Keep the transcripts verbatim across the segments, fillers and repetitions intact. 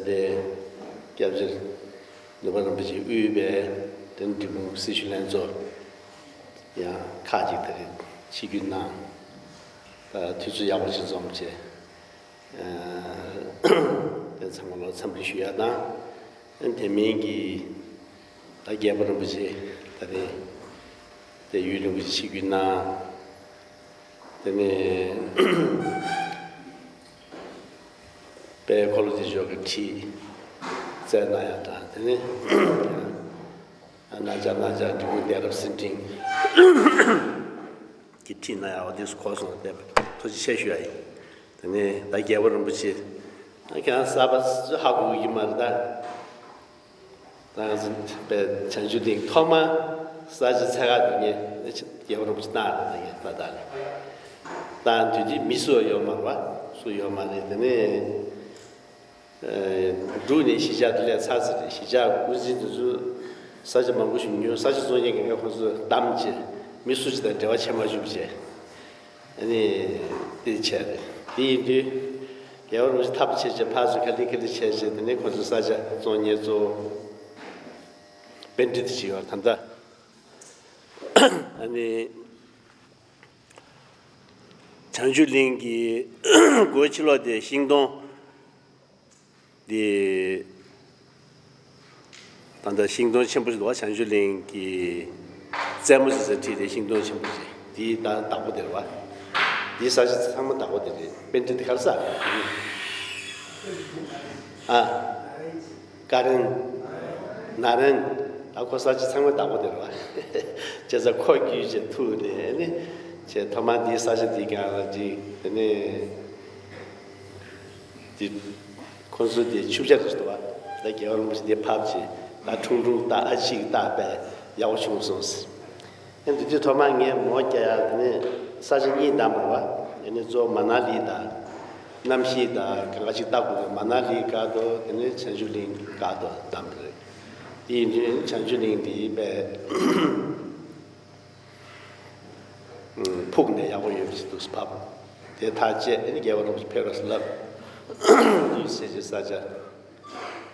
དེ་སྐྱབས་རྗེ་ནུས་པ་རིན་པོ་ཆེ་དབུས་པའི་དེ་འབྲས་སྤུངས་སྲི་ཞུ་ལྷན་ཚོགས་ཡང་ཁག་ཅིག་ད་རེས་ཆིབས་བསྒྱུར་གནང་། ད་དུས་ཚོད་ཡག་པོ་ཞིག་འཛོམས་བྱས། དེ་ཚང་མ་ལ་འཚམས་འདྲི་ཞུ་ཡ་དང་། དེ་མིན་གྱི་ད་རྒྱལ་བ་རིན་པོ་ཆེ་ད་རེས་དེ་ཡུན་རིང་པོ་ཞིག་ཆིབས་བསྒྱུར་གནང་། དེ་ནས་དཔལ་འཁོར་ལོ་བདེ་མཆོག་གི་ཁྲིད་བསྩལ་གནང་ཡ་དང་། དེ་ནས་ན་ཅག་ན་ཅག་འབྲི་གུང་གདན་རབས་གསེར་ཕྲེང་གི་ཁྲིད་གནང་ཡ། འོ་དེ་ཚོ་གོ་སོང་། དེ་ཐུགས་རྗེ་ཆེ་ཞུ་ཡ་ཡིན། དེ་ནས་ད་རྒྱལ་བ་རིན་པོ་ཆེ་ཁྱེད་རང་གསར་པ་ཧ་གོ་གི་མ་རེད་ད། ད་ང་ཚོ་དཔེ་བྱང་ཆུབ་གླིང་ཐོག་མ་ས་ཆ་འཚོལ་ག་དེ་ངས་རྒྱལ་བ་རིན་པོ་ཆེ་བཏང་རེད། ད་ངས་ད་ད་རེད། ད་དུས་དེ་མི་སུ་ཡོད་མ་རེད་བ། སུ་ཡོད་མ་རེད། དེ་ནས་འབྲུག་ནས་གཞིས་ཆགས་དེ་ལས་ཚར་ཚར་རེད། གཞིས་ཆགས་དབུ་འཛིན་དེ་ཚོ་ས་ཆ་མང་པོ་ཞིག་ཉོས། ས་ཆ་བཙོང་མཁན་གང་ག་ཁོང་ཚོ་བདམས་བྱས། མི་སུ་ཅིག་དང་འབྲེལ་བ་བྱེད་མ་བཅུག་བྱས། ཨ་ནི་དེ་བྱས་རེད། དེ་ཡིན་དུས་རྒྱལ་བ་རིན་པོ་ཆེ་ཐབས་ཆེ་ཆེ་ཕར་ཚུར་ག་ལེ་ག་ལེ་བྱས་བྱས། དེ་ནས་ཁོ་ཚོ་ས་ཆ་བཙོང་མཁན་གཙོ་བོ་པཎྜི་ཏ་ཅིག་ཡོད་ད་ལྟ། ཨ་ནི་བྱང་ཆུབ་གླིང་གི་སྒོ་ཕྱི་ལོགས་དེ་ཤིང་སྡོང་འདི་ད་ལྟ་ཤིང་སྡོང་ཆེན་པོ་ཞིག་འདུག་བ། བྱང་ཆུབ་གླིང་གི་རྩེ་མོ་ཟེར་ས་ཁྲིད་དེ་ཤིང་སྡོང་ཆེན་པོ་ཞིག་འདི་ད་བདག་པོ་དེ་རེད་བ། འདི་ས་ཆ་ཚང་མ་བདག་པོ་དེ་རེད། པཎྜི་ཏ་ག་རེ་ཟེར། ཨ། ཀ་རན། ན་རན། ད་ཁོ་ས་ཆ་ཚང་མ་བདག་པོ་དེ་རེད་བ། བྱས་ཙང་ཁོ་བརྒྱུད་བྱས་ཐུག་ནས་ནི་བྱས། ཐོག་མར་འདི་ས་ཆ་འདི་གང་ལ་འགྲིག་དེ་ནས། དེ་ཁོང་ཚོ་དེ་ཆུ་བྱ་རེད་འདུག་བ། ད་རྒྱལ་བ་རིན་པོ་ཆེ་དེ་ཕབ་བྱས། ད་ཁྲུང་ཁྲུང་ད་ཨ་ཕྱི་གི་རྟགས་པས་ཡག་པོ་བྱུང་སོང་ཟེར། ཨ་འདི་དུས་ཐོག་མར་ངས་མོ་རྒྱག་ཡག་དེ་ནས་ས་ཆ་གཉིས་བདམས་པ་རེད་བ། ཨ་ནི་གཙོ་བོ་མ་ན་ལི་དང་གནམ་གཤིས་དང་གང་ག་ཅིག་ལྟ་དགོས་རེད། མ་ན་ལི་བཀག་འདུག་དེ་ནས་བྱང་ཆུབ་གླིང་བཀག་འདུག་བདམས་པ་རེད། དེ་ཡིན་དུས་བྱང་ཆུབ་གླིང་དེ་དཔེ་ཕུག་ནས་ཡག་པོ་ཡོད་པ་ཞིག་འདུག་ཟེར་བབས། དེ་ཐག་བཅད། ཨ་ནི་རྒྱལ་བ་རིན་པོ་ཆེ་ཕེབས་རོགས་ཟེར་ལབ། དེའི་ཚེ་ཆེ་ས་ཆ།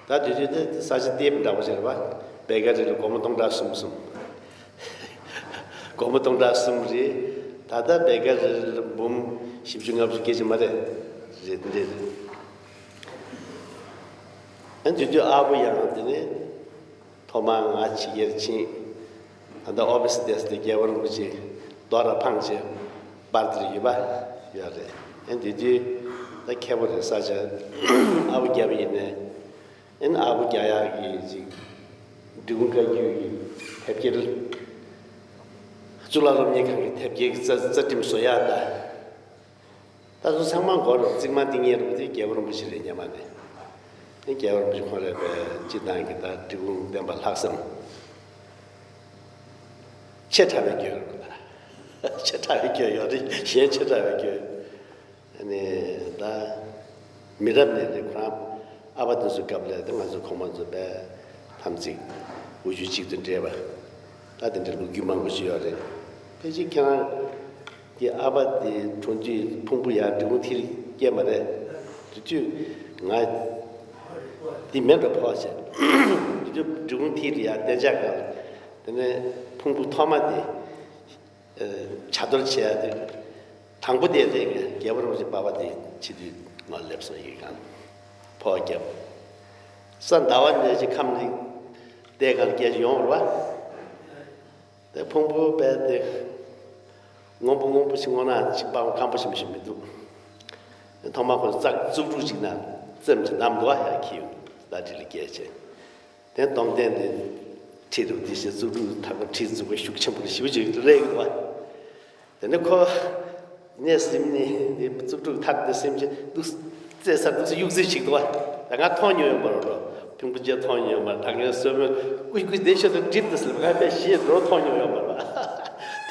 ད་དུས་དུས་དེ་ས་ཆ་ལྟེབ་འདྲ་པོ་ཞིག་རེད་བ། བེ་ཀ་རི་ལ་སྒོར་མོ་སྟོང་ཕྲག་གསུམ་གསུམ། སྒོར་མོ་སྟོང་ཕྲག་གསུམ་རེད། ད་ལྟ་བེ་ཀ་རི་ལ་འབུམ་བཞི་བཅུ་ལྔ་བཅུ་སྐད་ཅིག་མ་རེད། རེད་འདི་རེད། ཨ་དུས་དུས་ཨ་བུ་ཡང་དེ་ནས། ཐོག་མར་ང་ཕྱི་རྒྱལ་ཕྱིན། ད་ལྟ་ཨོ་ཕི་སི་བསྡད་ས་དེ་རྒྱལ་བ་རིན་པོ་ཆེ་རྡོ་ར་འཕངས་བྱས་པར་དེར་ཡོད་པ་ཡོད་རེད། ཨ་འདི་དུས་ད་མཁས་པོ་རེད། ས་ཆ་ཨ་བུ་རྒྱབ་ཡིན་ནས། ཨ་ནི་ཨ་བུ་རྒྱག་ཡག་གི་ཅིག་འབྲི་གུང་བཀའ་བརྒྱུད་ཀྱི་དེབ་སྐྱེལ། གཙུག་ལག་སློབ་གཉེར་ཁང་གི་དེབ་སྐྱེལ་གྱི་རྩ་རྩ་ཁྲིམས་བཟོ་ཡག་ད། ད་དུང་ཚང་མ་མགོ་རུ་རྩིག་མ་ཏིང་ངེ་རུ་དེ་རྒྱལ་བ་རིན་པོ་ཆེ་རེད། སྙམ་མ་ནས་རྒྱལ་བ་རིན་པོ་ཆེ་ཁོང་རེད་པས། སྤྱི་བཏང་གི་ད་འབྲི་གུང་བསྟན་པ་ལྷག་བསམ་ཆེ་དྲགས་པའི་རྒྱུ་རུ་ད་ཆེ་དྲགས་པའི་རྒྱུ་ཡོད་རེད། གཞན་ཆེ་དྲགས་པའི་རྒྱུ། ཨ་ནི་ད་མི་རབས་ནས་རེད། ཁོ་རང་ཨ་ཕ་དེ་ཚོའི་སྐབས་ལ་ད་ང་ཚོ་གོང་མ་ཚོ་དཔེ་དམ་ཚིག་དབུ་ཁྱུད་གཅིག་ཏུ་འདྲེས་པ། ད་དེ་འདྲའི་ལོ་རྒྱུས་མང་པོ་ཞིག་ཡོད་རེད། ཕལ་ཆེར་ཁྱེད་རང་གི་ཨ་ཕ་དེ་གྲོངས་དུས་ཕུང་པོ་ཡར་འབྲི་གུང་མཐིལ་སྐྱེས་མ་རེད། དེ་དུས་ང་དེ་མེད་པའི་ཕོག་བྱས། དེ་དུས་འབྲི་གུང་མཐིལ་ཡར་གཏན་འཇགས་སྒང་ལ། དེ་ནས་ཕུང་པོ་ཐོག་མ་དེ་ཨ་བྱ་གཏོར་བྱས་ཏེ། དང་པོ་དེ་རེད། རྒྱལ་བ་རིན་པོ་ཆེ་པ་ཕ་དེ་ཕྱི་དུས་ང་སླེབས་སོང་། ཡིག་ཁང་ཕོག་བརྒྱབ། ས་ཟླ་བ་ནས་ཅིག་ཁམས་ནི་བལྟས་གང་སྐད་ཅིག་ཡོང་བ་རེད་བ། དེ་ཕུང་པོ་དཔེ་དེ་སྔོན་པོ་སྔོན་པོ་ཞིག་སྔོ་ནག་ཅིག་པགས་པ་སྐམ་པོ་ཞིག་མི་འདུག་ཐོག་མར་ཁོ་ཙག་བཙུགས་ཕྲུག་ཅིག་ན་རྩེམ་ཅིག་བསྣམས་འདུག་བ། ཡར་འཁྱེར་ཡོང་། ད་དྲི་ལ་སྐད་བྱས། དེ་སྟོང་ལྡན་དེ་ཁྲིད་རུ་དེ་བཞིན་བཙུགས་ཕྲུག་ཐག་པ་ཁྲིད་འཛུགས་པ་ཤུགས་ཆེན་པོ་ཞེ་པོ་ཅིག་རེད་འདུག་བ། དེ་ནས་ཁོ་ནས་སེམས་ནས་འདི་བཙུགས་ཕྲུག་ཐག་དེ་སེམས་ཅན་འདུག་རྩེ་སར་འདུག་སེ་གཡུག་རྩེད་བྱེད་འདུག་བ། ད་ང་མཐོང་མྱོང་ཡོད་མ་རེད། ཕུང་པོ་ཅན་མཐོང་མྱོང་ཡོད་མ་རེད། ད་ངས་སོ་མོན་ཀུ་ཀུ་དེ་ཤོད་དུ་འགྲིབ་དུ་སེམས། ང་དཔེ་ཞེས་འགྲོ་མཐོང་མྱོང་ཡོད་མ་རེད།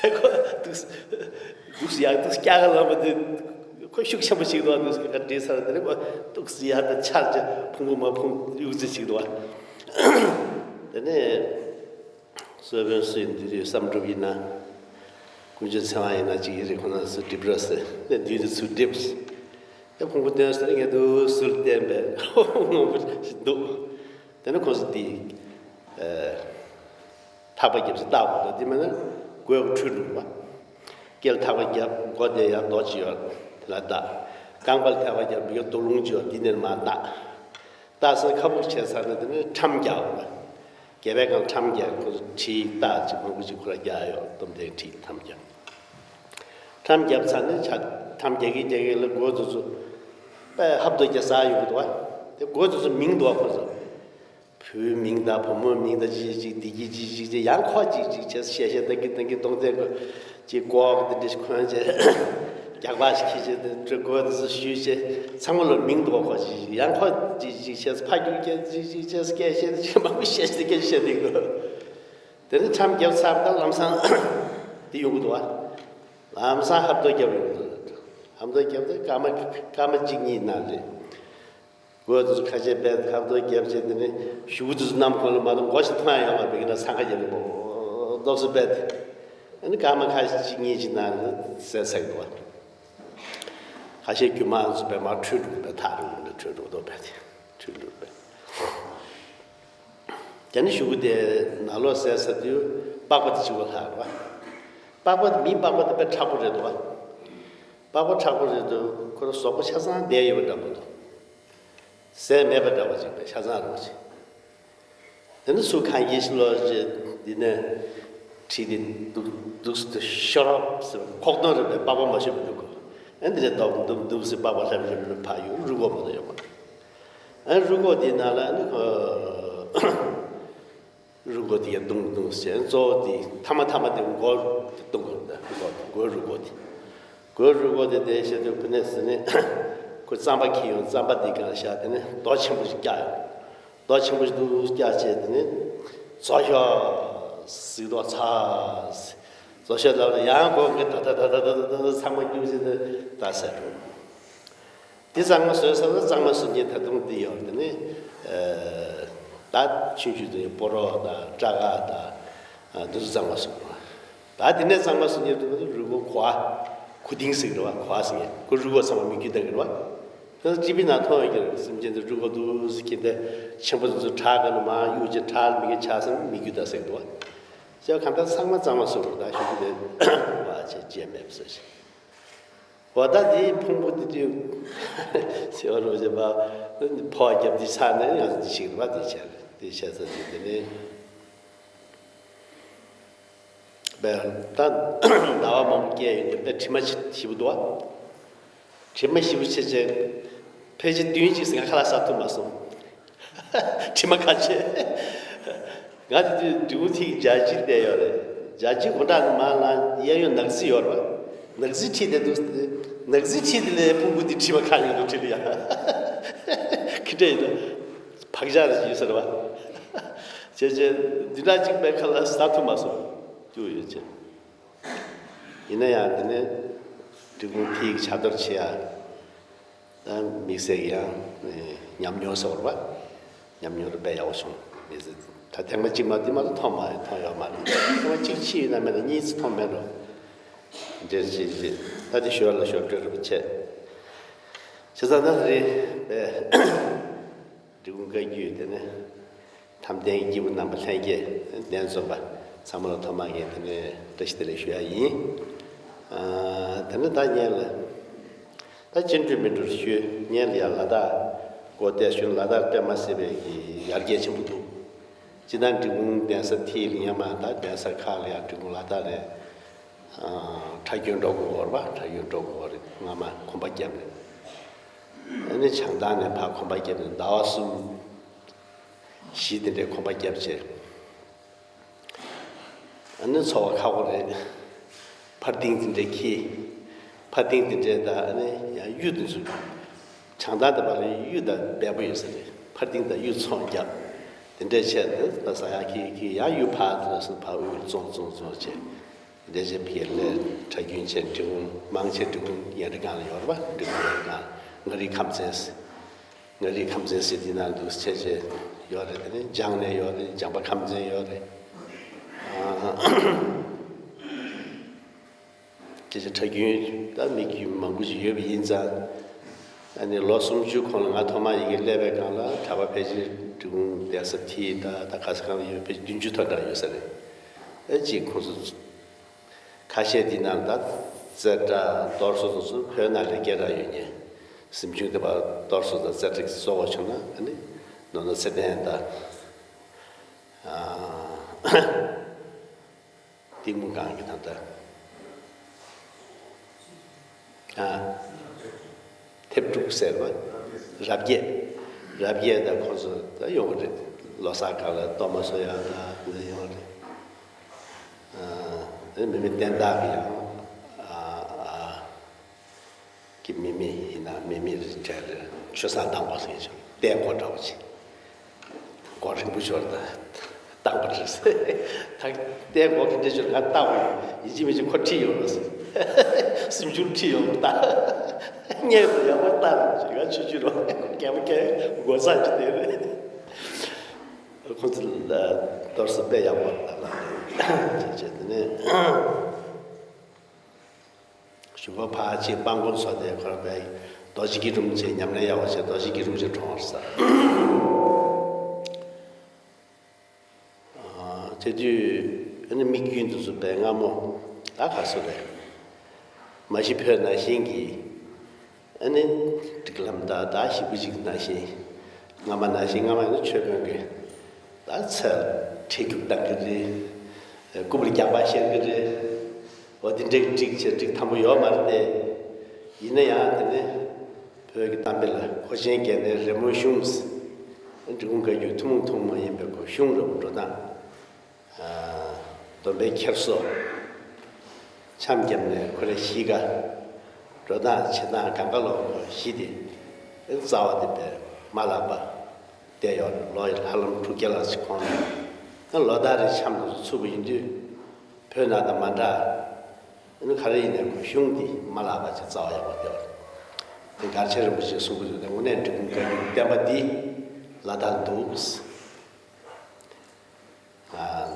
དེ་ཁོ་འདུག་འདུག་སེ་ཡག་འདུག་སྐྱག་ག་ལངས་པ་དེ་ཁོ་ཤུགས་ཆེན་པོ་ཞིག་འདུག་བ། འདུག་སེ་ག་འདྲེས་ཚར། དེ་ནས་ཁོ་འདུག་སེ་ཡག་དང་ཆར་ཅིག་ཕུང་པོ་མ་ཕུང་གཡུག་རྩེད་བྱེད་འདུག་བ། དེ་ནས་སོ་པན་སུ་ཡིན་དུས་དུས་བསམ་གྲུབ་ཡིན་ན། ཀུན་སྤྱོད་ཚེ་དབང་ཡིན་ན་ཅིག་ཡིན་རེད། ཁོ་ན་ཚོ་སྒྲིབ་ར་ཟེར་ནས་དུས་དུས་ཚུར་སྒྲིབ། དེ་ཕུང་པོ་སྟོན་ཟེར་ངས་འདུག་སུལ་བསྟན་པའི་ངོ་བོ་ཞིག་འདུག་དེ་ནི་ཁོང་ཚོ་དེ་ཐག་པ་བརྒྱབ་ཚེ་བཏགས་དགོས་འདུག་དེ་མིན་ན་མགོའི་འཁྲུལ་འགྲོ་བ། སྐེ་ལ་ཐག་པ་བརྒྱབ། མགོ་དེ་ཡང་རྡོ་ཅིག་ཡོད། དེ་ལ་བཏགས། རྐང་པ་ལ་ཐག་པ་བརྒྱབ། མིག་རྡོ་ལུང་ཅིག་ཡོད། འདི་ནས་མར་བཏགས། བཏགས་ཟེར་ཁ་སྦུབ་བྱས་ཚར་ན་དེ་ནི་ཁྲམ་རྒྱག་དགོས་པ། སྒལ་པའི་སྒང་ཁྲམ་རྒྱག་ཁོ་ཚོ་ཁྲིད་རྟགས་ཅིག་མང་པོ་ཅིག་ཁོ་ར་རྒྱག་ཡོད། སྟོབས་ལྡན་ཁྲིད་ཁྲམ་རྒྱག་ཁྲམ་བརྒྱབ་ཚར་ནས་ཆ་ཁྲམ་རྒྱག་གི་རྒྱག་གི་ལ་མགོ་དེ་ཚོ་དཔེ་ཧབ་ཏོ་རྒྱག་ས་ཡོང་གི་འདུག་བ། དེ་མགོ་དེ་ཚོ་མིང་འདུག་བ། ཁོ་ཚོ་བུའི་མིང་དང་བུ་མོའི་མིང་དང་ཅིག་ཅིག་བདེ་སྐྱིད་ཅིག་ཅིག་ཅིག་ཡང་ཁོ་ཅིག་ཅིག་བྱས་བཤད་བཤད་ད་གི་ད་གི་གདོང་བསྟན་གོ་ཅིག་ཀོག་དེ་འདྲ་ཞིག་འཁོན་བྱས་རྒྱག་པ་ཞིག་ཁྱེར་བྱས་དེ་འདྲ་མགོ་དེ་ཚོ་གཞུས་བྱས་ཚང་མ་ལ་མིང་འདུག་བ། ཁོ་ཅིག་ཅིག་ཡང་ཁོ་ཅིག་ཅིག་བྱས་ཕ་རྒྱུག་རྒྱག་ཅིག་ཅིག་བྱས་སྐད་བཤད་ཅིག་མང་པོ་བཤད་ཅིག་སྐད་བཤད་བསྡད་འདུག་དེ་ནས་ཁྲམ་བརྒྱབ་ཚར་ད་ལམ་སང་དེ་ཡོང་གི་འདུག་བ། ལམ་སང་ཧབ་ཏོ་རྒྱབ་ཡོང་གི་འདུག་ཧབ་ཏོ་རྒྱབ་དུས་སྐར་མ་སྐར་མ་གཅིག་གཉིས་ནང་རེད། མགོ་དེ་ཚོ་ཁ་ཤས་རྦད་དེ་ཧབ་ཏོ་རྒྱབ་བྱས་དེ་ནས་གཞུག་གུ་དེ་ཚོ་གནམ་ཁོང་ལ་མ་གཏོགས་མགོ་ཞིག་མཐོང་ཡ་ཡོད་མ་རེད། ཡིན་ན་འཚང་ཁ་རྒྱབ་ནས་མོ་རྡོབ་སེ་རྦད་དེ། ཨ་ནི་སྐར་མ་ཁ་ཤས་གཅིག་གཉིས་ཅིག་ནང་ལ་ཟད་ཟད་འགྲོ་བ། ཁ་ཤས་རྒྱུ་མ་ཚོ་རྦད་མར་ཁྲུས་འགྲོ་བ། ཐག་རིང་པོ་ནས་ཁྲུས་འགྲོ་རྡོ་རྦད་དེ་ཁྲུས་འགྲོ་བ། དེ་ནས་གཞུག་གུ་དེ་ནང་ལོགས་ཟད་ཚར་དུས་པགས་པ་དེ་གཅིག་པོ་ལྷག་རེད་བ། པགས་པ་དེ་མིའི་པགས་པ་དེ་དཔེ་མཁྲེགས་པོ་རེད་འདུག་བ། པགས་པ་མཁྲེགས་པོ་རེད་འདུག་ཁོ་རང་གཟུགས་པོ་ཆ་ཚང་བསྡད་ཡོད་པ་འདྲ་པོ་འདུག་ཟད་མེད་པ་འདྲ་པོ་ཅིག་པས་ཆ་ཚང་རུང་ཅིག་དེ་ནས་སུ་གང་གིས་ཤི་ལོ་ཅིག་འདི་ནས་ཁྲིད་དེ་འདུག་འདུག་སེ་ཤོར་ཟེར་ཁོག་སྟོང་རེད་པས། པགས་པ་མ་ཤོར་བ་འདུག་གོ་ཨ་འདི་ནས་འདུག་འདུག་འདུག་སེ་པགས་པ་ལྷབ་ལྷབ་ལྷབ་ཕར་ཡོང་རུས་ཁོག་མ་གཏོགས་ཡོད་མ་རེད། ཨ་རུས་ཁོག་དེའི་ནང་ལ་ཨ་ནི་ཁོ་རུས་ཁོག་དེ་ཡར་བརྡུང་བརྡུང་བྱས། གཙོ་བོ་དེ་ཐ་མ་ཐ་མ་དེ་མགོ་དེ་བརྡུང་དགོས་རེད། མགོ་མགོའི་རུས་ཁོག་དེ། མགོའི་རུས་ཁོག་དེ་དེ་བྱས་དུས་ཁོ་ནས་ཟེར་ནས་ཁོ་རྩམ་པ་འཁྱེར་ཡོང་། རྩམ་པ་དེ་སྒང་བཞག་དེ་ནས་རྡོ་ཆེན་པོ་ཞིག་བཀྱགས་ཡོང་། རྡོ་ཆེན་པོ་ཞིག་འདུག་བཀྱགས་བྱས་དེ་ནས་རྫོགས་ཤོག་ཟེར་དུས་ཚར། རྫོགས་ཤོག་ལབ་ནས་ཡང་མགོ་གི་ད་ད་ད་ཚང་མ་རྒྱུག་བྱས་ཏེ་ད་ཟེར་འགྲོ། དེ་གཙང་མ་བཟོས་ཚར་ན་གཙང་མ་བཟོ་མཁན་ད་དུང་དེ་ཡོད་རེད། དེ་ནི་ད་ཆུང་ཆུང་དེ་སྤོ་རོགས་དང་སྐྲ་དཀར་དང་འདི་ཚོ་གཙང་མ་བཟོ་དགོས། ད་དེ་ནས་གཙང་མ་བཟོ་མཁན་དེ་ཚོ་རུས་ཁོག་གོ་བ། གོ་ལྡིང་ཟེར་གི་རེད་བ། གོ་བ་ཟེར་མཁན་ཁོ་རུས་ཁོག་ཚང་མ་མིད་རྒྱུ་བཏང་གི་རེད་བ། ད་ཅི་པི་ན་མཐོང་ཡོད་ཀྱི་རེད། སེམས་ཅན་དེ་རུས་ཁོག་འདུག་ཟེར་མཁན་དེ་ཆེན་པོ་དེ་ཚོ་བྲག་ག་ནས་མར་གཡུག་བྱས་བྲག་ལ་མི་གི་ཆགས་ཟེར་ན་མིད་རྒྱུ་ད་ཟེར་གི་འདུག་བ། ཅེས་གང་ལྟར་ཚང་མ་གཙང་མ་བཟོ་དགོས། ད་ཞུ་གི་རེད་བ། ཅེས་བརྗེད་མེད་བཟོ་ཞིག་འོ་ད་དེའི་ཕུང་པོ་དེ་དུས་ཟེར་བ་རོ་བྱེད་པ། ཕོ་བ་རྒྱབ་དེ་ཚར་ནས་ཡང་དེ་ཞིག་རེད་པ། དེ་བྱས་རེད། དེ་བྱས་ཚར་དུས་དེ་ནས་དཔེ་ད་ཟླ་བ་མང་པོ་སྐྱེས་ཡོད་དེ་དཔེ་དྲི་མ་ཞིབ་པོ་འདུག་བ། དྲི་མ་ཞིབ་པོ་བྱས་བྱས་ཕལ་ཆེར་བདུན་གཅིག་ཟིན་ང་ཁ་ལག་ཟ་ཐུབ་མ་སོང་། དྲི་མ་ཁ་ཕྱེ། ང་དེ་དུས་འབྲི་གུང་ཐིག་རྒྱ་ཇི་བསྡད་ཡོད་རེད། རྒྱ་ཇི་དགོང་དག་ནས་མར་ལངས། གཡས་གཡོན་ནག་རྩི་ཡོད་རེད་བ། ནག་རྩི་ཁྲིད་དེ་འདུག་ནག་རྩི་ཁྲིད་དེ་ལས་ཕུང་པོ་འདི་དྲི་མ་ཁ་ཡོད་འདུག་ཁྲིད་དེ་ཡ། ཁི་འདྲ་ཡིན་ན་བག་ཆགས་རེ་ཡོད་ཟེར་བ། བྱས་བྱས་འདི་འདྲ་གཅིག་པའི་ཁ་ལ་ཟ་ཐུབ་མ་སོང་། སྐྱུག་ཡོད་ཅེས། ཡིན་ན་ཡང་དེ་ནས་འབྲི་གུང་ཐིག་ཕྱག་རྡོར་ཆེ་ཡ། ད་དམིགས་བསལ་གྱི་ཡང་ཉམས་མྱོང་ཟེར་བ་རེད་པ། ཉམས་མྱོང་རེ་དཔེ་ཡག་པོ་བྱུང་། མི་ཚེ་ད་ཐེངས་མ་གཅིག་མ་དེ་མ་གཏོགས་མཐོང་མ་མཐོང་ཡོད་མ་རེད། ཐེངས་མ་གཅིག་ཕྱིན་ཡོད་ན་མེད་ན་གཉིས་ཙམ་མཐོང་མེད་འགྲོ། འདྲེན་བྱེད་ཀྱི་ད་དེ་ཞོར་ལ་ཞོར་སྤྲོད་རེ་བྱེད། བྱས་ཙང་ད་དེ་རིང་དཔེ་འབྲི་གུང་བཀའ་བརྒྱུད་དེ་ནས་ཐམས་ལྡན་གྱི་སྐྱེས་བུ་རྣམ་པ་ལྷན་རྒྱས་གདན་འཛོམས་པ་ཚང་མ་ལ་ཐོག་མར་ངས་དེ་ནས་བཀྲ་ཤིས་བདེ་ལེགས་ཞུ་ཡ་ཡིན། ཨ། དེ་ནས་ད་སྔོན་ལ་ད་སྤྱི་འགྲོས་མི་འགྲོར་ཞུ། སྔོན་ལ་ཡང་ལ་དྭགས་སྐོར་བལྟས་བྱུང་། ལ་དྭགས་དཔེ་མ་སྲིད་པའི་གི་ཡར་རྒྱས་ཆེན་པོ་འདུག་སྤྱིར་བཏང་འབྲི་གུང་གདན་ས་མཐིལ་ལ་སྔོན་མ་ད་གདན་ས་ཁག་ལ་ཡང་འབྲི་གུང་ལ་དྭགས་ནས་ཨ་ཁྲ་རྒྱུན་འགྲོ་དགོས་པ་རེད་པ། ཁྲ་རྒྱུན་འགྲོ་དགོས་པ་རེད། སྔ་མ་གོམ་པ་བརྒྱབ་ནས། ཨ་ནི་བྱང་ཐང་ནས་ཕར་གོམ་པ་བརྒྱབ་ནས་ཟླ་བ་གསུམ་བཞི་དེ་འདྲའི་གོམ་པ་བརྒྱབ་བྱས། ཨ་ནི་འཚོ་བ་ཁག་པོ་རེད། འཕར་ལྡིང་དེ་འདྲའི་འཁྱེར། འཕར་ལྡིང་དེ་འདྲའི་ད་ཨ་ནི་ཡང་གཡུ་དེ་ཚོ་བྱང་ཐང་དེ་བར་ལ་གཡུ་དང་འབེལ་པོ་ཡོད་ས་རེད། འཕར་ལྡིང་དང་གཡུ་ཚོང་རྒྱབ། དེ་འདྲའི་བྱས་ཏེ་ད་ཟ་ཡག་འཁྱེར་འཁྱེར་ཡང་གཡུ་ཕར་ཚུར་ཕར་དབུལ་བཙོང་བཙོང་བཙོང་བྱས། འདྲ་བྱས་ཕ་གིར་སླེབས། ཁྲ་རྒྱུན་བྱས། འབྲི་གུང་མང་ཆེ་འབྲི་གུང་ཡན་ལག་སྒང་ལ་ཡོད་རེད་པ། འབྲི་གུང་ཡན་ལག་སྒང་ལ་མངའ་རིས་ཁམས་ཚན་ཟེར། མངའ་རིས་ཁམས་ཚན་ཟེར་དེ་ནང་འདུག་བྱས་བྱས་ཡོད་རེད། དེ་ནས་འཇང་ནས་ཡོད་རེད། འཇང་པ་ཁམས་ཚན་ཡོད་རེད། ཨ། བྱས་བྱས་ཁྲ་རྒྱུན་ད་མི་རྒྱུད་མང་པོ་ཞིག་ཡོད་པ་ཡིན་ཙང་། ཨ་ནི་ལོ་སུམ་ཅུ་གོང་ལ་ང་ཐོག་མར་ཡི་གེ་སླེབས་པའི་སྒང་ལ་གྲྭ་པ་ཕལ་ཆེར་འབྲི་གུང་གདན་ས་དེ་ད་ད་ག་ས་གང་ལ་ཡོད་ཕལ་ཆེར་བདུན་ཅུ་ཐམ་ཙམ་ཡོད་ས་རེད། ཨེ་གཅིག་ཁོང་ཚོ་ཁ་ཤས་འདི་ནང་ད་རྩེ་གྲ་རྡོར་སོ་དེ་ཚོ་བོད་ནང་ལ་སྐད་གྲགས་ཡོད་མཁན། གཟིམ་ཆུང་དེ་བར་རྡོར་སོ་དང་རྩེ་གྲ་གི་གཙོ་བོ་བྱུང་ན་ཨ་ནི་ནོར་ནོར་ཚེ་བརྟན་དང་། ཨ། གཏི་མུག་སྒང་གི་ད་ལྟ། ཨ། མཐེབ་དྲུག་ཟེར་བ། རབ་རྒྱས། རབ་རྒྱས་དང་ཁོང་ཚོ་ད་ཡོང་གི་རེད། ལོ་གསར་སྒང་ལ་གཏོར་མ་བཟོ་ཡག་ད་འདི་ཡོང་གི་རེད། ཨ། དེ་མི་མི་བསྟན་བདག་གི་ཡང་། ཨ། ཨ། གི་མི་མི་ཡིན་ན་མི་མི་རེ་གྲས་རེ་ཆོས་བཟང་དང་པོ་ཟེར་ཞིང་རྟའི་མགོ་འདྲ་བོ་ཅིག་མགོ་རིང་པོ་ཞོར་ད་བཏང་པ་རེད། ད་རྟའི་མགོ་གི་འདྲ་ཞོར་ང་བཏང་བ་ཡིན་གཅིག་མིན་གཅིག་ཁོ་ཁྲིད་ཡོང་བ་ཟེར། སེམས་ཆུང་ཁྲིད་ཡོང་བ་ད་སྙན་དུ་ཡག་པོ་བཏང་ཅིག་ང་ཆུ་ཆུ་རོ་རྒན་པོ་རྒན་མགོ་ཚ་ཅིག་དེ་རེད། ཁོ་ཚོ་ལ་གཏོར་ས་དཔེ་ཡག་པོ་ད་ལ་བྱས་བྱས་དེ་ནས། གཞུག་གུ་ཕར་ཕྱིན་སྤང་སྐོར་ཚོ་དེ་ཁོ་རང་པའི་རྡོ་རྗེ་དགེ་འདུན་ཆེ་ཉམས་ལེན་ཡག་པོ་བྱས་རྡོ་རྗེ་དགེ་འདུན་ཆེ་གྲོངས་པར་ས། དེ་དུས་ཨ་ནི་མི་རྒྱུད་འདི་ཚོ་པའི་སྔ་མོ་ད་ག་སོ་རེད། མ་གཞི་བོད་ནང་བཞིན་གྱི་ཨ་ནི་སྒྲིག་ལམ་ད་ད་ཞིག་པོ་ཅིག་ནང་བཞིན་སྔ་མ་ནང་བཞིན་སྔ་མ་ཡིན་ན་ཆོས་དཔོན་གྱི་ད་ཚལ་ཁྲིད་རྒྱུག་བཏང་གི་རེད། རྐུབ་ལ་རྒྱག་པ་བཤད་གི་རེད། འོ་དེ་འདྲའི་སྒྲིག་བྱས་སྒྲིག་དམ་པོ་ཡོད་མ་རེད་དེ། ཡིན་ན་ཡང་དེ་ནས་བོད་ཀྱི་གཏམ་དཔེ་ལ་མཁོ་ཆེན་རྒན་གནས་རི་མོ་གཞུང་ཟེར། འབྲི་གུང་བཀའ་བརྒྱུད་ཐུན་མོང་ཐུན་མོང་ཡིན་པའི་གོ་གཞུང་རབ་འགྲོ་སྟངས། སྡོམ་པའི་འཁྱེར་སོ། འཆམ་བརྒྱབ་ནས་ཁོ་རེ་གཞིས་ཀ་འགྲོ་སྟངས་བྱེད་སྟངས་གང་ག་ལོག་གོ་གཞི་དེ་རྩ་བ་དེ་པའི་མ་ལག་པ། བསྡད་ཡོད་རེད། ལོ་ཡི་ཧ་ལམ་དྲུག་བརྒྱ་ལྷག་ཅིག་གོང་ནས། ད་ལོ་ལྟར་རེ་འཆམ་དུ་ཚུགས་པ་ཡིན་དུས་བོད་ནང་དང་མ་འདྲ། ཨ་ནི་ག་རེ་ཡིན་ནའི་ཁོ་གཞུང་འདི་མ་བརླག་པ་ཅིག་རྩ་བ་ཡག་པོ་བསྡད་ཡོད་རེད། དེ་མགར་ཆེན་རིན་པོ་ཆེས་གསུང་གི་འདུག་དངོས་གནས་འབྲི་གུང་བཀའ་བརྒྱུད་བསྟན་པ་འདི་ལ་དྭགས་འདུག་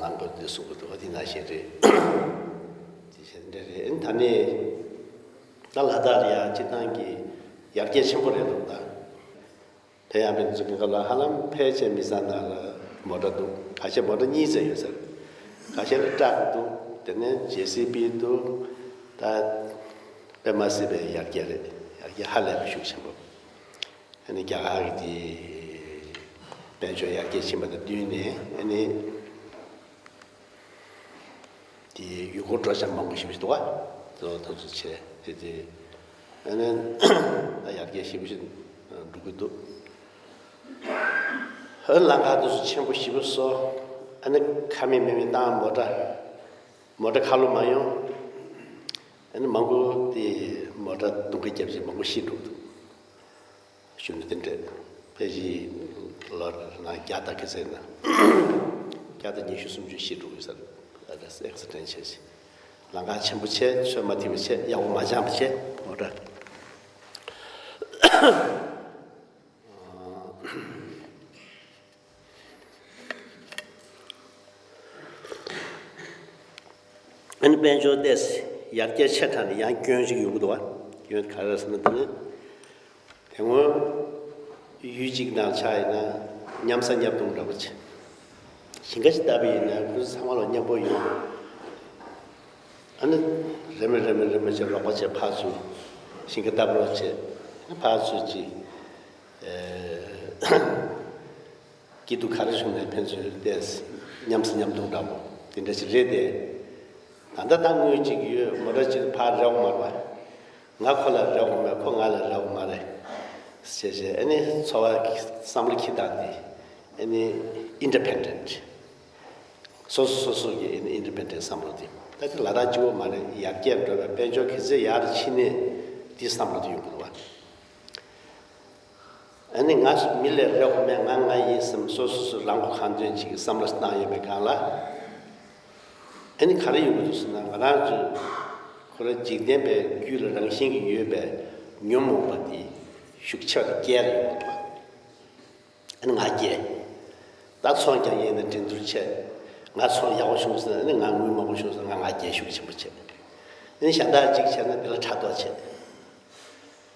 ལམ་གོ་འདི་གསུང་གི་འདུག་འདི་ནང་བཞིན་རེད། འདི་བཞིན་འདྲ་རེད། ཨ་ནི་ད་ནི་ད་ལ་དྭགས་ལ་ཡང་སྤྱིར་བཏང་གི་ཡར་རྒྱས་ཆེན་པོ་རེད་འདུག་ད། དེ་ཡང་བན་ཚུ་གི་སྐབས་ལ་ཧ་ལམ་ཕལ་ཆེར་མི་ཚང་ནང་ལ་མོ་ཊ་འདུག་ཁ་ཤས་མོ་ཊ་གཉིས་ཙམ་ཡོད་ས་རེད། ཁ་ཤས་ལ་ཊག་འདུག་དེ་ནས་ཇེ་སི་བི་འདུག་ད་དཔེ་མ་སྲིད་པའི་ཡར་རྒྱས་རེད། ཡར་རྒྱས་ཧ་ལས་པ་ཤུགས་ཆེན་པོ། ཨ་ནི་རྒྱ་གར་གྱི་དེ་དཔལ་འབྱོར་ཡར་རྒྱས་ཕྱིན་པ་དང་བསྟུན་ནས་ཨ་ནི། དེ་ཡུལ་སྐོར་སྤྲོ་འཆམ་མང་པོ་ཞིག་འདུག་བ། དེ་ཚོ་བྱས་དེ་དེ་ཨ་ནི་ད་ཡར་རྒྱས་ཞེ་པོ་ཞིག་འགྲོ་གི་འདུག་ཨ་ལམ་ཁ་དེ་ཚོ་ཆེན་པོ་ཞེ་པོ་བཟོ། ཨ་ནི་ཁ་མིག་མིག་མིག་བཏང་མོ་ཊ་མོ་ཊ་ཁ་ལོ་མ་ཡོང་། ཨ་ནི་མང་པོ་དེ་མོ་ཊ་རྡུང་གི་རྒྱབ་ཅིག་མང་པོ་ཤི་འགྲོ་གི་འདུག་ཞུ་ནི་དེ་འདྲས། ཕལ་ཆེར་ལོ་ན་བརྒྱ་དང་ཁ་ཚད་ན་བརྒྱ་དང་ཉི་ཤུ་སུམ་ཅུ་ཤི་འགྲོ་གི་ས་རེད། ཨེག་སི་ཌེན་ཊི་བྱས་ཤིང་། ལམ་ཁ་ཆེན་པོ་བྱས། ཚོད་མ་ཐིག་པ་བྱས། ཡག་པོ་མ་སྦྱངས་པ་བྱས། མོ་ཊ། ཨ་ནི་དཔལ་འབྱོར་ཏོག་ཙམ་ཡར་རྒྱས་ཆེ་དྲགས་ནས་ཡང་སྐྱོན་ཅིག་ཡོང་གི་འདུག་བ། སྐྱོན་ག་རེ་ཟེར་ན་དེ་ནི། དེ་སྔོན་ཡུལ་གཅིག་ནང་ཆགས་ཡིན་ན་མཉམ་ཟ་མཉམ་འཐུང་འདྲ་པོ་བྱས། ཞིང་ཁ་ཞིག་བཏབ་པ་ཡིན་ན་ཁོ་ཚོ་ཚང་མ་ལ་མཉམ་པོ་ཡོང་། ཨ་ནི་རེ་མོས་རེ་མོས་རེ་མོས་བྱས་རོགས་པ་བྱས་ཕར་ཚུར་ཞིང་ཁ་བཏབ་རོགས་བྱས། ཨ་ནི་ཕར་ཚུར་གྱིས། ཨེ། སྐྱིད་སྡུག་ག་རེ་བྱུང་ནའི་ཕན་ཚུན་ཏོག་ཙམ་མཉམ་ཟ་མཉམ་འཐུང་འདྲ་པོ་དེ་འདྲ་ཞིག་རེད་དེ། ད་ལྟ་ད་དངུལ་གཅིག་ཡོད། མོ་ཊ་གཅིག་ཕར་རེག་མ་རེད་པ། ང་ཁོ་ལ་རེག་མེད། ཁོ་ང་ལ་རེག་མ་རེད་ཟེར་བྱས། ཨ་ནི་འཚོ་བ་བསམ་བློ་འཁྱེར་སྟངས་དེ་ཨ་ནི་ཨིན་ཌི་པེན་ཌེན་ཊི། སོ་སོ་སོ་སོ་གི་ཨ་ནི་ཨིན་ཌི་པེན་ཌེན་ཊི་བསམ་བློ་དེ། ད་དེ་ལ་དྭགས་གཅིག་པོ་མ་རེད། ཡར་རྒྱས་འགྲོ་བའི་དཔལ་འབྱོར་ག་ཚད་ཡར་ཕྱིན་ནའི་དེ་བསམ་བློ་དེ་ཡོང་གི་འདུག་བ། ཨ་ནི་ང་མི་ལ་རེག་མེད། ང་ང་ཡིན་བསམ། སོ་སོ་སོ་རང་མགོ་གང་ཐོན་ཅིག་གི་བསམ་བློ་བཏང་ཡོད་པའི་སྒང་ལ། ཨ་ནི་ག་རེ་ཡོང་གི་འདུག་ཟེར་ན། ང་རང་ཚོས་ཁོ་རང་འཇིག་རྟེན་པའི་རྒྱུད་ལ་རང་བཞིན་གྱིས་ཡོད་པའི་ཉོན་མོངས་པ་དེ་ཤུགས་ཆེ་བ་རྒྱས་ཡོང་གི་འདུག་ཨ་ནི་ང་རྒྱལ། ད་ཚོང་རྒྱག་ཡས་ན་འགྲན་བསྡུར་ཆེ། ང་ཚོང་ཡག་པོ་བྱུང་ཟེར་ན། ཨ་ནི་ང་དངུལ་མང་པོ་བྱུང་ཟེར་ན་ང་ང་རྒྱལ་ཤུགས་ཆེན་པོ་བྱེད། ཨ་ནི་གཞན་དག་ཅིག་བྱས་ན་དེ་ལ་ཕྲག་དོག་བྱེད།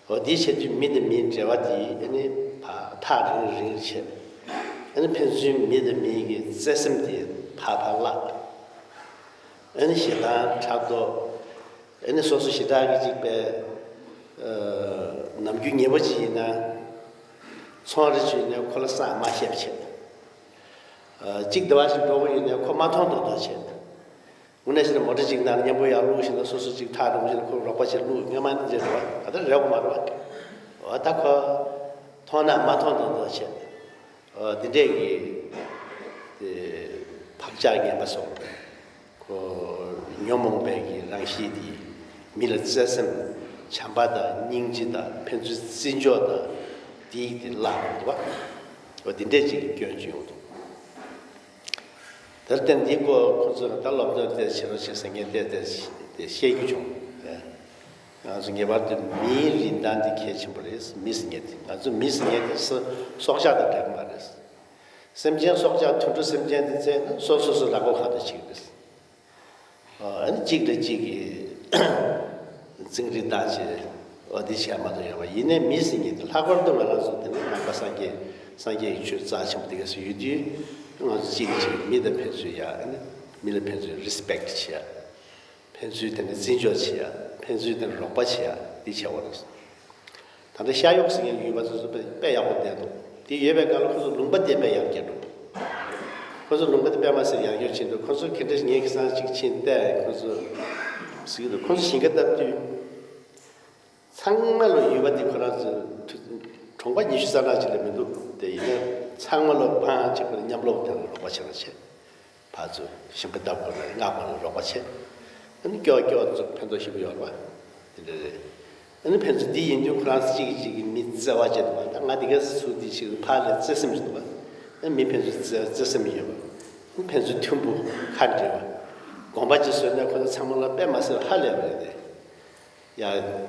འོ་དེ་བྱེད་དུས་མི་དང་མིའི་འབྲེལ་བ་དེ་ཨ་ནི་ཕར་ཐག་རིང་རིང་བྱེད། ཨ་ནི་ཕན་ཚུན་མི་དང་མི་གི་བརྩེ་སེམས་དེ་ཕར་ཕར་བརླག་ཨ་ནི་ཞེ་སྡང་ཕྲག་དོག་ཨ་ནི་སོ་སོ་ཞེ་དྲག་གི་ཅིག་པའི་ནམ་རྒྱུན་ཉེ་པོ་ཅིག་ཡིན་ན་ཚོང་རེ་ཅིག་ཡིན་ན་ཁོ་ལ་བསམ་མ་ཤེས་པ་བྱེད། གཅིག་སྡེ་བ་ཞིག་འགྲོ་གི་ཡོད་ན་ཁོ་མ་མཐོང་མདོག་མདོག་བྱེད། དངོས་གནས་བྱས་ན་མོ་ཊ་གཅིག་ནང་མཉམ་པོ་ཡར་བླུགས་ཤིང་ན་སོ་སོ་གཅིག་ཐག་རིང་པོ་ཞིག་ན་ཁོ་རོགས་པ་བྱེད་བླུགས་སྔ་མ་ནི་འདྲེ་རེད་བ། ད་ལྟ་རེད་བ་མ་རེད་བ། འོ་ད་ཁོ་མཐོང་ན་མ་མཐོང་མདོག་མདོག་བྱེད། འོ་འདི་འདྲས་ཀྱི་དེ་བག་ཆགས་ངན་པ་སོགས་ཁོ་ཉོན་མོངས་པའི་གི་རང་གཤིས་དེ་མི་ལ་བརྩེ་སེམས་བྱམས་པ་དང་སྙིང་རྗེ་དང་ཕན་ཚུན་བརྩི་འཇོག་དང་དེ་ཡིག་དེ་བརླག་འགྲོ་འདུག་བ། འོ་འདི་འདྲས་ཅིག་གི་སྐྱོན་ཅིག་ཡོང་འདུག་དེར་བརྟེན་འདིའི་སྐོར་ཁོ་ཚོས་ད་སློབ་སྟོན་དེ་བྱེད་རོགས་བྱེད་ཟེར་མཁན་དེ་དེ་དེ་བཤད་རྒྱུ་བྱུང་། ང་ཚོ་ངེས་པར་དུ་མིའི་རིན་ཐང་དེ་གལ་ཆེན་པོ་རེད། མི་ཟེར་མཁན་དེ་ང་ཚོ་མི་ཟེར་མཁན་དེ་སྲོག་ཆགས་དང་འདྲ་གི་མ་རེད། སེམས་ཅན་སྲོག་ཆགས་དུད་འགྲོ་སེམས་ཅན་དེ་བཙལ་ན་སོ་སོ་སོ་ར་མགོ་ཁ་ཐུག་བྱེད་ཀྱི་རེད། ཨ་ནི་གཅིག་ལ་གཅིག་གིས་རྫིང་རིང་བཏང་བྱས་འོ་དེ་བྱས་མ་གཏོགས་ཡོད་པ་ཡིན་ནའི་མི་ཟེར་མཁན་དེ་ལྷག་པར་དུ་ང་རང་ཚོ་དེ་ནི་ནང་པ་སངས་རྒྱས་སངས་རྒྱས་ཀྱི་ཆོས་རྩ་ཆེན་པོ་དེ་ག་ཚོད་ཡོད་དུས་ང་ཚོ་གཅིག་གིས་གཅིག་མི་དང་ཕན་ཚུན་ཡ་ཨ་ནི་མི་ལ་ཕན་ཚུན་རི་སི་པེག་ཊི་བྱེད་ཡ། ཕན་ཚུན་དེ་ནི་བརྩི་འཇོག་བྱེད་ཡ། ཕན་ཚུན་དེ་ནི་རོགས་པ་བྱེད་ཡ་འདི་བྱེད་དགོས་རེད། ད་ལྟ་ཤ་གཡོག་ཟེར་མཁན་ཡུལ་པ་ཚོ་ཚོ་དཔེ་དཔེ་ཡག་པོ་བསྡད་འདུག་དེ་ཡོད་པའི་སྐབས་ལ་ཁོ་ཚོ་ལུང་པ་དེ་དཔེ་ཡར་རྒྱས་འགྲོ། ཁོ་ཚོ་ལུང་པ་དེ་དཔེ་མ་སྲིད་ཡར་རྒྱས་ཕྱིན་འདུག་ཁོ་ཚོ་ག་འདྲ་ངས་ཁ་སང་གཅིག་ཕྱིན་བལྟས། ཁོ་ཚོ་ཟེར་གྱི་འདུག་ཁོ་ཚོ་ཞིང་ཁ་བཏབ་དུས་ཚང་མ་ལོ་ཡུལ་པ་དེ་ཁོ་རང་ཚོ་གྲོང་པ་ཉི་ཤུ་རྩ་གྲངས་ཅིག་ལས་མི་འདུག་དེ་ཡིན་ན་ཚང་མ་ལོ་འབངས་གཅིག་པུ་མཉམ་ལོག་དེ་ལ་རོགས་པ་བྱེད་རོགས་བྱེད། ཕར་ཚུར་ཞིང་ཁ་བཏབ་དགོས་ན་མངགས་དགོས་ན་རོགས་པ་བྱེད། ཨ་ནི་སྐྱོ་སྐྱོ་ཚོ་ཕན་ཐོགས་ཞེ་པོ་ཡོད་རེད་པ། དེ་འདྲ་རེད། ཨ་ནི་ཕན་ཚུན་འདི་ཡིན་དུས་ཁོ་རང་ཚོ་གཅིག་གིས་གཅིག་གི་མི་བརྩེ་བ་བྱེད་འདུག་པ། ད་ང་འདི་ག་ཚོད་འདི་ཞིག་ཕར་ལ་བརྩེ་སེམས་ཞིག་འདུག་པ། ཨ་མི་ཕན་ཚུན་བརྩེ་བརྩེ་སེམས་ཡོད་པ། ཨ་ཕན་ཚུན་མཐུན་པོ་ཁ་འབྲལ་བ། དགོན་པ་ཅིག་བཟོས་ན་ཁོ་ཚོ་ཚང་མ་ལ་དཔེ་མ་སྲིད་ཧ་ལས་པ་རེད་དེ། ཡ།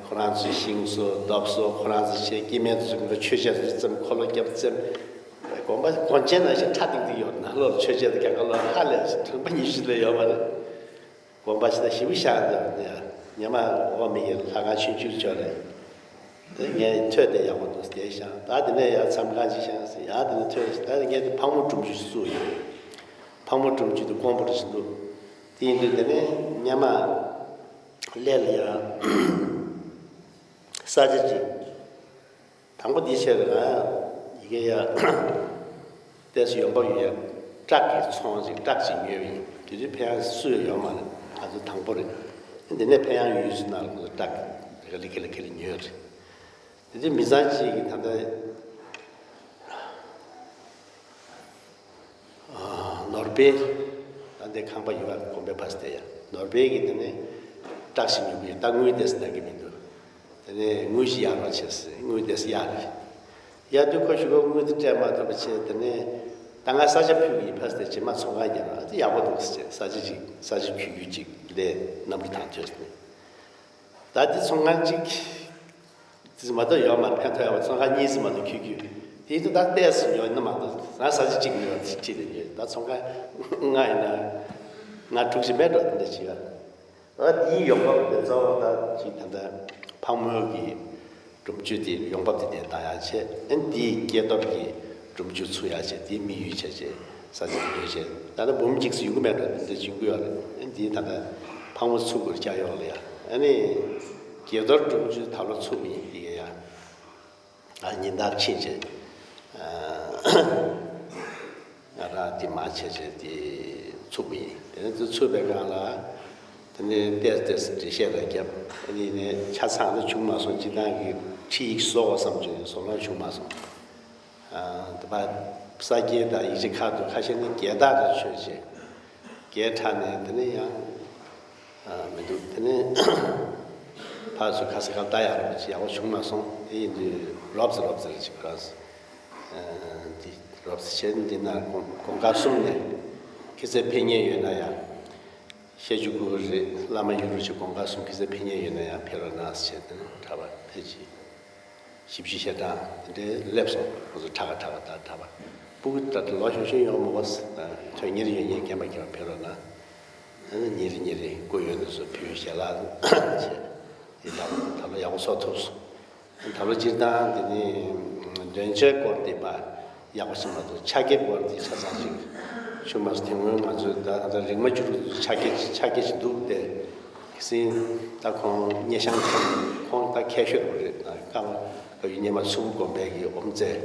ཁོ་རང་ཚོའི་ཞིང་བཟོ་རྡོ་བཟོ་ཁོ་རང་ཚོ་བྱས། སྐྱེ་དམན་ཚོ་ཚོ་མཆོད་ཆས་ཚོ་བཙེམ། འཁོར་ལོ་རྒྱབ་བཙེམ། དགོན་པ་དགོན་ཆེན་ནང་བཞིན་ཁྲ་ཏིག་ཏིག་ཡོད། ནང་ལོགས་ལ་མཆོད་ཆས་དང་རྒྱ་གར་ལོགས་ཧ་ལས་ཤིག་གྲོང་པ་ཉི་ཤུ་ལས་ཡོད་མ་རེད། དགོན་པ་ཞིག་ད་ཞེ་པོ་བཞག་འདུག་ཡ། ཉི་མ་འོག་མི་ཡི་ལྷ་ཁང་ཆུང་ཆུང་ཅིག་རེད། དེ་ངས་ཐོས་ཏེ་ཡག་པོ་འདུག་དེ་བཞག་ད་དེ་ནས་ཡར་མཚམས་ཁང་ཅིག་བཞག་ཟེར། ཡར་དེ་ནས་ཐོས་ད་ངས་དེ་ཕག་མོ་སྒྲུབ་མཆོད་བཙུགས་ཡོད། ཕག་མོ་སྒྲུབ་མཆོད་དེ་དཀོན་པོ་རེ་ཞིག་འདུག་དེ་ཡིན་དུས་དེ་ནས་ཉི་མ། ལས་ལ་ཡང་ས་ཆ་གཅིག་དང་པོ་འདི་བྱས་པ་ན་ཡི་གེ་ཡ་ཏོག་ཙམ་ཡོང་འབབ་ཡོད་ཡ། བྲག་གི་ཚོང་ཅིག་བྲག་ཅིག་ཉོས་པ་ཡིན། དེ་དུས་ཕན་ཡང་སུ་ཡང་ཡོད་མ་རེད། ང་ཚོ་དང་པོ་རེད། འདི་ནས་ཕན་ཡང་ཡུལ་ཚོ་ནང་ལ་ཁོ་ཚོ་བྲག་གི་ལི་ཁེ་ལི་ཁེ་ལི་ཉོས་རེད། དེ་དུས་མི་ཚང་གཅིག་གིས་ད་ལྟ། ནོར་དཔལ། ད་འདི་ཁང་པ་ཡོད་པ་དགོན་པའི་ཕ་སི་དེ་ཡ། ནོར་དཔལ་གྱིས་དེ་ནས་བཀྲག་ཤིང་ཉོ་གི་ཡོད། ད་དངུལ་དེ་ཙམ་གནང་གི་མི་འདུག་དེ་ནས་དངུལ་ཞིག་གཡར་རོགས་བྱེད་ཟེར། དངུལ་དེ་ཙམ་གཡར་རེད། གཡར་དུས་ཁོ་གཞུག་གུ་དངུལ་དེ་སྤྲད་མ་ཐུབ་པ་བྱས། དེ་ནས་ད་ང་ས་ཆ་ཕུལ་གི་ཡིན། ཕ་སི་དེ་རྗེས་མ་ཚོང་ཁང་རྒྱག་རོགས། ཨ་དེ་ཡག་པོ་འདུག་ཟེར། ས་ཆ་ཅིག་ས་ཆ་ཕུལ་རྒྱུ་ཅིག་ལས་གནམ་གྲུ་ཐང་ཐོས་ནས། ད་དེ་ཚོང་ཁང་གཅིག་ཙམ་མ་གཏོགས་ཡོད་མ་རེད། ཕན་ཐོགས་ཡག་པོ་ཚོང་ཁང་གཉིས་ཙམ་མ་གཏོགས་ཁྱོད་ཁྱོད་དེ་ཡིན་དུས་ད་ཏོག་ཙམ་ཉོ་ན་མ་གཏོགས། རང་ས་ཆ་གཅིག་ཉོས་པ་ཁྲིད་ནས་ཉོས། ད་ཚོང་ཁང་ལྔ་ཡིན་ན་ལྔ་དྲུག་ཅིག་མེད་འགྲོ། དེ་འདྲ་ཅིག་ཡོད། ཨ་དེའི་ཡོང་འབབ་དེ་གཙོ་བོ་ད་ཅིག་ད་ལྟ་ཕག་མོའི་གི་སྒྲུབ་མཆོད་དེ་ཡོང་འབབ་དེ་དེ་བཏང་ཡག་བྱས། ཨ་དེའི་སྐྱེས་རྡོར་གྱི་སྒྲུབ་མཆོད་ཚུགས་ཡག་བྱས། དེའི་དམིགས་ཡུལ་བྱས་བྱས། ས་ཆ་དེ་ཉོས་བྱས། ད་ལྟ་འབུམ་གཅིག་ཙམ་ཡོང་གི་མེད་འགྲོ། དེ་འདྲ་བྱུང་གི་ཡོད་རེད། ཨ་འདི་ད་ལྟ་ཕག་མོ་ཚུགས་དགོས་རྒྱ་ཡོག་ལ་ཡ། ཨ་ནི་དགྱེས་རྡོར་སྒྲུབ་མཆོད་ད་ལོ་ཚུགས་མི་འདི་ག་ཡ། ཨ་ཉིན་ལྟར་ཕྱིན་བྱས། ཨ་ར་དེ་མ་བྱས་བྱས་དེ་ཚུགས་མི། དེ་ནས་དེ་ཚུགས་པའི་སྒང་ལ་དེ་ནས་ཏོག་ཙམ་འགྲེལ་བཤད་རེ་བརྒྱབ། ཨ་ནི་ནས་ཆ་ཚང་ལ་བྱུང་མ་སོང་། སྤྱིར་བཏང་གི་ཁྲིད་ཡིག་བཟོ་དགོས་བསམ་བྱུང་། བཟོ་ལོང་བྱུང་མ་སོང་། དེ་པ་ས་སྐྱའི་དང་ཡིག་ཆ་ཁག་ཏུ་ཁ་ཤས་ནི་རྒྱལ་དག་དང་ཆོས་ཆེ། རྒྱལ་ཕྲ་ནས་དེ་ནས་ཡང་མི་འདུག་དེ་ནས་ཕར་ཚུར་ཁ་ས་ཁ་ལྟ་ཡག་རོགས་ཅིག་ཡག་པོ་བྱུང་མ་སོང་། དེ་ཡིན་དུས་རོབ་ཙམ་རོབ་ཙམ་རེ་ཅིག་ཁོ་རང་འདི་རོབ་ཙམ་བྱས་ནས། འདི་ན་གོང་གོང་དཀར་གསུམ་ནས་ཁྱེད་ཚོས་ཕེབས་མཁན་ཡོད་ན་ཡང་། ཤེས་རྒྱུ་དགོས་རེད། བླ་མ་ཡུལ་རུ་ཆེ་གོང་དཀར་གསུམ་ཁྱེད་ཚོས་ཕེབས་མཁན་ཡོད་ན་ཡང་ཕེབས་རོགས་གནང་ཟེར་བྱས། དེ་ནས་གྲྭ་པ་ཕལ་ཆེར་བཞི་བཅུ་ཞེ་གྲངས་དེ་འདྲའི་སླེབས་སོང་། ཁོ་ཚོ་ཁྲ་ཁ་ཁྲ་ཁ་དང་གྲྭ་པ་སྤུ་གུ་ད་ལྟ་ལོ་གཞོན་གཞོན་ཡོང་མོ་བ། དོན་གཉེར་ཡོད་མཁན་རྒན་པ་རྒན་པ་ཕེབས་རོགས་གནང་། ཨ་ནི་ཉིན་རེ་ཉིན་རེ་སྐུ་ཡོད་དུས་སུ་ཕུལ་ཞལ་ལག་བྱས། དེ་ལ་ད་ལོ་ཡག་པོ་ཚོགས་ཐུབ་སོང་། ད་ལོ་སྤྱིར་བཏང་འདི་ནི་འདོན་ཆའི་སྐོར་འདི་མ་ཡག་པོ་ཞིག་མ་འདུག་ཕྱག་འཁྱེར་སྐོར་འདི་ཆ་ཚང་ཞིག་ཆུ་མ་སུ་དེ་སྔོན་ང་ཚོས་ད་ད་རིག་མ་བཅུ་དྲུག་ཕྱག་འཁྱེར་ཕྱག་འཁྱེར་ཞིག་འདུག་སྟེ། གལ་སྲིད་ད་ཁོང་སྙན་ཤང་ཁྱེར་ཁོང་ད་མཁས་ཤོས་རེད། ད་ཀརྨ་བཀའ་བརྒྱུད་སྙེ་མ་མཚུར་ཕུ་དགོན་པའི་གི་དབུ་མཛད།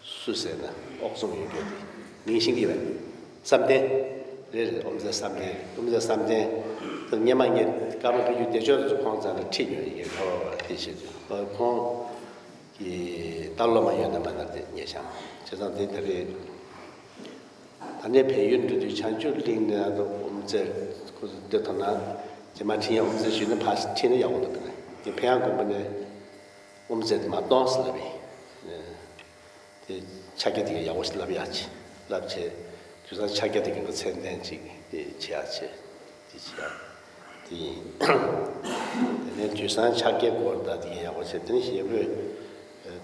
སུ་ཟེར་ན་ཨོག་ཚོམ་ཡོད་རྒྱུ་དེ་མིང་ཤེས་ཀྱི་བས། བསམ་གཏན། རེད་རེད། དབུ་མཛད་བསམ་གཏན། དབུ་མཛད་བསམ་གཏན། དེ་སྔོན་མ་ངས་ཀརྨ་བཀའ་བརྒྱུད་བདེ་མཆོག་རེ་ཚོ་ཁོང་རྩ་ནས་ཁྲིད་མྱོང་ཡིན་གྱི་ཁ་བ་བ་དེ་བྱེད་དུས་ཁོང་གི་ད་སློབ་མ་ཡོད་ན་མ་ན་དེ་ངས་བྱང་བྱས་ཙང་དེ་ད་རེད། ད་ནས་བལ་ཡུལ་འགྲོ་དུས་བྱང་ཆུབ་གླིང་ནས་ཨ་ནི་དབུ་མཛད་ཁོ་ཚོ་བསྡད་ཐུབ་ན་རྗེས་མ་ཁྲིད་ཡང་དབུ་མཛད་ཞུས་ན་ཕར་ཁྲིད་ན་ཡག་པོ་འདུག་པས་ན་དེ་ཕན་ཡང་དགོན་པ་ནས། དབུ་མཛད་དེ་མར་གཏོང་ཟེར་ལབ་ཡིན། དེ་ཕྱག་འཁྱེར་དེ་ག་ཡག་པོ་ཞིག་ལབ་ཡག་ཆེ་ལབ་བྱས། དུས་སང་ཕྱག་འཁྱེར་དེ་ག་གི་མཚན་ལྡན་ཅིག་དེ་བྱེད་ཡག་ཆེ་དེ་བྱེད་ཡག་དེ་ཡིན། དེ་ནས་དུས་སང་ཕྱག་འཁྱེར་སྐོར་ད་དེ་ག་ཡག་པོ་བྱས། དེ་ནས་ཞེ་པོས་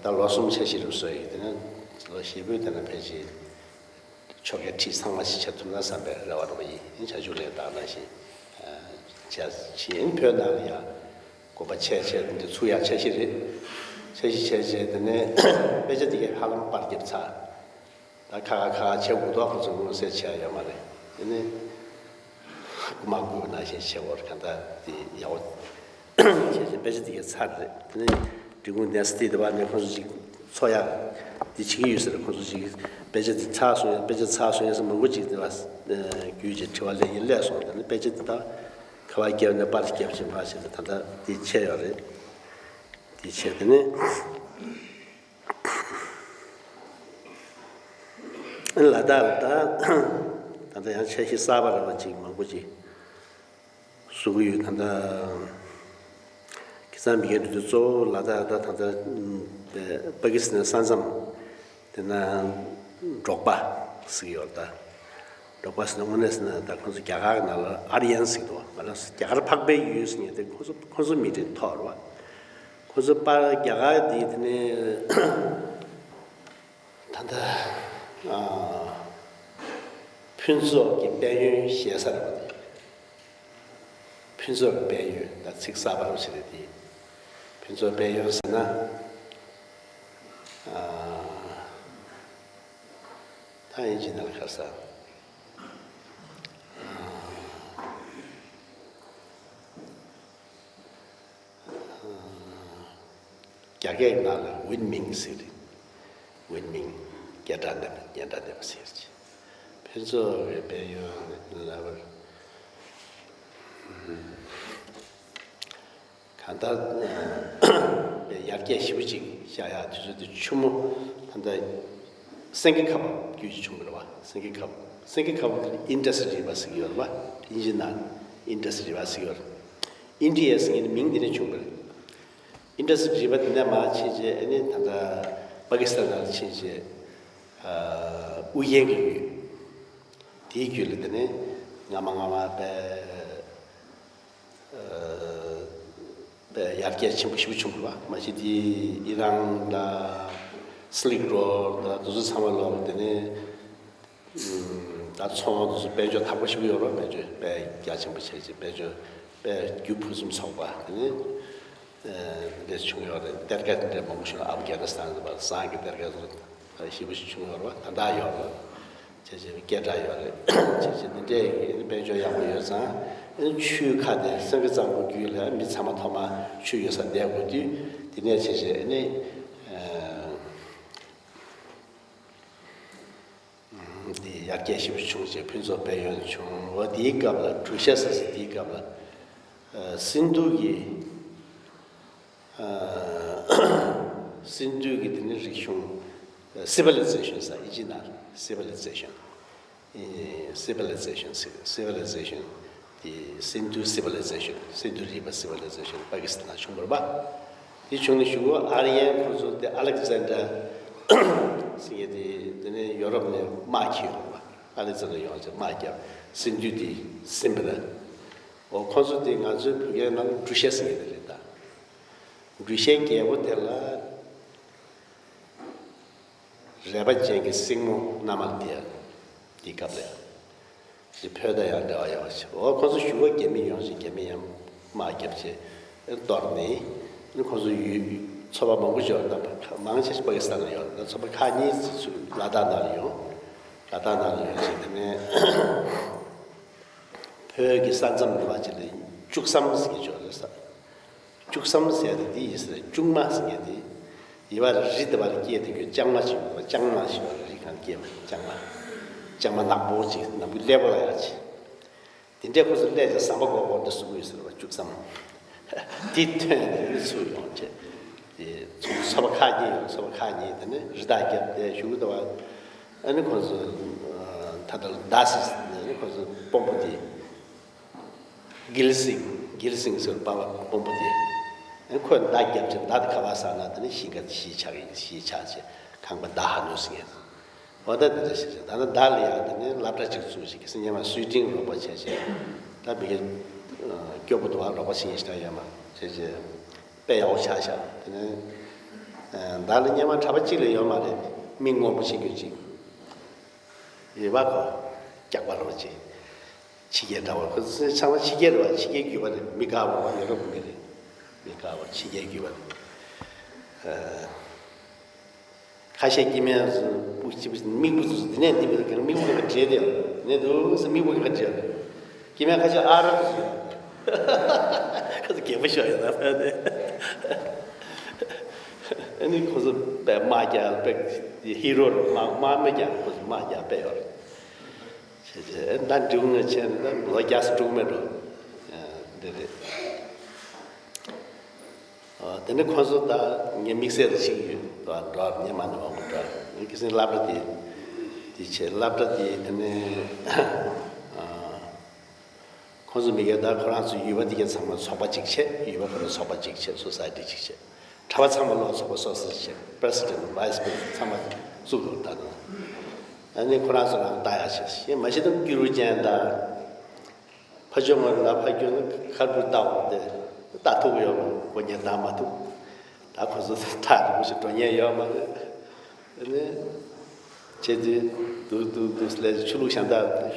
ད་ལོ་གསུམ་འཆར་གཞི་རུ་བཟོས་ཡིན། དེ་ནས་ལོ་ཞེ་པོས་དེ་ན་ཕལ་ཆེར་ཆོ་གའི་ཁྲིད་ཚང་མ་ཞིག་བྱ་ཐུབ་ན་བསམ་པའི་རེ་བ་རེ་བ་ཡིན། བྱང་ཆུབ་གླིང་དང་ནང་བཞིན་བྱ་བྱིན་བོད་ནང་ལ་ཡང་དགོན་པ་ཆེ་ཆེ་འདི་ཚུགས་ཡག་འཆར་གཞི་རེད། འཆར་གཞི་བྱས་བྱས་དེ་ནས་དཔེ་ཆ་དེ་གའི་ཧ་ལམ་པར་བརྒྱབ་ཚར། ད་ཁ་ཁ་ཁ་ཁ་བྱེད་དགོས་འདུག་ཁོ་ཚོ་མངོན་གསལ་བྱས་ཡོད་མ་རེད། དེ་ནས་རྐུ་མ་རྐུ་ནང་བཞིན་བྱེད་དགོས་རེད། གང་ལྟར་དེ་ཡག་པོ་བྱས་བྱས་དཔེ་ཆ་དེ་གའི་ཚར་རེད། དེ་ནས་འབྲི་གུང་གདན་ས་དེ་དེ་བ་ནས་ཁོ་ཚོ་ཅིག་འཚོ་ཡག་འདི་བྱེད་ཀྱི་ཡོད་ཟེར། ཁོ་ཚོ་ཅིག་དཔེ་ཆ་འདི་ཚར་སོང་ཡ། དཔེ་ཆ་ཚར་སོང་ཡ་ཟེར་མང་པོ་ཅིག་དེ་བ་བརྒྱུད་ཅིག་དྲི་བ་ལེན་གྱིན་སླེབས་སོང་། དེ་ནས་དཔེ་ཆ་འདི་ད་ཁ་པར་བརྒྱབ་ནས་པར་བརྒྱབ་ཅིག་མ་བྱས་ཏེ་ད་ལྟ་འདི་ཆད་ཡོད་རེད། འདི་ཆད་དེ་ནས་ལ་དྭགས་ལ་ད་ད་ལྟ་ཡང་འཆར་གཞི་གསར་པ་རེ་བ་ཅིག་མང་པོ་ཅིག་བཟོ་གི་ཡོད། ད་ལྟ་ཁ་སང་མི་རྒན་དུས་དུས་གཙོ་བོ་ལ་དྭགས་ད་ད་ལྟ་པ་ཀི་སི་ཐན་ས་མཚམས་དེ་ན་འབྲོག་པ་ཟེར་གྱི་ཡོད་རེད། ད་འབྲོག་པ་ཟེར་ན་དངོས་གནས་ཟེར་ན་ད་ཁོང་ཚོ་རྒྱ་གར་གྱི་ནང་ལ་ཨར་ཡན་ཟེར་གྱི་འདུག་ང་རང་ཚོ་རྒྱ་གར་འཕགས་པའི་ཡུལ་ཟེར་མཁན་དེ་ཁོང་ཚོ་ཁོང་ཚོ་མི་གྲས་ཐོག་རེད་བ། ཁོང་ཚོ་པར་རྒྱ་གར་འདི་དེ་ནས་ད་ལྟ་ཨ་ཕུན་ཚོགས་ཀྱི་དཔལ་ཡོན་ཞེ་ས་རེད་བ། དེ་ཕུན་ཚོགས་ཀྱི་དཔལ་ཡོན་ད་ཚིག་གསར་པ་རུ་བྱེད་དེ། ཕུན་ཚོགས་དཔལ་ཡོན་ཟེར་ན་ཨ་ད་ཡིན་གྱི་ན་ལ་ཁ་ས། རྒྱ་སྐད་ནང་ལ་ཝིན་མིང་ཟེར་རེད། ཝིན་མིང་། སྐད་གྲགས་ལྡན་པ། སྙན་གྲགས་ལྡན་པ་ཟེར་གྱི། ཕུན་ཚོགས་ཀྱི་དཔལ་ཡོན་ལབ་པར། གང་ལྟར་ཡར་རྒྱས་ཞེ་པོ་ཅིག་བཞག་ཡག་དུས་ཚོད་དེ་ཆུ་མོ་ད་ལྟ་སེང་གེ་ཁ་བ་བརྒྱུད་ཅིག་བྱུང་བ་རེད་བ། སེང་གེ་ཁ་བ། སེང་གེ་ཁ་བ་དེ་ལ་ཨིན་ཌ་སི་རི་བྷ་ཟེར་གྱི་ཡོད་རེད་བ། ཨིན་ཇི་ནང་ཨིན་ཌ་སི་རི་བྷ་ཟེར་གྱི་ཡོད་རེད། ཨིན་ཌི་ཡ་ཟེར་མཁན་མིང་འདི་ནས་བྱུང་བ་རེད། ཨིན་ཌ་སི་རི་བྷ་འདི་ནས་མར་ཕྱིན་རྗེས་ཨ་ནི་ད་ལྟ་པ་ཀི་སི་ཐན་ནང་ཕྱིན་རྗེས་ཨ་ཨུ་རྒྱན་གྱི་ཡུལ། དེའི་རྒྱུད་ལ་དེ་ནས་སྔ་མ་སྔ་མ་པའི་ཨ་པའི་ཡར་རྒྱས་ཆེན་པོ་ཞེ་པོ་བྱུང་བ་རེད་བ། མ་གཞི་དེ་ཨི་རན་དང་སི་ལིག་རོཌ་དང་དེ་ཚོ་ཚང་མ་ལོག་དེ་ནས་ད་ཚོང་དེ་ཚོ་དཔལ་འབྱོར་དག་པོ་ཞེ་པོ་ཡོད་རེད་བ། དཔལ་འབྱོར་དཔེ་རྒྱ་ཆེན་པོ་བྱས་རྗེས་དཔལ་འབྱོར་དཔལ་རྒྱུ་ཕུན་སུམ་ཚོགས་པ་དེ་ནས་ཨ་འདི་འདྲ་བྱུང་ཡོད་རེད། གཏེར་ཁ་དེ་འདྲ་མང་པོ་བྱུང་། ཨབ་གྷ་ནི་སི་ཐན་ཟེར་བ་ཟངས་ཀྱི་གཏེར་ཁ་ཟེར་བ་ཞེ་པོ་ཞིག་བྱུང་ཡོད་རེད་བ། ད་ལྟ་ཡོད་རེད། བྱས་བྱས་སྐད་གྲགས་ཡོད་རེད། བྱས་བྱས་འདི་འདྲའི་དཔལ་འབྱོར་ཡག་པོ་ཡོད་ཙང་ཆུའི་ཁ་དེ་སེང་གེ་གཙང་པོ་རྒྱུད་ལ་མི་ཚང་མ་ཐོག་མ་ཆུ་ཡོད་ས་བསྡད་དགོས་དུས་དེ་ནས་བྱས་བྱས་ནི་ཨ་འདི་ཡར་རྒྱས་ཞེ་པོ་བྱུང་རྗེས་ཕུན་ཚོགས་དཔལ་ཡོན་བྱུང་། འོ་དེའི་སྐབས་ལ་གྲུ་ཤ་ཟ་ས་དེའི་སྐབས་ལ་ཨ་སིན་དྷུ་གི་ཨ་སིན་དྷུ་གི་དེ་ནི་རིག་གཞུང་། སི་བི་ལི་ཛེ་ཤན་ཟེར་ཨིན་ཇི་ནང་སི་བི་ལི་ཛེ་ཤན། སི་བི་ལི་ཛེ་ཤན་ཟེར། སི་བི་ལི་ཛེ་ཤན་དེ་སིན་དྷུ་སི་བི་ལི་ཛེ་ཤན། སིན་དྷུ་རི་བར་སི་བི་ལི་ཛེ་ཤན་པ་ཀི་སི་ཐན་ནང་བྱུང་བ་རེད་པ། དེ་བྱུང་ནས་གཞུག་གུ་ཨར་ཡན་ཁོ་ཚོ་དེ་ཨ་ལེག་ཛན་ཌར་ཟེར་མཁན་དེ་དེ་ནས་ཡོ་རོབ་ནས་དམག་ཁྱེར་ཡོང་བ། ཨ་ལེག་ཛན་ཌར་ཡོང་རྗེས་དམག་བརྒྱབ། སིན་དྷུ་དེ་ཟིན་པ་རེད། འོ་ཁོ་ཚོ་དེ་ང་ཚོའི་བོད་སྐད་ནང་གྲུ་ཤ་ཟེར་མཁན་དེ་རེད་ད། གྲུ་ཤའི་རྒྱལ་པོ་དེ་ལ་རལ་པ་ཅན་གྱི་སྲིང་མོ་མནའ་མར་སྟེར། དེའི་སྐབས་ལ་ཡང་ཕོད་དང་ཡང་འབྲེལ་བ་ཡོད་པ་ཞིག་འོ་ཁོ་ཚོ་གཞུག་གུ་རྒྱ་མི་ཡོང་ཞིང་རྒྱ་མི་ཡང་དམག་བརྒྱབ་བྱས་གཏོར་ནས་ ནི་ཁོང་ཚོ་ཡུལ་ཚོ་པ་མང་པོ་ཡོད་ན། མང་ཆེ་ཤོས་པ་ཀི་སི་ཐན་ལ་ཡོད་ན། ཚོ་པ་ཁག་གཉིས་ཙམ་ལ་དྭགས་ནང་ལ་ཡོད། ལ་དྭགས་ནང་ལ་ཡོད་ཅིག་དེ་ནས་བོད་ཀྱི་ས་མཚམས་དེ་བ་ཅིག་ལ་ལྕུག་ཟམ་ཟེར་མཁན་ཅིག་ཡོད་རེད་ས། ལྕུག་ཟམ་ཟེར་དེ་འདི་ཡིན་ཟེར། ལྕུག་མ་ཟེར་མཁན་དེ་ཡི་བ་རི་དེ་བ་ལ་སྐྱེས་དེ་གྱུར་ལྕང་མ་ཞིག་ཡོད་པ། ལྕང་མ་ཞིག་ཡོད་རི་སྒང་སྐྱེས་པ། ལྕང་མ། ལྕང་མ་ནག་པོ་ཅིག་ནམ་བུ་ཀླད་པ་ལ་ཡ་ཅིག་དེ་འདྲའི་ཁོ་ཚོ་སླེབས་ཀྱང་ཟམ་པ་སྒོར་སྒོར་དུ་བཟོ་གི་ཡོད་ཟེར་བ། ལྕུག་ཟམ་དེ་ཐོན་ནས་ཚུར་ཡོང་བྱས། དེ་ཚོ་ཚོ་པ་ཁག་གཉིས་ཡོད། ཚོ་པ་ཁག་གཉིས་དེ་ནས་རི་དྭགས་བརྒྱབ་སྟེ་བཞུགས་འདུག་བ། ཨ་ནི་ཁོ་ཚོ་ད་ལྟ་ཟླ་ཟེར་ནས་ཁོ་ཚོ་དཔོན་པོ་དེ་གིལ་སིང་། གིལ་སིང་ཟེར་བ་དཔོན་པོ་དེ། ཨ་ནི་ཁོས་མདའ་བརྒྱབ་བྱས་མདའ་དེ་ག་པར་ཟགས་ན་དེ་ནས་ཤིང་ཁ་དེ་གཞིས་ཆགས་ཀྱི། གཞིས་ཆགས་བྱས་ཁང་པ་མདའ་ཧ་ནུ་ཟེར་མཁན། འོ་ད་འདི་འདྲ་བྱས་བྱས་ད་ནི་བདག་ལ་ཡང་དེ་ནས་སློབ་གྲྭ་གཅིག་བཙུགས་ཤིག་གི་སེམས་ཉམས་སུའི་ཏིང་རོགས་པ་བྱས་བྱས། ད་མི་གི་སྐྱོ་པོ་འདུག་བ། རོགས་པ་བྱེད་ཤ་ཡ་མ་བྱས་བྱས་དཔེ་ཡག་པོ་ཆགས་ཤག་དེ་ནས་བདག་ལ་སྙན་མ་གྲྭ་པ་གཅིག་ལས་ཡོད་མ་རེད། མི་ངོ་མ་བྱེད་རྒྱུ་གཅིག་ཡོད་པ་གོ། སྐྱག་པ་རོགས་བྱེད། ཕྱི་རྒྱལ་འདྲ་བ་ཁོ་ཚོའི་ཚང་མ་ཕྱི་རྒྱལ་རེད་བ། ཕྱི་རྒྱལ་རྒྱུད་པ་རེད། མི་དགའ་བ་ཡོ་རོབ་མི་རེད། མི་དགའ་བ་ཕྱི་རྒྱལ་རྒྱུད་པ་རེད། ཁ་ཤས་སྐྱེ་དམན་ཚོ་སྤུ་གཅིག་པུ་མིག་སྤུ་ཚོ་འདི་ནས་འདི་མི་འདུག་མིག་སྤུ་ག་འདྲེས་དེ་ནས་འདུག་ཟེར། མིག་སྤུ་ག་འདྲེས། སྐྱེ་དམན་ཁ་ཤས་ཨ་རབ་ཚོ་ཡོད། ཁ་ཚོ་རྒད་པོ་ཤོག་ཡོད་ན་ཕན་ཏེ། ཨ་ནི་ཁོ་ཚོ་དཔེ་དམག་རྒྱག་དཔེ་ཧི་རོ་རེད། དམག་དམག་མི་རྒྱག་ཁོ་ཚོ་དམག་རྒྱག་དཔེ་ཡོད་རེད། བྱས་བྱས་ད་འབྲི་གུང་ལ་ཆས་ནས་ད་ལོ་བརྒྱ་ཙམ་འགྲོ་གི་མེད་འགྲོ། འདི་རེད། དེ་ནས་ཁོ་ཚོ་ད་ངས་དམིགས་བསལ་ཞིག་ཡོད་དོ། འགྲོ་ངས་མ་ནས་མང་པོ་འགྲོ། ངས་ཁ་སང་སློབ་གྲྭ་དེ་དེ་བྱས། སློབ་གྲྭ་དེ་དེ་ནས་ཁོ་ཚོ་མི་སྒེར་ད་ཁོ་རང་ཚོ་ཡུལ་པ་དེ་གའི་ཚང་མ་ཚོགས་པ་གཅིག་བྱས། ཡུལ་པ་ཁོ་རང་ཚོགས་པ་གཅིག་བྱས། སོ་སའི་ཊི་གཅིག་བྱས། གྲྭ་པ་ཚང་མ་ལོག་ཚོགས་པ་སོ་སོ་བྱས། པི་རེ་སི་ཌེན་ཊི། བྷའི་སི་པི་རེ་སི་ཌེན་ཊི་ཚང་མ་བཙུགས་ལོ་ད་དུང་། ཨ་ནི་ཁོ་རང་ཚོ་རང་ལྟ་ཡག་བྱས། ཞེས་མ་གཞི་དུ་སྐྱུ་རུ་ཅན་དང་། ཕ་ཆོས་ངོས་ལ་ཕ་ཁྱོད་ནི་ཁར་བུར་ལྟ་འོང་སྟེ་ལྟ་ཐུབ་ཡོད་མ་རེད། སྒོ་ཉལ་བཏང་མ་ཐུབ། ད་ཁོ་ཚོ་ཐག་རིང་པོ་ཞིག་འགྲོ་ཉན་ཡོད་མ་རེད། ཨ་ནི་བྱས་དུས་འདུག་འདུག་འདུག་ལས་ཆུ་ལུག་ཤང་ད་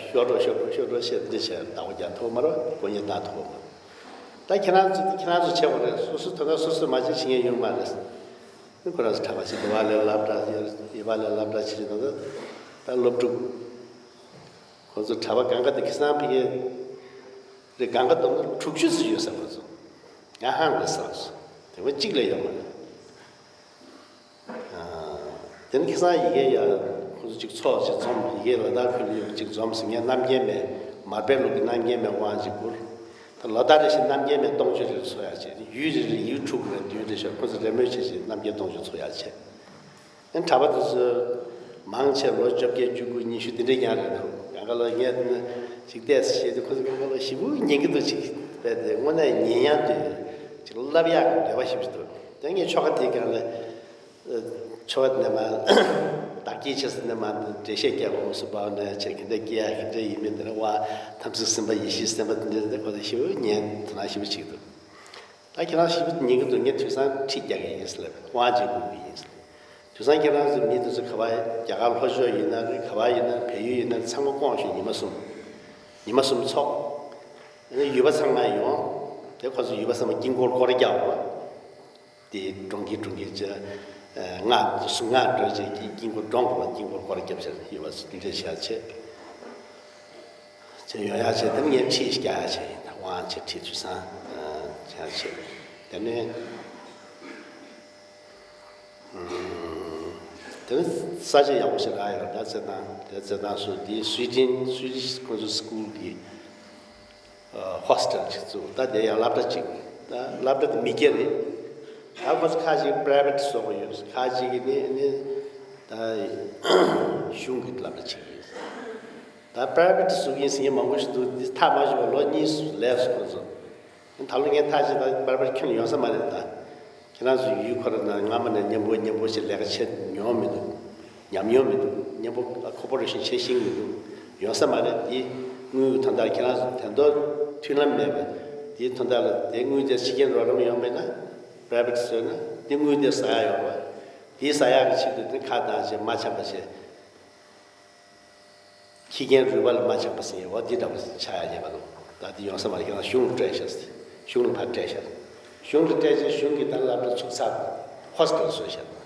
ཤོར་འགྲོ་ཤོར་འགྲོ་ཤོར་འགྲོ་བྱས་འདི་བྱས་ཟླ་བ་རྒྱག་ཐུབ་མ་རེད། སྒོ་ཉལ་བཏང་ཐུབ་མ་རེད། ད་ཁྱེད་རང་ཚོ་འདི་ཁྱེད་རང་ཚོ་བྱས་པ་རེད། སོ་སོ་དོན་དག་སོ་སོས་མ་བྱས་བྱེད་མཁན་ཡོད་མ་རེད། ཁོ་རང་ཚོ་གྲྭ་པ་ཞིག་འདུག་བ་ལས་སློབ་གྲྭ་ཡོད་པ་ལས་སློབ་གྲྭ་ཆེ་ཆེ་དང་ད་སློབ་ཕྲུག་ཁོ་ཚོ་གྲྭ་པ་གང་ག་དེ་ཁ་སང་ཕ་གི་རེ་གང་ག་བསྡོམས་ན་དྲུག་ཅུ་ཙམ་ཡོད་ས། ཁོ་ཚོ་ང་ཧང་ལ་བསམ་སོང་། དེ་བ་གཅིག་ལས་ཡོད་མ་རེད། དེ་ནི་ཁ་སང་ཡི་གེ་ཡ་ཁོ་ཚོ་གཅིག་ཚོགས་ཅིག་འཛོམས། ཡི་གེ་ལ་དྭགས་ཁུལ་ཡོད་པ་གཅིག་འཛོམས་ཟིན་ངས་རྣམ་རྒྱལ་མའི་མར་པའི་ལུགས་ཀྱི་རྣམ་རྒྱལ་མའི་དབང་ཅིག་བསྐུར། ད་ལོ་ལྟར་རེ་བཞིན་རྣམ་རྒྱལ་མའི་སྟོང་མཆོད་རེ་འཚོགས་ཡག་བྱས། ཡུལ་རེ་རེ་ཡུལ་དྲུག་རེ་བདུན་རེ་ཤོར་ཁོ་ཚོ་རེ་མོས་བྱས་བྱས་རྣམ་རྒྱལ་སྟོང་མཆོད་འཚོགས་ཡག་བྱས། ཨ་ནི་གྲྭ་པ་དེ་ཚོ་མང་ཆེ་ལོ་བཅོ་བརྒྱད་བཅུ་དགུ་ཉི་ཤུ་དེ་འདྲའི་ཡང་རེད་འདུག་གང་ག་ལ་ངས་ཅིག་བལྟས་ཤེས་དུས་ཁོ་ཚོ་གང་ག་ལ་ཞེ་པོ་ཉན་གི་འདུག་ཅིག་དཔེ་དེ་དངོས་གནས་ཉན་ཡག་འདུག་ཅིག་བསླབ་ཡག་གི་འདོད་པ་ཞེ་པོ་ཞིག་འདུག་དེ་ངས་ཆོ་ག་དེའི་སྒང་ལ་ཆོ་ག་ནས་མ་བདག་གིས་ཆེ་ས་ནས་མ་འགྲེལ་བཤད་རྒྱག་དགོས་སུ་བབ་ནས་ཆེ་གི་འདྲ་སྐྱེ་ཡག་གི་འདྲ་ཡིན་མིན་དེ་འདྲ་བ། ཐམས་ཅད་སེམས་དཔའ་ཡེ་ཤེས་སེམས་དཔའ་དེ་འདྲ་དེ་ཁོ་ཚོ་ཞེ་པོ་ཉན་དེ་ན་ཞེ་པོ་ཅིག་འདུག་ད་ཁྱེད་རང་ཞིབ་ཏུ་ཉན་གྱི་འདུག་ངས་དུས་སང་ཁྲིད་རྒྱག་གི་ཡིན་ཟེར་ལབ། དབང་ཆེན་དགོས་ཀྱི་ཡིན་ཟེར། དུས་སང་ཁྱེད་རང་ཚོ་མི་དེ་ཚོ་ག་པར་རྒྱ་གར་ལྷོ་ཕྱོགས་ཡིན་ན་རེད། ག་པར་ཡིན་ན་བལ་ཡུལ་ཡིན་ན་ཚང་མ་སྐོང་ཞིག་ཉི་མ་གསུམ། ཉི་མ་གསུམ་ཚོགས། ཨ་ནི་ཡུལ་པ་ཚང་མ་ཡོང་། དེ་ཁོ་ཚོ་ཡུལ་པ་ཚང་མ་དཀྱིལ་འཁོར་སྐོར་ར་རྒྱག་པ། དེ་སྒྲོང་གིན་སྒྲོང་གིན་བྱས། སྔགས་གཟུངས་སྔགས་འདོན་བྱས་ཀྱི་དཀྱིལ་འཁོར་སྒྲོང་གི་དཀྱིལ་འཁོར་སྐོར་ར་རྒྱབ་བྱས་ཡུལ་པ་ཚོ་འདི་འདྲས་བྱས་བྱས། ཅེས་ཡོང་ཡག་བྱས། དེ་ནས་ངས་ཁྲིད་རྒྱག་ཡག་བྱས་ཡིན། དབང་ཆེ་ཁྲིད་དུས་སང་བྱས་བྱས། དེ་ནས་དེ་ནས་ས་ཆ་ཡག་པོ་ཞིག་རག་ཡོད། ད་རྩེད་ཐང་། དེ་རྩེད་ཐང་སུ་འདི་སུའི་ཏིན། སུའི་ཏིན་ཁོ་ཚོ་སི་ཀུལ་གི་ཧོ་སི་ཊེལ་ཅིག་བཙུགས། ད་དེ་ཡང་སློབ་གྲྭ་གཅིག་ད་སློབ་གྲྭ་དེ་མི་སྒེར་རེད། ད་ཁོ་ཚོ་ཁ་ཅིག་པ་རའི་ཝེ་ཊི་བཟོ་གི་ཡོད། ཁ་ཅིག་གི་ནི་ནི་ད་གཞུང་གི་སློབ་གྲྭ་གཅིག་ཡོད། ད་པ་རའི་ཝེ་ཊི་བཟོ་གི་ཡིན་ཟེར་མཁན་མང་པོ་ཞིག་འདུག་འདི་ཐག་མ་ཆོད་པ་ལོ་གཉིས་སུ་ལས་སུ་ཁོ་ཚོ། ད་ལོ་ངས་ཐག་བཅད་ད་པ་རའི་ཝེ་ཊི་ཁྱོན་ཡོང་ས་མ་རེད། ད་ཁྱེད་རང་ཚོ་ཡུལ་ཁོ་ར་ན་སྔ་མ་ནས་མཉམ་པོ་མཉམ་པོ་ཞིག་ལས་ཀ་བྱེད་མྱོང་མི་འདུག་ཉམས་མྱོང་མི་འདུག་མཉམ་པོ་ཁོ་པོ་རེ་ཤན་བྱེད་ཤེས་མི་འདུག་ཡོང་ས་མ་རེད། འདི་དངུལ་གྱི་དོན་དག་ཁྱེད་རང་ཚོ་དོན་དུ་མཐུན་ལམ་མེད་པ། འདིའི་དོན་དག་ལ་དེ་དངུལ་དེ་ཕྱི་རྒྱལ་རོགས་རམ་ཡོང་མེད་ན་པ་རའི་ཝེ་ཊི་བཟོས་ན་འདི་དངུལ་དེ་ཟ་ཡག་ཡོང་བ། དེའི་ཟ་ཡག་གི་ཆེད་དུ་དེ་ཁ་བཏང་བྱས་མ་འཆམ་པ་བྱས། ཁྱི་རྒན་རུས་པ་ལ་མ་ཆགས་པ་ཟེར་ཡོད་པ་འདི་འདྲ་བ་ཆགས་ཡ་ཉེན་པ་འདུག་ད་འདི་ཡོང་ས་མ་རེད། ཁྱེད་རང་གཞུང་ལ་སྤྲད་ཤག་ཟེར། གཞུང་ལ་ཕར་སྤྲད་ཤག་གཞུང་གི་སྤྲད་རྗེས་གཞུང་གིས་ད་སློབ་གྲྭ་ཚུགས་ཚར། ཧོ་སི་ཊེལ་བཟོས་བཞག་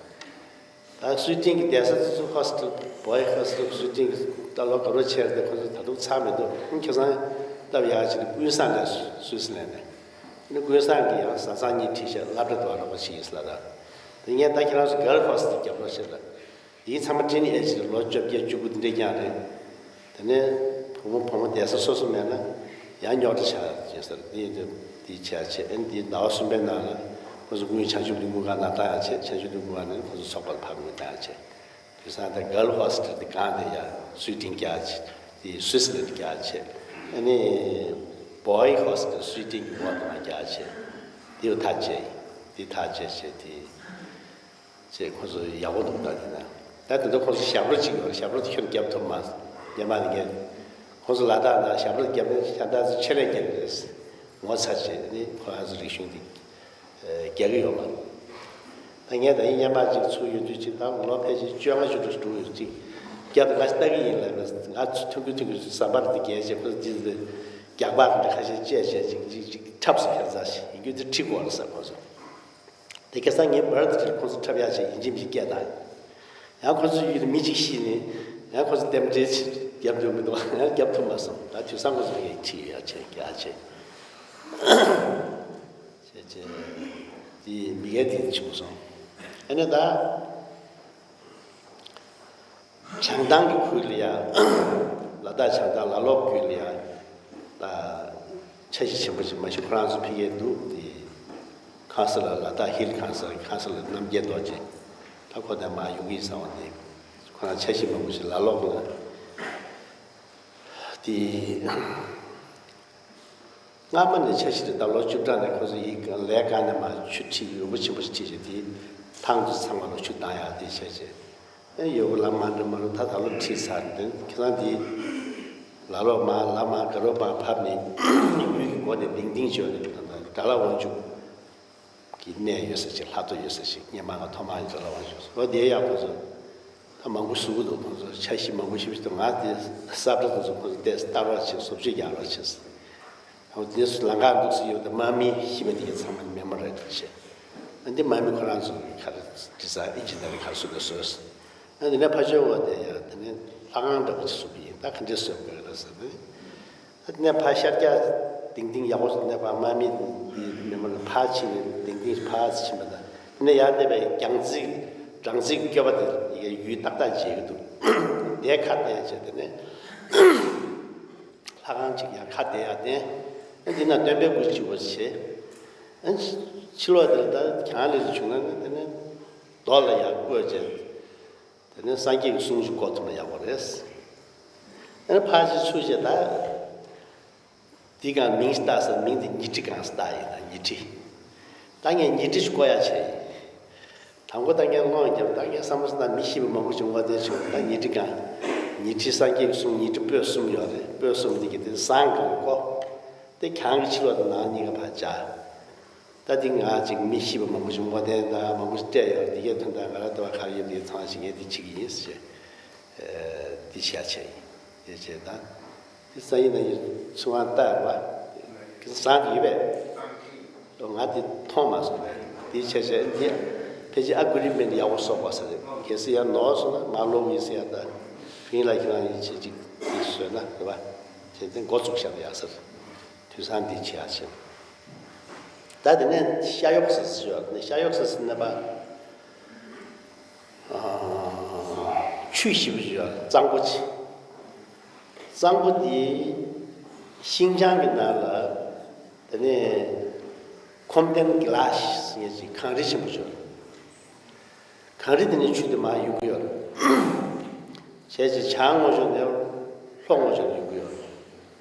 ད་སུའི་ཊིང་གི་བསྡད་ས་དེ་ཚོ་ཧོ་སི་ཊེལ། བོའི་ཧོ་སི་ཊེལ། སུའི་ཊིང་གི་ད་ལོ་དགའ་རོགས་བྱས་ཏེ་ཁོ་ཚོ་ད་དུང་ཚར་མི་འདུག་ཁྱེད་ཚང་སླེབས་ཡག་ཅིག་ཀུན་བཟང་ནས་སུད་སི་ལན་ནས། ནི་ཀུན་བཟང་གིས་ཡང་བཟའ་ཚང་གཉིས་ཁྲིད་བྱས་སློབ་གྲྭ་དུ་ཨ་རོགས་པ་ཞིག་ཡིན་ལ་ད། དེ་ངས་ད་ཁྱེད་རང་ཚོ་གརལ་ཧོ་སི་ཊེལ་རྒྱབ་རོགས་བྱེད་ལ། དེའི་ཚང་མ་ཊིན་ཨེ་ཇི་རེད། ལོ་བཅོ་བརྒྱད་བཅུ་དགུ་དེ་འདྲས་ཀྱང་རེད། དེ་ནས་བུ་མོ་བུ་མོ་བསྡད་ས་སོ་སོ་མེད་ན་ཡང་རྙོག་དྲ་ཆགས་ཡིན་ཟེར། དེ་དེ་བྱས་བྱས། ཨ་ནི་དེ་ཟླ་བ་གསུམ་པའི་ནང་ལ་ཁོ་ཚོ་དངུལ་བྱང་ཆུབ་ཀྱི་དངུལ་ཁང་ནང་བཏང་ཡག་བྱས། བྱང་ཆུབ་ཀྱི་དངུལ་ཁང་ནས་ཁོ་ཚོ་ཚོགས་པར་ཕབ་དངུལ་བཏང་ཡག་བྱས། དེང་སང་ད་གརལ་ཧོ་སི་ཊེལ་དེ་གང་དེ་ཡ་སུའི་ཊིང་རྒྱག་བྱས། དེ་སུད་སི་ལན་རྒྱག་བྱས། ཨ་ནི་བོའི་ཧོ་སི་ཊེལ་སུའི་ཊིང་གི་འོག་ཏུ་མ་རྒྱག་བྱས། དེ་ཐག་བཅད་ཡིན། དེ་ཐག་བཅད་བྱས་དེ། ཅེས་ཁོ་ཚོ་ཡག་པོ་འདུག་ད་དེ་ན། ད་དེ་ཚོ་ཁོ་ཚོ་ཞབས་བྲོ་གཅིག་ཡོད་རེད། ཞབས་བྲོ་དེ་ཁྱོན་རྒྱབ་ཐུབ་མ་སོང་། ཉི་མ་དེ་ངས་ཁོ་ཚོ་ལ་དྭགས་ན་ཞབས་བྲོ་རྒྱབ་ནས་ཤ་སྟག་ཚོ་ཆེད་ལས་རྒྱབ་རེད། ངོ་ཚ་བྱས་ནས་ཁོ་ཨ་ཚོ་རིག་གཞུང་དེ་རྒྱག་གི་ཡོད་མ་རེད། ད་ངས་ད་ཡིན་སྔོན་མ་ཅིག་ཚུགས་ཡོད་དུས་ཅིག་ད་ལོ་ཕལ་ཆེར་བཅོ་ལྔ་བཅུ་དྲུག་འགྲོ་ཡོད་ཅིག་རྒྱབ་ང་ལྟ་གི་ཡིན་ལབ་ནས། ང་ཚོ་ཐུང་གུ་ཐུང་གུ་ཟམ་པར་དེ་བརྒལ་བྱས་ཁོ་ཚོ་དེ་རྒྱག་པ་དེ་ཁ་ཤས་བཅད་བྱས་ཅིག་ཅིག་ཅིག་འཁྲབ་སོང་། ཁྱད་མཚར་ཞིག་ཡིན་རྒྱུ་དེ་ཁྲིད་དགོས་རེད་ཟེར་ཁོ་ཚོ། དེ་ཁ་སང་ངའི་བར་དུ་ཁོང་ཚོ་འཁྲབ་ཡག་ཅིག་ཡིན་གཅིག་མིན་གཅིག་སྐད་བཏང་། ཡང་ཁོང་ཚོ་ཡུལ་མི་གཅིག་ཤི་ནས་ཡང་ཁོང་ཚོ་རྟེན་འབྲེལ་ཅིག་རྒྱབ་འགྲོ་མི་འདུག་ཡང་རྒྱབ་ཐུབ་མ་སོང་། ད་དུས་སང་ཁོང་ཚོ་ངས་ཁྲིད་ཡག་བྱས་རྒྱག་བྱས་བྱས་བྱས། དེ་མི་སྒེར་དེ་ཆེན་པོ་སོང་། ཨ་ནི་ད། བྱང་ཐང་གི་ཁུལ་ལ་ཡ། ལ་དྭགས་བྱང་ཐང་ལ་ལོག་ཁུལ་ལ་ཡ། ད་འཆར་གཞི་ཆེན་པོ་ཞིག་མ་གཞི་ཁོ་རང་ཚོ་ཕ་གིར་འདུག་དེ་ཁང་གསར་ལ་ལ་དྭགས་ཧིལ་ཁང་གསར། ཁང་གསར་ལ་རྣམ་རྒྱལ་རྡོ་རྗེ། ད་ཁོ་དེ་མར་ཡོང་གི་ཡིན་བསམ་པ་དེ། ཁོ་རང་འཆར་གཞི་མང་པོ་ཞིག་ལ་ལོག་ལ། དེ། སྔ་མ་ནས་འཆར་གཞི་དེ་ད་ལོ་བཅུ་ཕྲག་ནས་ཁོ་ཚོ་ཡིག་ལས་ཀ་ནས་མར་ཆུ་ཁྲིད། ཡོ་བོ་ཆེན་པོ་ཞིག་ཁྲིད་བྱས་དེ་ཐང་དུ་ཚང་མ་ལོ་ཆུ་བཏང་ཡག་དེ་བྱས་བྱས། ཨེ་ཡོ་བོ་ལམ་མ་འགྲིམ་མ་རུ་ད་ད་ལོ་ཁྲིད་ཚར། དེ་ཁྱེད་རང་དེ་ལ་ལོ་མ་ལ་མ་དགའ་རོགས་པ་ཕབ་ནས་ཡུལ་གྱི་སྒོ་ནས་ལྡིང་ལྡིང་བྱས་ནས་ད་ལྟ་དགྲ་ལ་དབང་ཕྱུག་གི་གནས་ཡོད་ས་ཞིག་ལྷ་ཐོ་ཡོད་ས་ཞིག་སྔོན་མ་ང་ཐོག་མར་ཡིན་ཙང་ལ་དབང་ཕྱུག་ཨོ་དེ་ཡག་པོ་ཚོ་ད་མང་པོ་བཟོ་གི་འདུག་ཁོང་ཚོ་འཆར་གཞི་མང་པོ་ཞིག་བཟོས་འདུག་ང་དེ་ས་བཀྲ་དེ་ཚོ་ཁོང་ཚོ་ཏོག་ཙམ་ལྟ་རོགས་བྱེད། བཟོ་བཅོས་རྒྱག་རོགས་བྱེད། ཨོ་དེ་ཚོ་ལམ་ཁ་འདུག་སེ་ཡོད་དེ་དམག་མི་ཤི་བ་དེ་གའི་ཚང་མ་མེ་མོ་རེད་བྱས། ཨ་འདི་དམག་མི་ཁོ་རང་ཚོ་གི་ཁར་དེ་ཚ་ཨིན་ཇི་ནི་ཡར་ཁར་བཟོ་དགོས་བཟོས། ཨ་འདི་ནས་ཕར་ཕྱོགས་འོག་དེ་ཡང་དེ་ནས་ལྷ་ཁང་འདྲ་པོ་ཅིག་བཟོ་གི་ཡིན། ད་ག་འདྲས་བཟོ་དགོས་རེད་ཟེར་ནས། ཨ་དེ་ནས་ཕར་ཤར་རྒྱག་ལྡིང་ལྡིང་ཡག་པོ་བཟོས་ནས་ཕར་དམག་མི་འདི་མི་མང་ཕར་ཕྱིན་ནས་ལྡིང་ལྡིང་ཕར་ཕྱིན་པ་དང་། དེ་ནས་ཡར་སླེབས་པའི་རྒྱང་རྩིག་སྦྲང་རྩིའི་སྐྱོ་པ་དེ་ཡི་ཡུལ་ཏག་ཏག་མཇལ་གི་འདུག་དེ་ཁ་བསྡད་བྱས་དེ་ནས། ལྷ་ཁང་གཅིག་ཡར་ཁ་བསྡད་ཡར་བསྟན། ཨ་འདི་ན་སྟོན་པའི་སྐུ་གཅིག་པོ་བྱས། ཨ་ཕྱི་ཕྱི་ལོགས་དེར་ད་གྱང་ལེབ་བྱུང་ན་དེ་ནས་རྡོ་ལ་ཡར་བརྐོས་བྱས། དེ་ནས་སངས་རྒྱས་ཀྱི་གསུང་ཞིག་གོ་ཐུབ་ན་ཡག་པོ་རེད། ཨ་ནི་ཕར་ཅིག་ཚུར་བྱས་ད། འདི་གང་མིང་ཞིག་བཏགས་ཟེར། མིང་དེ་ཉི་ཁྲི་གང་ཟེར་བཏགས་ཡིན་ན་ཉི་ཁྲི། ད་ངས་ཉི་ཁྲི་ཞིག་བརྐོ་ཡག་བྱས་ཡིན། དང་པོ་ད་ངས་སློང་རྒྱབ་ད་ངས་བསམ་བློ་ཟེར་ན་མི་ཤི་བ་མང་པོ་བྱུང་བ་དེ་བྱུང་། ད་ཉི་ཁྲི་གང་། ཉི་ཁྲི་སངས་རྒྱས་ཀྱི་གསུང་ཉི་ཁྲི་པོད་གསུམ་ཡོད་རེད། པོད་གསུམ་དེ་གི་དེ་ཟངས་གང་བརྐོ། དེ་གྱང་གི་ཕྱི་ལོགས་དང་ནང་གཉིས་ཀ་ཕར་སྦྱར། ད་དེ་ང་ཅིག་མི་ཤི་བ་མང་པོ་བྱུང་བ་དེ་ད་མང་པོ་ཞིག་སྤྲད་ཡོད་རེད། དེ་གས་ཐོན་ད་ང་ར་དེ་བ་ག་རེ་ཡོད་དེ་ཚང་ཞིག་ངས་དེ་བྱེད་ཀྱི་ཡིན་ཟེར། ཨ་དེ་བྱས་བྱས་ཡིན། དེ་བྱས་ད། དེ་སང་ཉིན་ནས་ཚུར་ང་ལྟ་ཡོང་བ། ཟངས་ཡོད་པས། ང་དེ་མཐོང་མ་སོང་བས། དེ་བྱས་བྱས་འདི་ཕལ་ཆེར་ཨ་གུ་རི་མེན་ཡག་པོ་བཟོ་དགོས་ས་རེད། གལ་སྲིད་ཡར་ནོར་སོང་ན་མར་ལོག་ཡིན་ཟེར་ཡ། ད་ཕིན་ལ་ཁྱེད་རང་ཡིན་བྱེད་ཅིག་དེ་བཟོས་ན་རེད་པ། བྱས་ཏེ་འགོ་བཙུགས་བཞག་ན་ཡག་ས་རེད། དུས་སང་འདི་བྱེད་ཡག་བྱེད། ད་དེ་ནས་ཤ་གཡོག་ཟེར་ཟེར་ཡོད། དེ་ནས་ཤ་གཡོག་ཟེར་ཟེར་ན་པ། ཨ་ཆུ་ཞིབ་ཞིབ་གཙང་པོ་ཆེ། གཙང་པོ་དེའི་ཤིང་བྱང་གི་ནང་ལ་དེ་ནས་ཁོམ་ཏན་གི་ལ་ཞིག་ངེས་ཅིག་གངས་རི་ཆེན་པོ་ཞིག་ཡོད། གངས་རི་དེ་ནས་ཆུ་དེ་མར་གཡུག་གི་ཡོད། བྱས་ཙང་བྱང་ངོས་ཕྱོགས་ནས་ལྷོ་ངོས་ཕྱོགས་ནས་གཡུག་གི་ཡོད།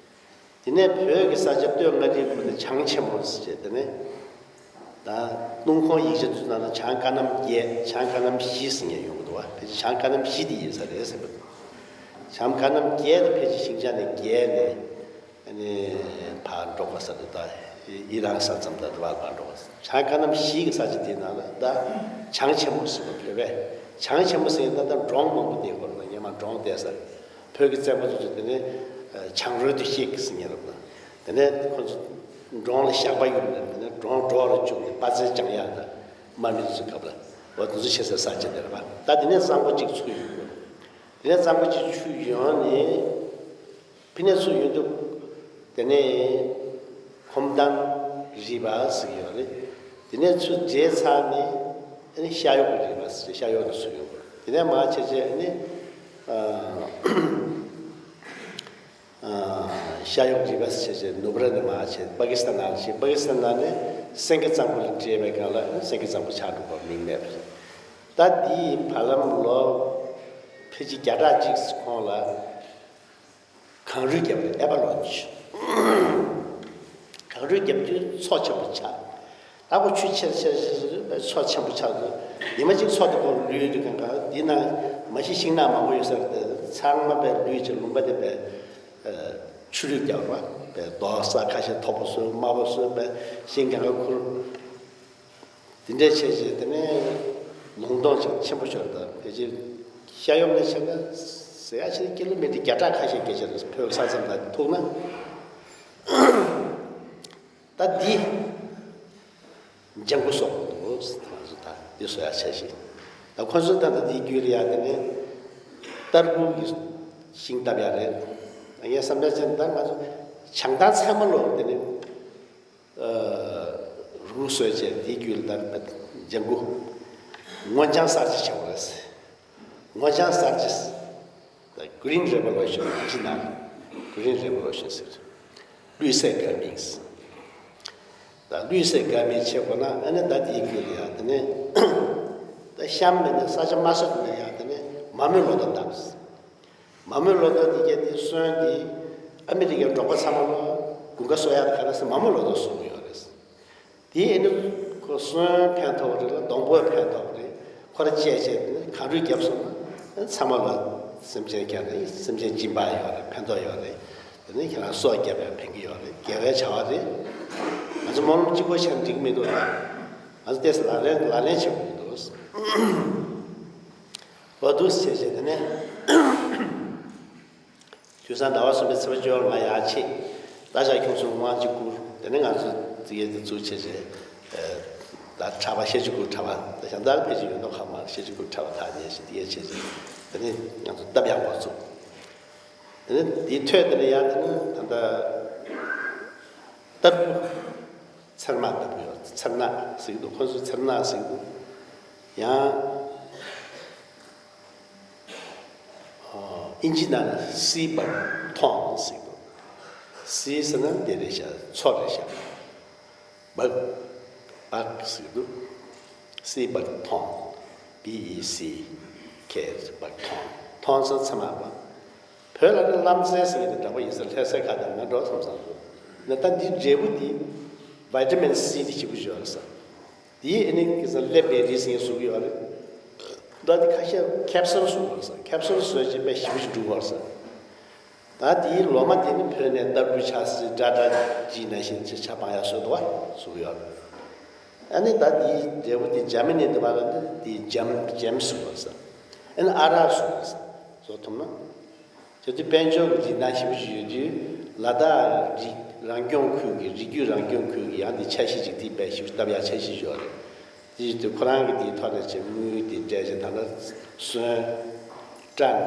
དེ་ནས་བོད་ཀྱི་ས་ཆ་སྟོད་མངའ་རིས་ཁུལ་ནས་བྱང་ཆེན་མོ་ཟེར་བྱས། དེ་ནས་ད་སྣུམ་ཁོང་ཡིག་ཆ་དུས་ནང་ལ་བྱང་ཀ་ནམ་བརྒྱད། བྱང་ཀ་ནམ་བཞི་ཟེར་མཁན་ཡོང་གི་འདུག་བ། ཕལ་ཆེར་བྱང་ཀ་ནམ་བཞི་དེ་ཡིན་ས་རེད་ཟེར་བ། བྱང་ཀ་ནམ་བརྒྱད་དེ་ཕལ་ཆེར་ཤིང་བྱང་ནས་བརྒལ་ནས་ཨ་ནི་ཕར་འགྲོ་དགོས་ས་རེད། ད་ཨི་རན་ས་མཚམས་ད་དེ་བར་ཕར་འགྲོ་དགོས་ས། བྱང་ཀ་ནམ་བཞི་གི་ས་ཆ་དེའི་ནང་ལ་ད་བྱང་ཆེན་མོ་ཟེར་བ། བོད་པས་བྱང་ཆེན་མོ་ཟེར་ཡིན་ན་ད་འབྲོང་མང་པོ་བསྡད་ཡོད་རེད། སྔོན་མ་འབྲོང་བསྡད་ས་རེད། བོད་ཀྱི་བཙན་པོ་ཚོ་ཚོ་དེ་ནས་བྱང་རོལ་དུ་གཤེགས་ཟེར་མཁན་རེད་པ། དེ་ནས་ཁོ་ཚོ་ འབྲོང་ལ་ཞགས་པ་གཡུགས་ནས་དེ་ནས་འབྲོང་འདྲོག་ལ་བཅུག་ནས་དཔའ་རྩལ་སྦྱང་ཡག་དང་དམག་མི་དེ་ཚོའི་སྐབས་ལ་འོ་དེ་ཚོ་བྱེད་སའི་ས་ཆ་དེ་རེད་པ། ད་དེ་ནས་གཙང་པོ་གཅིག་ཚུར་ཡོང་དགོས། དེ་ནས་གཙང་པོ་གཅིག་ཚུར་ཡོང་ནས་ཕི་ནས་ཚུར་ཡོང་དུས་དེ་ནས་ཁོམ་ཐང་རི་པ་ཟེར་གྱི་ཡོད་རེད། དེ་ནས་ཚུར་བགྲེས་ཚར་ནས་ཨ་ནི་ཤར་གཡོག་གི་རི་པ་ཟེར་ཤར་གཡོག་ནས་ཚུར་ཡོང་དགོས། དེ་ནས་མར་བྱས་བྱས་ཨ་ནི། ཤར་གཡོག་རི་པ་ཟེར་བྱས་ནུབ་ར་ནས་མར་བྱས་པ་ཀི་སི་ཐན་ནང་ལ་ཕྱིན། པ་ཀི་སི་ཐན་ནང་ནས་སེང་གེ་གཙང་པོ་ལ་འདྲེས་པའི་སྒང་ལ་སེང་གེ་གཙང་པོ་ཆགས་འགྲོ་བ་མིང་མེད་པ་རེད། ད་འདིའི་བར་ལམ་ལོ་ཕལ་ཆེར་བརྒྱ་ཕྲག་གཅིག་གོང་ལ་གངས་རུད་བརྒྱབ་པའི་ཨེ་བ་ལོན་ཆི། གངས་རུད་བརྒྱབ་དུས་མཚོ་ཆེན་པོ་ཆགས། ད་ཁོ་ཆུ་ཆེར་ཆེར་ཆེར་ཆེར་མཚོ་ཆེན་པོ་ཆགས་འདུག་ཉི་མ་གཅིག་མཚོ་དེ་ཁོ་ལུད་དུས་གང་ག་འདི་ན་མ་གཞི་ཤིང་ནགས་མང་པོ་ཡོད་ས་རེད། དེ་ཚང་མ་པའི་ལུད་ཅིག་ལུང་པ་དེ་པའི་ཆུ་རུད་རྒྱག་པ་པའི་རྡོ་ས་ཁ་ཤས་མཐོ་པོ་བཟོས་དམའ་པོ་བཟོས་པའི་ཤིང་གང་ག་ཁུར། དེ་འདྲས་བྱས་བྱས་དེ་ནས་ལུང་སྟོང་ཅིག་ཆེན་པོ་ཤོར། ད་ཕལ་ཆེར་ཤར་གཡོག་ནས་བྱས་ན་ཟེར་ཡ་ཆེ་ཀི་ལོ་མི་ཊར་བརྒྱ་ཕྲག་ཁ་ཤས་སྐད་ཆ་རེད། བོད་ས་མཚམས་དང་ཐུག་ན། ད་འདི་ལྗང་གུ་བཟོ་དགོས་འདུག་ང་ཚོ་ད་འདི་བཟོ་ཡ་བྱས་ཤིག་ད་ཁོ་ཚོས་ད་ལྟ་འདིའི་རྒྱུད་ལ་ཡ་དེ་ནས་སྟར་ཁུང་གི་ཤིང་བཏབ་ཡ་རེད། ངས་བསམ་པ་བྱས་ན་ད་ང་ཚོ་བྱང་ཐང་ཚང་མ་ལོ་དེ་ནས་རུ་བཟོས་བྱས་འདིའི་རྒྱུད་ལ་ད་ལྗང་གུ་སྔོ་ལྗང་གསར་བརྗེ་བྱས་པ་རེད། སྔོ་ལྗང་གསར་བརྗེ། Green Revolution ཅི་ན། Green Revolution ཟེར།绿色革命ཟེར། ད་绿色革命བྱེད་དགོས་ན་ཨ་ནི་ད་དེའི་རྒྱུད་ལ་ཡ་དེ་ནས་ད་གཤམ་མེད་ནས་ས་ཆ་དམའ་ས་དེ་ནས་ཡ་དེ་ནས་མ་རྨོས་ལོ་ཏོག་བཏབ། མ་རྨོས་ལོ་ཏོག་དེ་གས་དེ་སོན་དེ་ཨ་མི་རི་ཀའི་འབྲོག་པ་ཚང་མ་ལོ་དགུན་ཁ་གསོ་ཡག་དེ་ག་རེ་ཟེར་མ་རྨོས་ལོ་ཏོག་གསོ་གི་ཡོད་རེད། དེ་ཨེ་ནི་ཁོ་སོན་ཕན་ཐོགས་རེད་ལ་སྡོང་པོ་ཕན་ཐོགས་རེད། ཁོ་ར་བཅད་བྱས་ནས་གངས་རུད་བརྒྱབ་སོང་ན་ཚང་མ་ལ་སེམས་ཅན་ཀྱང་རེད། སེམས་ཅན་སྦྱིན་པ་ཡོད་རེད། ཕན་ཐོགས་ཡོད་རེད། དེ་ནས་ཁྱེད་རང་སྲོག་བརྒྱབ་ཡང་ཕན་གྱི་ཡོད་རེད། དགེ་བའི་བྱ་བ་རེད། ང་ཚོ་སྨོན་ལམ་གཅིག་པོ་བྱས་ན་འགྲིག་མི་འདུག་ང་ཚོ་ཏོག་ཙམ་ལག་ལེན་ལག་ལེན་བྱེད་དགོས་ཀྱི་འདུག་འོ་འདུག་སེ་བྱས་བྱས་དེ་ནས། དུས་སང་ཟླ་བ་གསུམ་པའི་ཚེས་པ་བཅོ་ལྔ་ཡར་ཆེད་ད་ཞག་ཁྱུང་གསུམ་དབང་ཅིག་བསྐུར། དེ་ནས་ང་ཚོ་དེ་གའི་དེ་ཚུར་བྱས་བྱས་ད་གྲྭ་པ་ཤེས་བྱ་སྐུལ་གྲྭ་པ་ད་ཞང་དར་ཕལ་ཆེར་ཡོད་མདོག་ཁ་མ་ཤེས་བྱ་སྐུལ་གྲྭ་པ་ཐག་ཉེ་ཞིག་དེ་གའི་བྱས་བྱས་དེ་ནས་ང་ཚོ་སྟབས་ཡག་པོ་བཙུགས། དེ་ནས་དེ་ཐོས་དེ་ནས་ཡར་དེ་ནས་ད་ལྟ་སྟར་བུ་ཚེར་མ་ལྟ་བུ་ཡོད། ཚེར་ནག་ཟེར་གྱི་འདུག་ཁོ་ཚོས་ཚེར་ནག་ཟེར་གྱི་འདུག་ཡང་། ཨིན་ཇི་ནང་ལ་སི་བག་ཐོང་ཟེར་གྱི་འདུག་སི་ཟེར་ན་དེ་རེད་ཤག་མཚོ་རེད་ཤག་བག་བག་ཟེར་གྱི་འདུག་སི་བག་ཐོང་། B E C K བག་ཐོང་། ཐོང་ཟེར་ཚེར་མ་བ། བོད་ལ་ནི་རླངས་རྫས་ཟེར་གྱི་འདུག་འདྲ་པོ་ཡིན་ས། ལྷ་སའི་ཁ་དང་མེད་འགྲོ་བསམ་བསམ་འདུག་ན་ད་འདི་འབྲས་བུ་འདི་vitamin C འདི་ཞེ་པོ་ཡོད་རེད་ས། དེའི་ཨ་ནི་ཀི་ས་ལེབ་བེ་རི་ཟེར་བཟོ་གི་ཡོད་རེད། ད་དེ་ཁ་ཤས་ཁེབ་སུལ་བཟོ་གི་ཡོད་རེད་ཟེར། ཁེབ་སུལ་བཟོས་རྗེས་དཔེ་ཞེ་པོ་ཞིག་འགྲུབ་ཡོད་རེད་ཟེར། ད་དེའི་ལོ་མ་དེ་ནི་བོད་ནས་ལྟ་བུ་ཆགས་སྲིད་འདྲ་འདྲ་ཇི་ན་བཞིན་ཅི་ཆ་པང་ཡག་བཟོ་འདུག་བ་བཟོ་གི་ཡོད་རེད། ཨ་ནི་ད་དེའི་འབྲས་བུ་དེ་འཇར་མ་ནི་དེ་བ་ལ་ནི་དེའི་འཇམ་འཇམ་བཟོ་གི་ཡོད་རེད་ཟེར། ཨ་ནི་ཨ་རག་བཟོ་གི་ཡོད་རེད་ཟེར། བཟོ་ཐུབ་ན། བྱས་དུས་དཔལ་འབྱོར་གྱི་རིན་ཐང་ཞེ་པོ་ཅིག་ཡོད་དུས་ལ་དྭགས་རི་རང་སྐྱོང་ཁུལ་གྱི་རི་རྒྱུད་རང་སྐྱོང་ཁུལ་གྱི་ཡང་དེ་འཆར་གཞི་ཅིག་དེ་དཔེ་ཞེ་པོ་ཅིག་བཏབ་ཡག་འཆར་གཞི་ཡོད་རེད། དེ་བྱས་དུས་ཁོ་རང་གི་དེའི་ཐོག་ནས་ཅིག་དངུལ་དེ་སྤྲད་ཅིག་ད་ལྟ་སོན་ཀྲམ་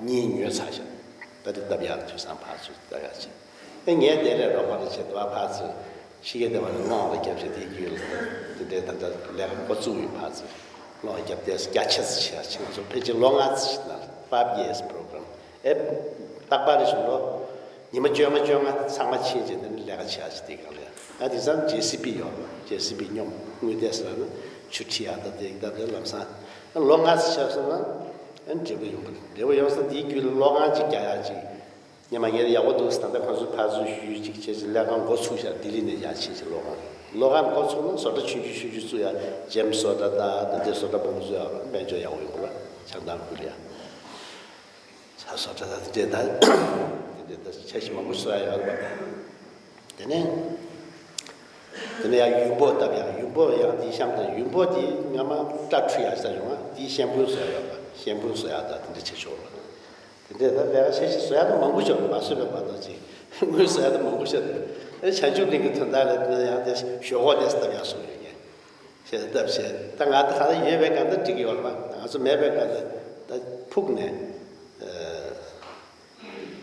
གཉིས་ཉོས་ཚར་ཤག་ད་དེ་བཏབ་ཡག་དུས་སང་ཕར་ཚུར་བཏབ་ཡག་ཅིག་ཨེ་ངས་དེ་ལས་རོགས་པ་རེ་བྱེད་དུ་བ་ཕར་ཚུར་ཕྱི་རྒྱལ་དེ་བ་ནས་སློང་བ་རྒྱབ་བྱས་དེའི་རྒྱུད་ལ་དེ་འདྲའི་ད་ལྟ་ལས་ཀ་འགོ་བཙུགས་ཡོད། ཕར་ཚུར་སློང་བ་རྒྱབ་བསྡད་ས་རྒྱ་ཆེ་ཙམ་བྱས་ཡག་ཅིག་ང་ཚོ་ཕལ་ཆེར་ལོ་ལྔ་ཙམ་ཞིག་ནང་five years program ཨེ། རྟག་པར་རེ་བཞིན་ལོ་ཉི་མ་བཅོ་ལྔ་བཅོ་ལྔ་ཚང་མ་ཕྱིན་རྗེས་དེ་ནི་ལས་ཀ་བྱེད་ཡག་ཅིག་དེ་གང་ལས་ཨ་དེང་སང་ཇེ་སི་བི་ཡོད་རེད། ཇེ་སི་བི་སྙོམས་དངུལ་ཏོག་ཙམ་ལ་ནི་ཆུ་འཁྲིད་ཡག་ད་དེ་ད་དེ་ལམ་སང་ཨ་ལོ་ལྔ་ཙམ་ཆགས་སོང་ན་ཨ་འབྲས་བུ་ཡོང་གི་རེད། འབྲས་བུ་ཡོང་ས་དེའི་རྒྱུད་ལ་ལོ་ལྔ་ཅིག་རྒྱག་ཡག་ཅིག་སྔོན་མ་ངས་ཡག་པོ་འདུག་ཟེར། ད་ལྟ་ཁོང་ཚོ་ཕར་ཚུར་ཞུས་ཅིག་བྱས་ཅིག་ལས་ཀ་འགོ་ཚུགས་ཤག་ལྡི་ལི་ནས་ཡར་ཕྱིན་ཅིག་ལོ་ལྔ་ལོ་ལྔ་འགོ་ཚུགས་ན་བཟོ་གྲྭ་ཆུང་ཆུང་ཆུང་ཆུང་བཙུགས་ཡག་ཇེམ་སི་བཟོ་གྲྭ་དང་དེ་འདྲའི་བཟོ་གྲྭ་མང་པོ་བཙུགས་ཡག་དཔལ་འབྱོར་ཡག་པོ་ཡོང་གི་རེད། བྱང་ཐང་ཁུལ་ལ་ཡ། ས་བཟོ་གྲྭ་དང་དེ་འདྲའི་ད་དེ་འདྲའི་ད་འཆར་གཞི་མང་པོ་བཟོ་ཡག་ཡོད་རེད་པ། དེ་ནས་དེ་ནས་ཡང་ཡུན་བོ་བཏབ་ཡག་ཡུན་བོ་ཡང་དེའི་གཤམ་དང་ཡུན་བོ་དེ་སྔ་མ་སྐྲ་འཁྲུ་ཡག་ས་ཡོང་བ་དེའི་ཤེམ་པུ་བཟོ་ཡག་ཡོད་པ། ཤེམ་པུ་བཟོ་ཡག་དང་དེ་འདྲ་བྱེད་ཆོག་རེད། དེ་འདྲས་ད་ལས་ཀ་བྱེད་ཤེས་བཟོ་ཡག་ད་མང་པོ་ཞིག་མ་བཟོས་པའི་བར་དུ་ཅིག་དངུལ་བཟོ་ཡག་ད་མང་པོ་ཞིག་རེད། ཨེ་བྱང་ཆུབ་གླིང་གི་དོན་དག་ལ་ཡང་དེ་ཞོག་ཁོག་དེ་སྟབས་ཡག་སོང་ཡོད་ངེས། ཞེས་སྟབས་ཞེས་ད་ང་ད་ག་ད་ཡོད་པའི་གང་ལྟར་འགྲིག་གི་ཡོད་རེད་པ། ང་ཚོ་མེད་པའི་གང་ལྟར་ད་ཕུག་ནས་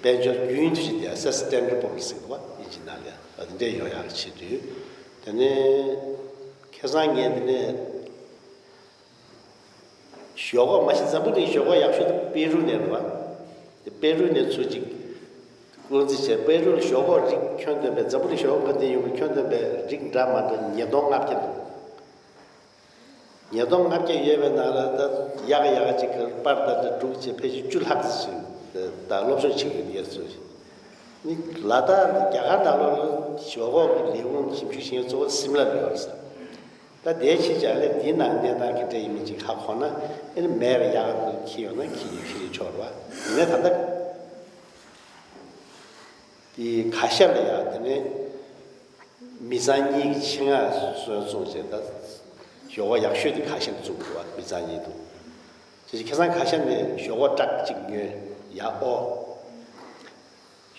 དཔལ་འབྱོར་རྒྱུན་མཐུད་ཀྱི་དེ་སས་ཊེ་ནེ་བལ་ཟེར་བ་ཨིན་ཇི་ནང་ལ་ཡང་དེ་འདྲས་ཡོང་ཡག་བྱེད་དུས། དེ་ནས་ཁ་སང་ངས་འདི་ནས་ཞོག་ཁོག་མ་གཞི་འཛམ་བུ་གླིང་ཞོག་ཁོག་ཡག་ཤོས་དེ་པེ་རུ་ནས་རེད་པ། དེ་པེ་རུ་ནས་ཚུར་ཅིག་སྐོར་འཛིན་བྱས། པེ་རུ་ལ་ཞོག་ཁོག་རིགས་ཁྱོན་བསྡོམས་པའི་འཛམ་བུ་གླིང་ཞོག་ཁོག་ག་འདི་ཡོང་གི་ཁྱོན་བསྡོམས་པའི་རིགས་འདྲ་མ་འདྲ་ཉིས་སྟོང་ལྔ་བརྒྱ་འདུག་ཉིས་སྟོང་ལྔ་བརྒྱ་ཡོད་པའི་ནང་ལ་ད་ཡག་ག་ཡག་ག་ཅིག་གི་པར་ད་ད་དྲུག་བྱས་ཕལ་ཆེར་བཅུ་ལྷག་ཙམ་ཞིག་ད་སློབ་སྦྱོང་བྱེད་དགོས་ཡོད་ཚུལ། ནི་ལ་དྭགས་རྒྱ་གར་ནང་ལོགས་ལ་ཞོག་ཁོག་གི་ལས་ཁུངས་ཞིབ་འཇུག་བྱེད་མཁན་གཙོ་བོ་སིམ་ལ་ལ་ཡོད་རེད་ཟེར། ད་དེའི་ཕྱི་རྒྱལ་ལ་དེའི་ནང་གནས་སྟངས་ཀྱི་འདྲ་ཡིན་མིན་ཅིག་ཧ་གོ་ན་ཨེ་ནི་མེད་པའི་ཡག་ག་འཁྱེར་ཡོང་ན་འཁྱེར་ཡོང་འཁྱེར་ཡོང་ཆོག་རེད་བ། ཡིན་ནའི་ད་ལྟ་དེ་ཁ་ཤས་ལ་ཡང་དེ་ནས་མི་ཚང་གཉིས་ཀྱི་ཆེད་མངགས་སོན་བཙོང་བྱས། ད་ཞོག་ཁོག་ཡག་ཤོས་དེ་ཁ་ཤས་ལ་བཙུགས་འདུག་བ། མི་ཚང་གཉིས་འདུག་ཅེས་ཁ་སང་ཁ་ཤས་ནས་ཞོག་ཁོག་ཊག་གཅིག་ཉོས། ཡག་ཨོ།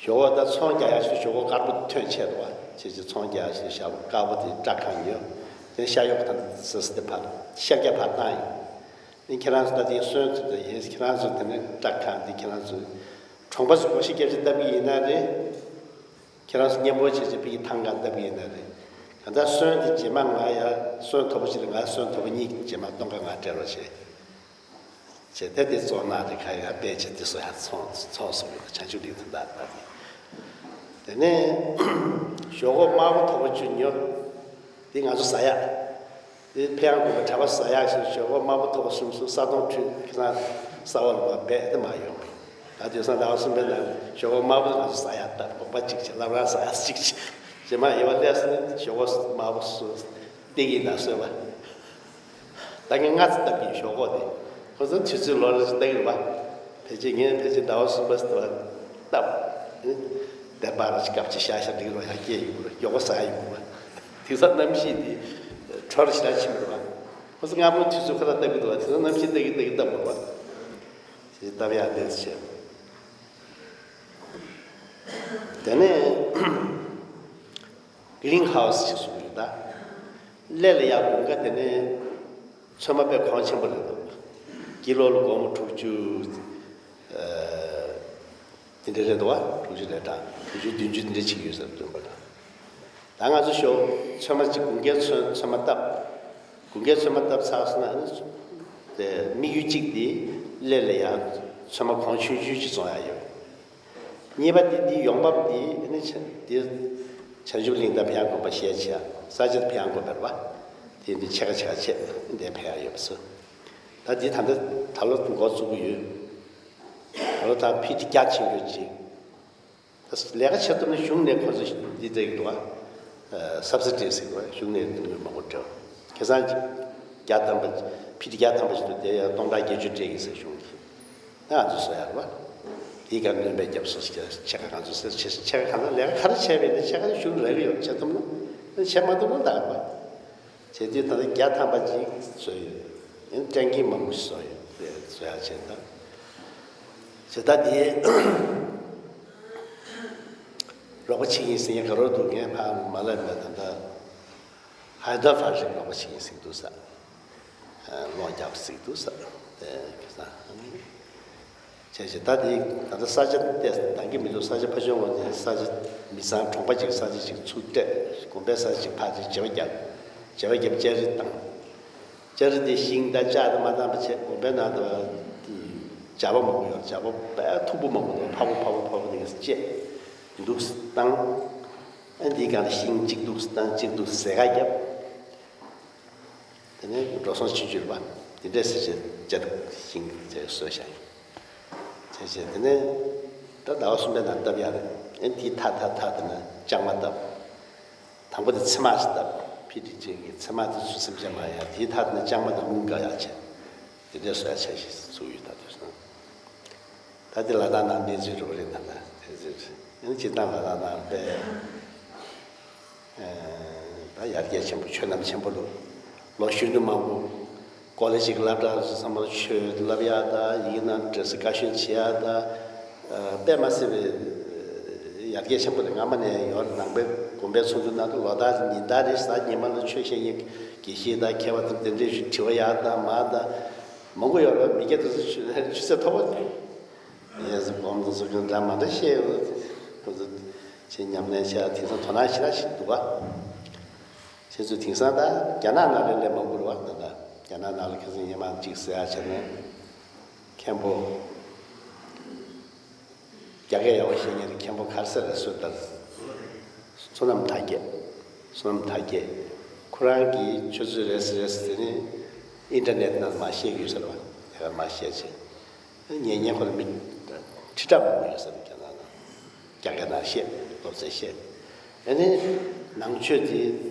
ཞོག་ཁོག་ད་ཚོང་རྒྱག་ཡག་ཞིག་ཞོག་ཁོག་དཀར་པོ་ཐོན་ཆེད་དུ་བ། ཅེས་ཅེས་ཚོང་རྒྱག་ཡག་ཞིག་ཞོག་ཁོག་དཀར་པོ་དེ་ཊག་ཁང་ཉོས། དེ་ཤ་གཡོག་དང་སི་སི་དེ་ཕར་ཤར་རྒྱག་ཕར་བཏང་ཡིན། ཨེ་ཁྱེད་རང་ཚོ་ད་དེ་སོན་ཐུབ་ད་ཡིན། ཁྱེད་རང་ཚོ་དེ་ནས་ཊག་ཁང་དེ་ཁྱེད་རང་ཚོ་གྲོང་པ་ཚོ་སྒོ་ཕྱེ་རྒྱབ་ཕྱེ་བཏབ་ཀྱི་ཡིན་ན་རེད། ཁྱེད་རང་ཚོ་མཉམ་པོ་བྱས་བྱས་ཕ་གི་ཐང་ག་བཏབ་ཀྱི་ཡིན་ན་རེད། གང་ལྟར་སོན་དེ་རྗེས་མ་ང་ཡ་སོན་མཐོ་པོ་ཅིག་ལ་ང་སོན་མཐོ་པོ་གཉིས་རྗེས་མ་སྟོང་ཁ་ང་སྤྲད་རོགས་བྱེད། བྱས་ཏེ་དེ་བཙོང་ན་དེ་ཁ་ཡ་དཔེ་ཆེ་དེ་སོ་ཡ་ཚོང་ཚོང་སོང་ཡོད། བྱང་ཆུབ་གླིང་དུ་ད་ད་དེ། དེ་ནས་ཞོག་ཁོག་དམར་པོ་མཐོ་པོ་བཅུ་ཉོ། དེ་ང་ཚོ་ཟ་ཡ། དེ་ཕ་ཡང་དགོན་པའི་གྲྭ་པ་ཟ་ཡག་ཞིག་ཞོག་ཁོག་དམར་པོ་མཐོ་པོ་གསུམ་གསུམ་ས་དོང་ཁྲུད་ཁ་སང་ས་བོན་མ་རྦད་དེ་མ་ཡོང་བས། ད་དུས་སང་ཟླ་བ་གསུམ་པའི་ནང་ཞོག་ཁོག་དམར་པོ་ང་ཚོ་ཟ་ཡག་ད་དགོན་པ་གཅིག་བྱས། བླ་བྲང་ཟ་ཡག་གཅིག་བྱས། རྗེས་མ་ཡེ་བ་ལས་སོང་ནས་ཞོག་ཁོག་དམར་པོ་སུ་སྟེགས་ཀྱི་ནང་སོས་པ། ད་ངས་སྔ་ཙམ་བཏབ་ཀྱི་ཞོག་ཁོག་དེ། ཁོ་ཚོ་དུས་ཚོད་ལོ་རེ་བཞིན་བཏབ་ཀྱི་རེད་པ། ཕལ་ཆེར་ངས་ཕལ་ཆེར་ཟླ་བ་གསུམ་པ་ཙམ་བཏབ། བདེན་པ་ར་ཅིག་སྐབས་ཅིག་ཤ་ཤ་འགྲིག་རོགས་ཡར་སྐྱེས་ཡོང་གི་རེད། མགྱོགས་པོ་ཟ་ཡ་ཡོང་གི་རེད། དེང་སང་གནམ་གཤིས་དེ་དྲོ་རུ་ཞེ་དྲག་ཕྱིན་པ་རེད་པ། ཁོ་ཚོ་སྔ་མོ་དུས་ཚོད་ཁོ་ཐག་བཏབ་ཀྱི་འདུག་པ། དེང་སང་གནམ་གཤིས་ལྟ་གི་ལྟ་གི་བཏབ་པ་རེད་པ། ཞེས་བཏབ་ཡག་དེ་བྱས། དེ་ནས་གི་རིན་ཧའུ་སི་ཞིག་བཟོས་ཡོད་ད། གླེ་ལ་ཡག་དགུན་ཁ་དེ་ནས་ཚོད་མ་དཔེ་གོང་ཆེན་པོ་རེད་འདུག་ཀི་ལོ་ལ་སྒོར་མོ་དྲུག་ཅུ། ཨ། དེ་འདྲ་རེད་འདུག་པ། དྲུག་ཅུ་རེ་གྲངས། དྲུག་ཅུ་བདུན་ཅུ་དེ་འདྲ་ཅིག་ཡོད་ས་རེད་འདུག་པ། ད་ང་ཚོ་ཞོགས་ཚོད་མ་ཅིག་དགུན་ཁའི་ཚོད་ཚོད་མ་བཏབ། དགུན་ཁའི་ཚོད་མ་བཏབ་ཚར་སོང་ན་ནི་དམིགས་ཡུལ་གཅིག་དེ་གླེ་ལ་ཡག་ཚོད་མ་གོང་ཆུང་ཆུང་ཅིག་བཙོང་ཡག་ཡོད། གཉིས་པ་དེ་དེའི་ཡོང་འབབ་དེ་ནི་བྱ་དེ་བྱང་ཆུབ་གླིང་དང་ཕ་ཡང་དགོན་པ་ཤས་ཆེ་ཡ། ས་ཆ་དེ་ཕ་ཡང་དགོན་པ་རེད་པ། དེ་འདི་ཕྱེད་ཀ་ཕྱེད་ཀ་བྱས་འདི་ཕ་ཡང་ཡོད་པ་སོ། ད་འདི་ད་ལྟ་ད་ལོ་འགོ་བཙུགས་ཀྱི་ཡོད། ད་ལོ་ད་ཕི་ཊི་རྒྱ་ཆེན་པོ་ཅིག་ད་ལས་ཀ་བྱེད་ཐུབ་ན་གཞུང་ནས་ཁོ་ཚོ་འདི་སྤྲད་ཀྱི་འདུག་པ། སབ་སི་ཌི་ཟེར་གྱི་འདུག་པ། གཞུང་ནས་དངུལ་མང་པོ་སྤྲད། ཁ་སང་བརྒྱ་ཐམ་པ་ཕི་ཊི་བརྒྱ་ཐམ་པ་ཞིག་འདུག་དེ་ཡང་སྟོང་ཕྲག་བརྒྱད་ཅུ་སྤྲད་ཀྱི་ཟེར་གཞུང་གིས། ང་ཚོ་བཟོ་ཡག་རེད་པ། དེའི་སྒང་སྣོན་པ་བརྒྱབ་སོང་ཟེར། ཕྱེད་ཀ་ང་ཚོ་ཟེར། ཕྱེད་ཕྱེད་ཀ་གང་ལྟར་ལས་ཀ་ག་རེ་བྱས་པ་ཡིན་ན་ཕྱེད་ཀ་གཞུང་ལ་རག་གི་ཡོད། བྱེད་ཐུབ་ན། བྱེད་མ་ཐུབ་ན་ད་ག་རེད་པ། བྱེད་དུས་ད་ལྟ་བརྒྱ་ཐམ་པ་ཅིག་བཟོས་ཡོད། ཡང་སྤྲད་མཁན་མང་པོ་ཞིག་བཟོས་ཡོད། བཟོ་ཡག་བྱས་ད། བྱས་ད་དེ་རོགས་པ་བྱེད་ཀྱི་ཡིན་ཟེར་མཁན་ག་རེ་འདུག་ངས་ཕར་མ་ལབ་ན་ད་ལྟ་ཧའི་ད་ར་བཱད་ལ་རོགས་པ་བྱེད་ཀྱི་ཡིན་ཟེར་འདུག་ས། ལོག་རྒྱག་ཟེར་འདུག་ས། དེ་ག་ས། བྱས་བྱས་ད་དེ་ད་ལྟ་ས་ཆ་དེ་འདང་གི་མི་འདུག་ས་ཆ་ཕ་ཆུང་བ་དེ་ས་ཆ་མི་ཚང་གྲོང་པ་ཅིག་ས་ཆ་ཅིག་ཚུར་སྤྲད། དགོན་པའི་ས་ཆ་ཅིག་ཕར་ཅིག་བྱེ་བ་བརྒྱབ། བྱེ་བ་བརྒྱབ་ལྕགས་རི་བཏང་། ལྕགས་རི་དེ་ཤིང་དང་ལྕགས་དེ་མ་བཏང་པ་བྱས། དགོན་པའི་ནང་དུ་སྦྱར་བ་མང་པོ་ཡོད། སྦྱར་བ་དཔེ་མཐུག་པོ་མང་པོ་འདུག་ཕ་བོ་ཕ་བོ་ཕ་བོ་དེ་ག་བཅད་འདུག་བཏང་། ཨ་འདིའི་སྒང་ལ་ཤིང་གཅིག་འདུག་བཏང་། གཅིག་འདུག་ཟས་ཁ་བརྒྱབ། དེ་ནས་འགྲོ་སོང་ཆུང་ཆུང་རེད་པ། དེ་འདྲས་ཟེར་བྱས་ལྕགས་ཐག་ཤིང་དེ་བཟོས་བཞག་ཡིན། བྱས་བྱས་དེ་ནས་ད་ཟླ་བ་གསུམ་པའི་ནང་བཏབ་ཡག་རེད། ཨེ་དེའི་མཐའ་མཐའ་མཐའ་དེ་ནས་ལྕང་མ་བཏབ། དང་པོ་དེ་ཚེར་མ་ཞིག་བཏབ། ཕི་ཊི་ཅན་གྱི་ཚེར་མ་དེ་ཚོ་སེམས་ཅན་མ་ཡ། དེའི་མཐའ་དེ་ནས་ལྕང་མ་དང་རླུང་འགག་ཡག་བྱས། དེ་འདྲས་བཟོ་ཡག་བྱས་ཤིག་བཙུགས་ཡོད། ད་དུས་སང་ད་དེ་ལ་དྭགས་ནང་གནས་ཚུལ་རེད་པ། རེད་ད་ད་དེ་ཚོ་ཡང་སྤྱིར་བཏང་ལ་དྭགས་ནང་དཔེ་ད་ཡར་རྒྱས་ཆེན་པོ་ཆོད་གནམ་ཆེན་པོ་འདུག་ལོ་གཞོན་ནུ་མང་པོ་ཀོ་ལེ་ཇི་གི་སློབ་གྲྭ་སོགས་ཚང་མ་ཆོས་བསླབ་ཡག་དང་། ཡི་གེ་ནང་འབྲི་ས་དགའ་ཞེན་བྱེད་ཡག་དང་། དཔེ་མ་སྲིད་པའི་ ཡར་རྒྱས་ཆེན་པོ་རེད། སྔ་མ་ནས་ཡོད་རེད། ནང་པའི་དགོན་པའི་ཚོགས་འདུ་ནང་དུ་ལོ་ལྟར་ཉིན་ལྟར་རེ་གཟའ་ཉི་མ་ལ་ཆོས་བཤད་མཁན་དགེ་བཤེས་དང་མཁས་པ་དང་དེ་འདྲའི་དྲི་བ་ཡར་དང་མར་དང་མང་པོ་ཡོད་རེད། མི་སྐྱ་དེ་ཚོ་ཆུ་ཆུ་ཚད་མཐོ་པོ་རེད། ངས་སྒོམ་དང་ཚོ་ཀྱང་འདྲ་མ་འདྲ་བཤད་ཡོད། ཁོ་ཚོ་ཆེས་ཉམས་ལེན་བྱས། དེང་སང་དོ་སྣང་ཞེ་དྲག་ཞིག་འདུག་ག་ཁྱེད་ཚོས་དེང་སང་ད་རྒྱ་ནག་ནང་ལ་སླེབས་མང་པོ་རེད་བ། ད་ལྟ་རྒྱ་ནག་ནང་ལ་ཁ་སང་ཉི་མ་གཅིག་ཟེར་ཡ་བྱས་ན་མཁན་པོ། རྒྱ་སྐད་ཡག་པོ་ཤེས་མཁན་དེ་མཁན་པོ་ག་རེ་ཟེར་རེད། བསོད་དར། བསོད་ནམས་དར་རྒྱས། བསོད་ནམས་དར་རྒྱས། ཁོ་རང་གིས་ཆུ་ཚོད་རེ་ཟེར་རེ་ཟེར་དེ་ནི་ཨིན་ཊར་ནེཊ་ནང་མར་བཤད་ཀྱི་ཡོད་ཟེར་བ། དེ་ག་མར་བཤད་བྱས། ཉན་མཁན་ཁོ་ལ་མི་ཁྲི་ཕྲག་མང་པོ་ཡོད་ཟེར། རྒྱ་ནག་ནང་རྒྱ་སྐད་ནང་བཤད། སློབ་ཚན་བཤད། ཨ་ནི་ནང་ཆོས་དེ་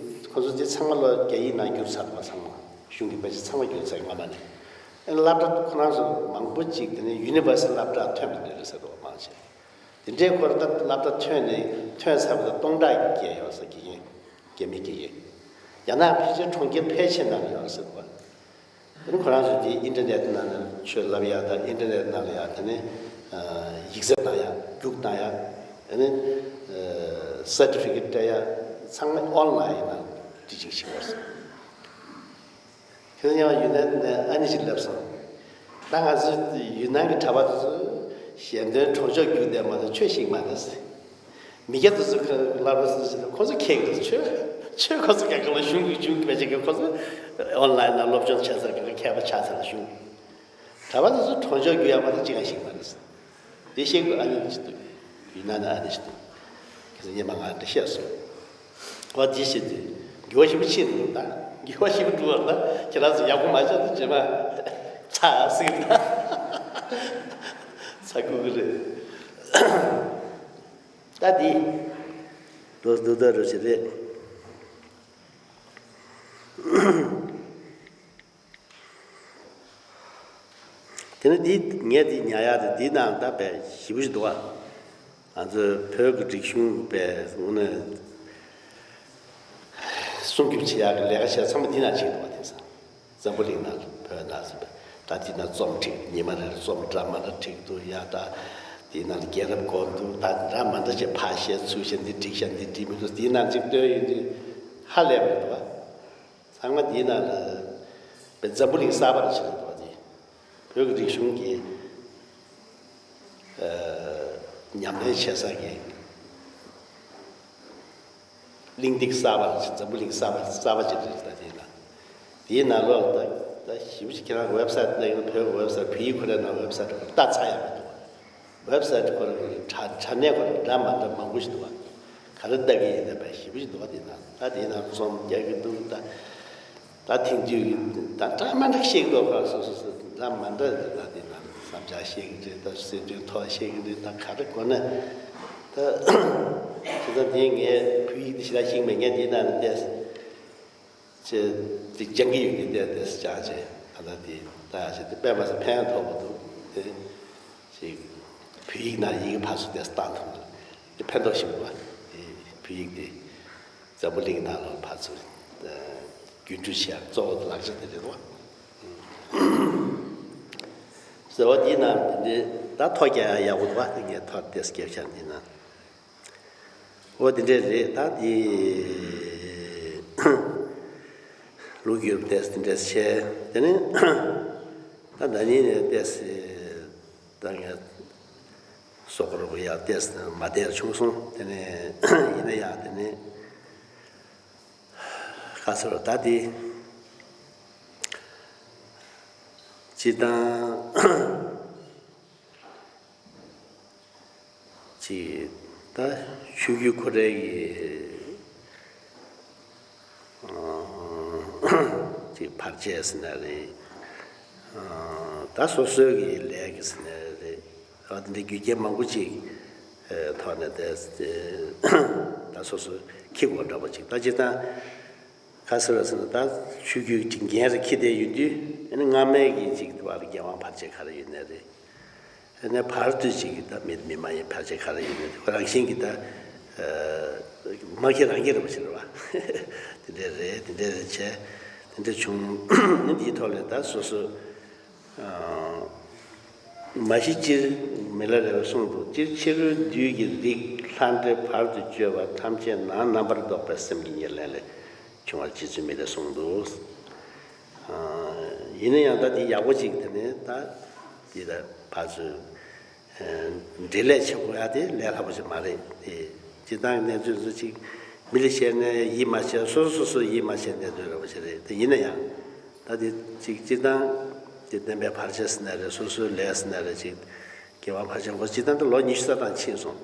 ཁོ་ཚོ་དེ་ཚང་མ་ལོ་རྒྱ་ཡིག་ནང་བསྒྱུར་ཚར་བ། ཚང་མ་གཞུང་གི་དཔེ་ཆ་ཚང་མ་བསྒྱུར་ཚར། སྔ་མ་ནས། ཨ་ནི་སློབ་གྲྭ་ཁོ་རང་ཚོ་མང་པོ་ཅིག་དེ་ནི་ཡུ་ནི་ཝར་སལ་སློབ་གྲྭ་ཐོན་པ་འདྲ་རེད་ཟེར་འདུག་མང་ཆེ། དེ་འདྲའི་ཁོ་རང་ད་སློབ་གྲྭ་ཐོན་ནས་ཐོན་ཚར་བ་ད་སྟོང་ཕྲག་བརྒལ་ཡོད་ཟེར། དགེ་རྒན་དགེ་མི་དགེ་རྒན། རྒྱ་ནག་ཕལ་ཆེར་གྲོང་ཁྱེར་ཕལ་ཆེ་ནང་ལ་ཡོད་ཟེར་བ། དེ་ནི་ཁོ་རང་ཚོ་དེ་ཨིན་ཊར་ནེཊ་ནང་ནས་ཆོས་བསླབ་ཡ་དང་ཨིན་ཊར་ནེཊ་ནང་ལ་ཡ་དེ་ནི་ཡིག་ཚད་བཏང་ཡ། རྒྱུགས་བཏང་ཡ། དེ་ནི་སར་ཊི་ཕི་ཀེཊ་སྤྲད་ཡ། ཚང་མ་ཨོན་ལའིན་ནང་ཊི་ཅིང་བྱེད་དགོས་ཟེར། ཁྱེད་ཚོ་ཡང་ཡུན་ནན་ནས་ཨ་ནི་ཞིག་སླེབས་སོང་། ད་ང་ཚོ་ཡུན་ནན་གྱི་གྲྭ་པ་དེ་ཚོ་ཞལ་འདོན་གྲོགས་མཆོག་རྒྱུགས་བསྡད་མ་གཏོགས་ཆོས་ཤེས་མ་རེད་ཟེར། མི་སྐྱ་དེ་ཚོ་ཁ་སློབ་གྲྭ་སོ་སོ་ཁོ་ཚོ་མཁས་གི་རེད། ཆོས་ཆོས་ཁོ་ཚོ་ག་ག་ལ་གཞུང་གི་གཞུང་གི་བེད་སྤྱད་གི། ཁོ་ཚོ་ཨོན་ལའིན་ནང་སློབ་སྦྱོང་བྱས་ཚར་གི་མཁས་པ་ཆགས་ཚར་གི་གཞུང་། གྲྭ་པ་དེ་ཚོ་གྲོགས་མཆོག་རྒྱུགས་ཡག་མ་གཏོགས་ཅི་གང་ཤེས་མ་རེད་ཟེར། དེ་ཤེས་དགོས། ཨ་ནི་ཅི་འདུག་ཡུན་ནན་ནང་ཨ་ནི་ཅི་འདུག་ཁྱེད་ཚོ་སྔོན་མ་ང་འདྲ་བཤད་སོང་། ཨོ་དེ་བཤད་དུས་འགྱུར་བ་ཞིག་ཕྱིན་འདུག་ད་འགྱུར་བ་ཞིག་འགྲོ་བ་ད་ཁྱེད་རང་ཚོ་ཡག་པོ་མ་བྱས་ན་རྗེས་མ་ཚ་ཟིག་ད་ཚ་ཁུག་གི་རེད། ད་འདི་རྡོ་རྡོ་རྡོ་རུ་ཞིག་རེད། དེ་ནི་འདི་ངས་འདི་ཉར་ཡག་དེ་འདི་ནང་ད་དཔེ་ཞེ་པོ་ཞིག་འདུག་བ། ང་ཚོའི་བོད་ཀྱི་རིག་གཞུང་དཔེ་དངོས་གནས་སྲུང་སྐྱོབ་བྱེད་ཡག་གི་ལས་ཀ་བྱས་ཚང་མ་འདི་ནང་བྱེད་འདུག་བ། དེང་སང་འཛམ་བུ་གླིང་ནང་ལ་བོད་ནང་ཟིན་པ་ད་འདི་ནང་རྩོམ་བྲིས། ཉི་མ་རེར་རྩོམ་འདྲ་མི་འདྲ་བྲིས་འདུག་ཡ། ད་འདི་ནང་ལ་རྒྱལ་རབས་སྐོར་འདུག་ད་འདྲ་མི་འདྲ་བྱས་ཕར་བཤད་ཚུར་བཤད། འདི་འགྲིག་ཤག་འདི་འགྲིག་མི་འདུག་འདི་ནང་ཅིག་བཏོན་ཡོང་དུས་ཧ་ལས་པ་རེད་འདུག་བ། ཚང་མ་འདིའི་ནང་ལ་བའི་འཛམ་བུ་གླིང་གསར་པ་ལ་ཕྱིན་འགྲོ་བ་དེ། བོད་ཀྱི་རིག་གཞུང་གི་ཨ་ཉམས་ལེན་བྱེད་ས་གི་གླེང་སྟེགས་གསར་པ་ལ་ཕྱིན། འཛམ་བུ་གླིང་གསར་པ་གསར་པ་ཅིག་རེད། ད་དེའི་ནང་དེའི་ནང་ལོགས་ལ་ད་ད་ཞེ་པོ་ཅིག་ཁྱེད་རང་ཝེབ་སའིཊ་ནང་ཡིན་ན། བོད་ཀྱི་ཝེབ་སའིཊ། བོད་ཡིག་ཁོ་རའི་ནང་ཝེབ་སའིཊ་ཁོ་ལྟ་ཚར་ཡག་མི་འདུག་ཝེབ་སའིཊ་ཁོ་རང་གི་དྲ་དྲ་གནས་ཁོ་རང་འདྲ་མི་འདྲ་མང་པོ་ཞིག་འདུག་བ། ག་རེ་ལྟ་གི་ཡིན་ན་བས་ཞེ་པོ་ཞིག་འདུག་བ། དེ་ན་ད་དེ་ན་རྩོམ་རྒྱག་གི་འདུག་ད་ད་དེང་དུས་ཀྱི་ད་འདྲ་མི་འདྲ་ཤེས་ཀྱི་འདུག་ཁོ་རང་སོ་སོ་སོ་འདྲ་མི་འདྲ་ད་དེ་ན་བསམ་འཆར་བཤད་ཀྱི་རེད། ད་སྲིད་དོན་ཐོག་བཤད་ཀྱི་རེད། ད་ག་རེ་དགོས་ན་ད་དེ་ད་དེ་ངས་བོད་ཡིག་དེ་ཞེ་དྲག་ཤེས་མེད། ངས་དེ་ན་ནས་བལྟས། ཅེས་དེ་སྦྱང་གི་ཡོད་ཀྱི་དེ་དེ་སྦྱང་བྱས། ད་ལྟ་དེ་ད་ཡ་ཞིག་དེ་དཔེ་མ་སྲིད་ཕན་ཐོགས་པོ་འདུག་དེ་ཅིག་བོད་ཡིག་ནང་ཡི་གེ་ཕར་ཚུར་དེ་བཏང་ཐུབ་ན་དེ་ཕན་ཐོགས་ཤིག་འདུག་བ། དེ་བོད་ཡིག་དེ་འཛམ་བུ་གླིང་ནང་ལ་ཕར་ཚུར་ཨ་རྒྱུན་འགྲུལ་བྱེད་ཡག་གཙོ་བོ་ལག་ཆ་དེ་རེད་འདུག་བ། ཟེར་བ་དེའི་ནང་དེ་འདྲའི་ད་ཐོ་རྒྱག་ཡག་ཡག་པོ་འདུག་བ། དེ་ངས་ཐོ་དེ་སྐྱེལ་བྱ་འདི་ན། འོ་དེ་འདྲས་རེད། ད་དེ་ལོ་རྒྱུས་ཏོག་ཙམ་དེ་འདྲས་བྱས། དེ་ནས་ད་ཟླ་ཉིན་ནས་ཏོག་ཙམ་ད་ངས་སོག་རོགས་ཡག་ཏོག་ཙམ་མ་བསྡད་བྱུང་སོང་། དེ་ནས་ཡིན་ན་ཡང་དེ་ནས་ག་ཟེར་རོ། ད་དེ་སྤྱིར་བཏང་ཅིག་ད་ཆོས་བརྒྱུད་ཁོ་རའི་གི་ཅིག་བར་ཆད་ཟེར་ན་རེད། ད་སོ་སོའི་གི་ལས་ཀྱི་ཟེར་ན་རེད། ཨ་འདི་འདྲའི་རྒྱུ་རྐྱེན་མང་པོ་ཅིག་ཐོག་ནས་ད་ད་སོ་སོ་འཁྱེར་དགོས་འདྲ་པོ་ཅིག་ད་སྤྱིར་བཏང་ག་ཟེར་བ་ཟེར་ན། ད་ཆོས་བརྒྱུད་ཀྱི་འགན་རེ་འཁྱེར་བསྡད་ཡོད་དུས། ཨ་ནི་སྔ་མའི་གི་ཅིག་དེ་བར་འགན་དབང་བར་ཆད་ག་རེ་ཡོད་ནའི་རེད། ཨ་ནི་བར་དུ་ཅིག་གི་ད་མི་མི་མ་ཡིན་བར་ཆད་ག་རེ་ཡོད་ནའི་རེད། ཁོ་རང་བཞིན་གྱི་ད་མ་འཁྱེར་རང་འཁྱེར་རེད་པ་ཞིག་རེད་བ། དེ་འདྲས་རེད། དེ་འདྲས་རེད་བྱས། དེ་འདྲས་བྱུང་། ཨ་ནི་འདིའི་ཐོག་ལ་ད་སོ་སོ། ཨ་ མ་གཞི་སྤྱིར་མི་ལ་རས་པས་གསུངས་འདུག། སྤྱིར་ཕྱི་རོལ་བདུད་ཀྱི་རིགས། ལྷ་འདྲེ་བར་དུ་གཅོད་པ། ཐམས་ཅད་ནང་རྣམ་པར་རྟོག་པའི་སེམས་ཀྱི་ཉེར་ལེན་ལས་བྱུང་བར་རྗེ་བཙུན་མི་ལས་གསུངས་འདུག། ཡིན་ན་ཡང་ད་འདི་ཡག་པོ་ཅིག་དེ་ནས་ད་འདི་ད་ཕར་ཚུར་འབྲེལ་ལས་བྱེད་དགོས་ཡ་དེ་ལས་སླ་པོ་ཞིག་མ་རེད་དེ། སྤྱིར་བཏང་གི་གནས་ཚུལ་ཚོ་ཅིག་མི་ལ་བཤད་ན་ཡིད་མ་ཆེས། སོ་སོ་སོ་སོ་ཡིད་མ་ཆེས་གནས་ཚུལ་རེད་པ་ཞིག་རེད་དེ། ཡིན་ན་ཡང་ད་འདི་ཅིག་སྤྱིར་བཏང་དེ་བསྟན་པའི་བར་ཆད་ཟེར་ན་རེད། སོ་སོའི་ལས་ཟེར་ན་རེད། ཅིག་སྐྱེ་བ་ཕལ་ཆེར་ཁོ་སྤྱིར་བཏང་དུ་ལོ་ཉི་ཤུ་རྩ་གྲངས་ཕྱིན་སོང་།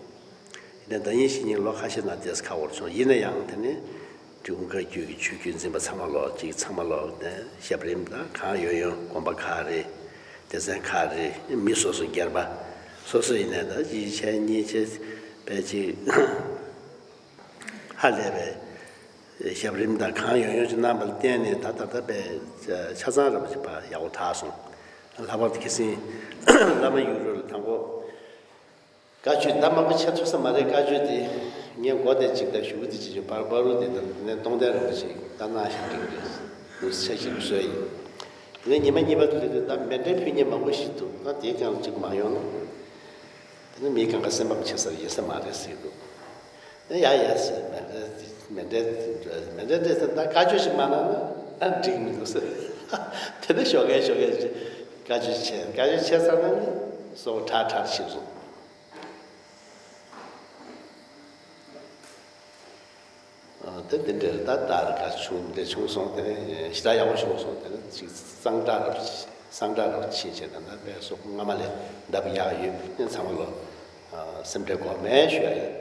ཡིན་ནའི་ཟླ་ཉིན་ཕྱི་ཉིན་ལོ་ཁ་ཤས་ནང་ཏོག་ཙམ་ཁག་པོ་བྱུང་། ཡིན་ན་ཡང་དེ་ནི་འབྲི་གུང་བཀའ་བརྒྱུད་ཀྱི་ཆོས་བརྒྱུད་འཛིན་པ་ཚང་མ་ལོག་ཅིག་ཚང་མ་ལོག་ནས་ཞབས་རིམ་དང་གང་ཡོང་ཡོང་། དགོན་པ་ཁག་རེད། སྡེ་ཚན་ཁག་རེད། མི་སོ་སོ་སྒེར་པ་སོ་སོ་ཡིན་ནའི་ད་གཅིག་བྱས་གཉིས་བྱས་པས་ཅིག་ཧ་ལས་པའི་ཞབས་རིམ་དང་གང་ཡོང་ཡོང་ཅིག་གནང་བ་ལ་བརྟེན་ནས་ད་ད་ལྟ་པའི་ཆ་ཚང་རིན་པོ་ཆེ་ཕར་ཡག་པོ་དར་སོང་། ལྷག་པར་དུ་ཁ་སང་བླ་མ་ཡུལ་རོལ་ལ་དང་པོ། བཀའ་ཆོས་ད་མང་པོ་བྱེད་ཐུབ་ས་མ་རེད། བཀའ་ཆོས་དེ་ངས་མགོ་དེ་གཅིག་དང་གཞུག་གུ་དེ་གཅིག་བྱས། བར་བར་དུ་དེ་དང་དེ་ནས་གཏོང་ཐེངས་རིན་པོ་ཆེ་བཀའ་གནང་བཞིན་འགྲིག་རེད། ཡོང་ས་ཆ་ཞིག་བཟོས་ཡིན། དེ་ནས་ཉི་མ་གཉིས་པ་དེ་དུས་ད་མཎྜལ་ཕུལ་མཁན་མང་པོ་ཞིག་འདུག། ད་དེའི་སྒང་ལ་གཅིག་མ་ཡོང་ན། དེ་ནས་མིའི་གང་ག་སེམས་ཕམ་བྱེད་ས་ཡིན་ས་མ་རེད་ཟེར་འདུག། ཡ་ཡ་ཟེར། མཎྜལ་མཎྜལ་མཎྜལ་འདྲ་ཟེར། ད་བཀའ་ཆོས་ཤིག་མ་གནང་ན་ཨ་འགྲིག་མི་འདུག་ཟེར། དེ་ནས་ཞོགས་ཀས་ཞོགས་ཀས་བཀའ་ཆོས་བྱས། བཀའ་ཆོས་བྱས་ཚར་ན་ནི་སོ་ཁྲ་ཁྲ་ཤིག་སོང་། ཨ། དེ་དེ་འདྲའི་ད་ད་རེས་ག་བྱུང་འདྲ་བྱུང་སོང་། དེ་ནས་ཞེ་དྲག་ཡག་པོ་བྱུང་སོང་། དེ་ནས་ཅིག་གཙང་སྦྲ་རབ་གཙང་སྦྲ་རབ་ཕྱིན་བྱས། ད་ལྟ་དཔེ་སོགས་སྔ་མ་ལས་ལྡབ་ཡག་ཡོད། ཨ་ནི་ཚང་མ་ལོ་སེམས་ཁྲལ་དགོས་མེད་ཞུ་ཡ་ཡིན།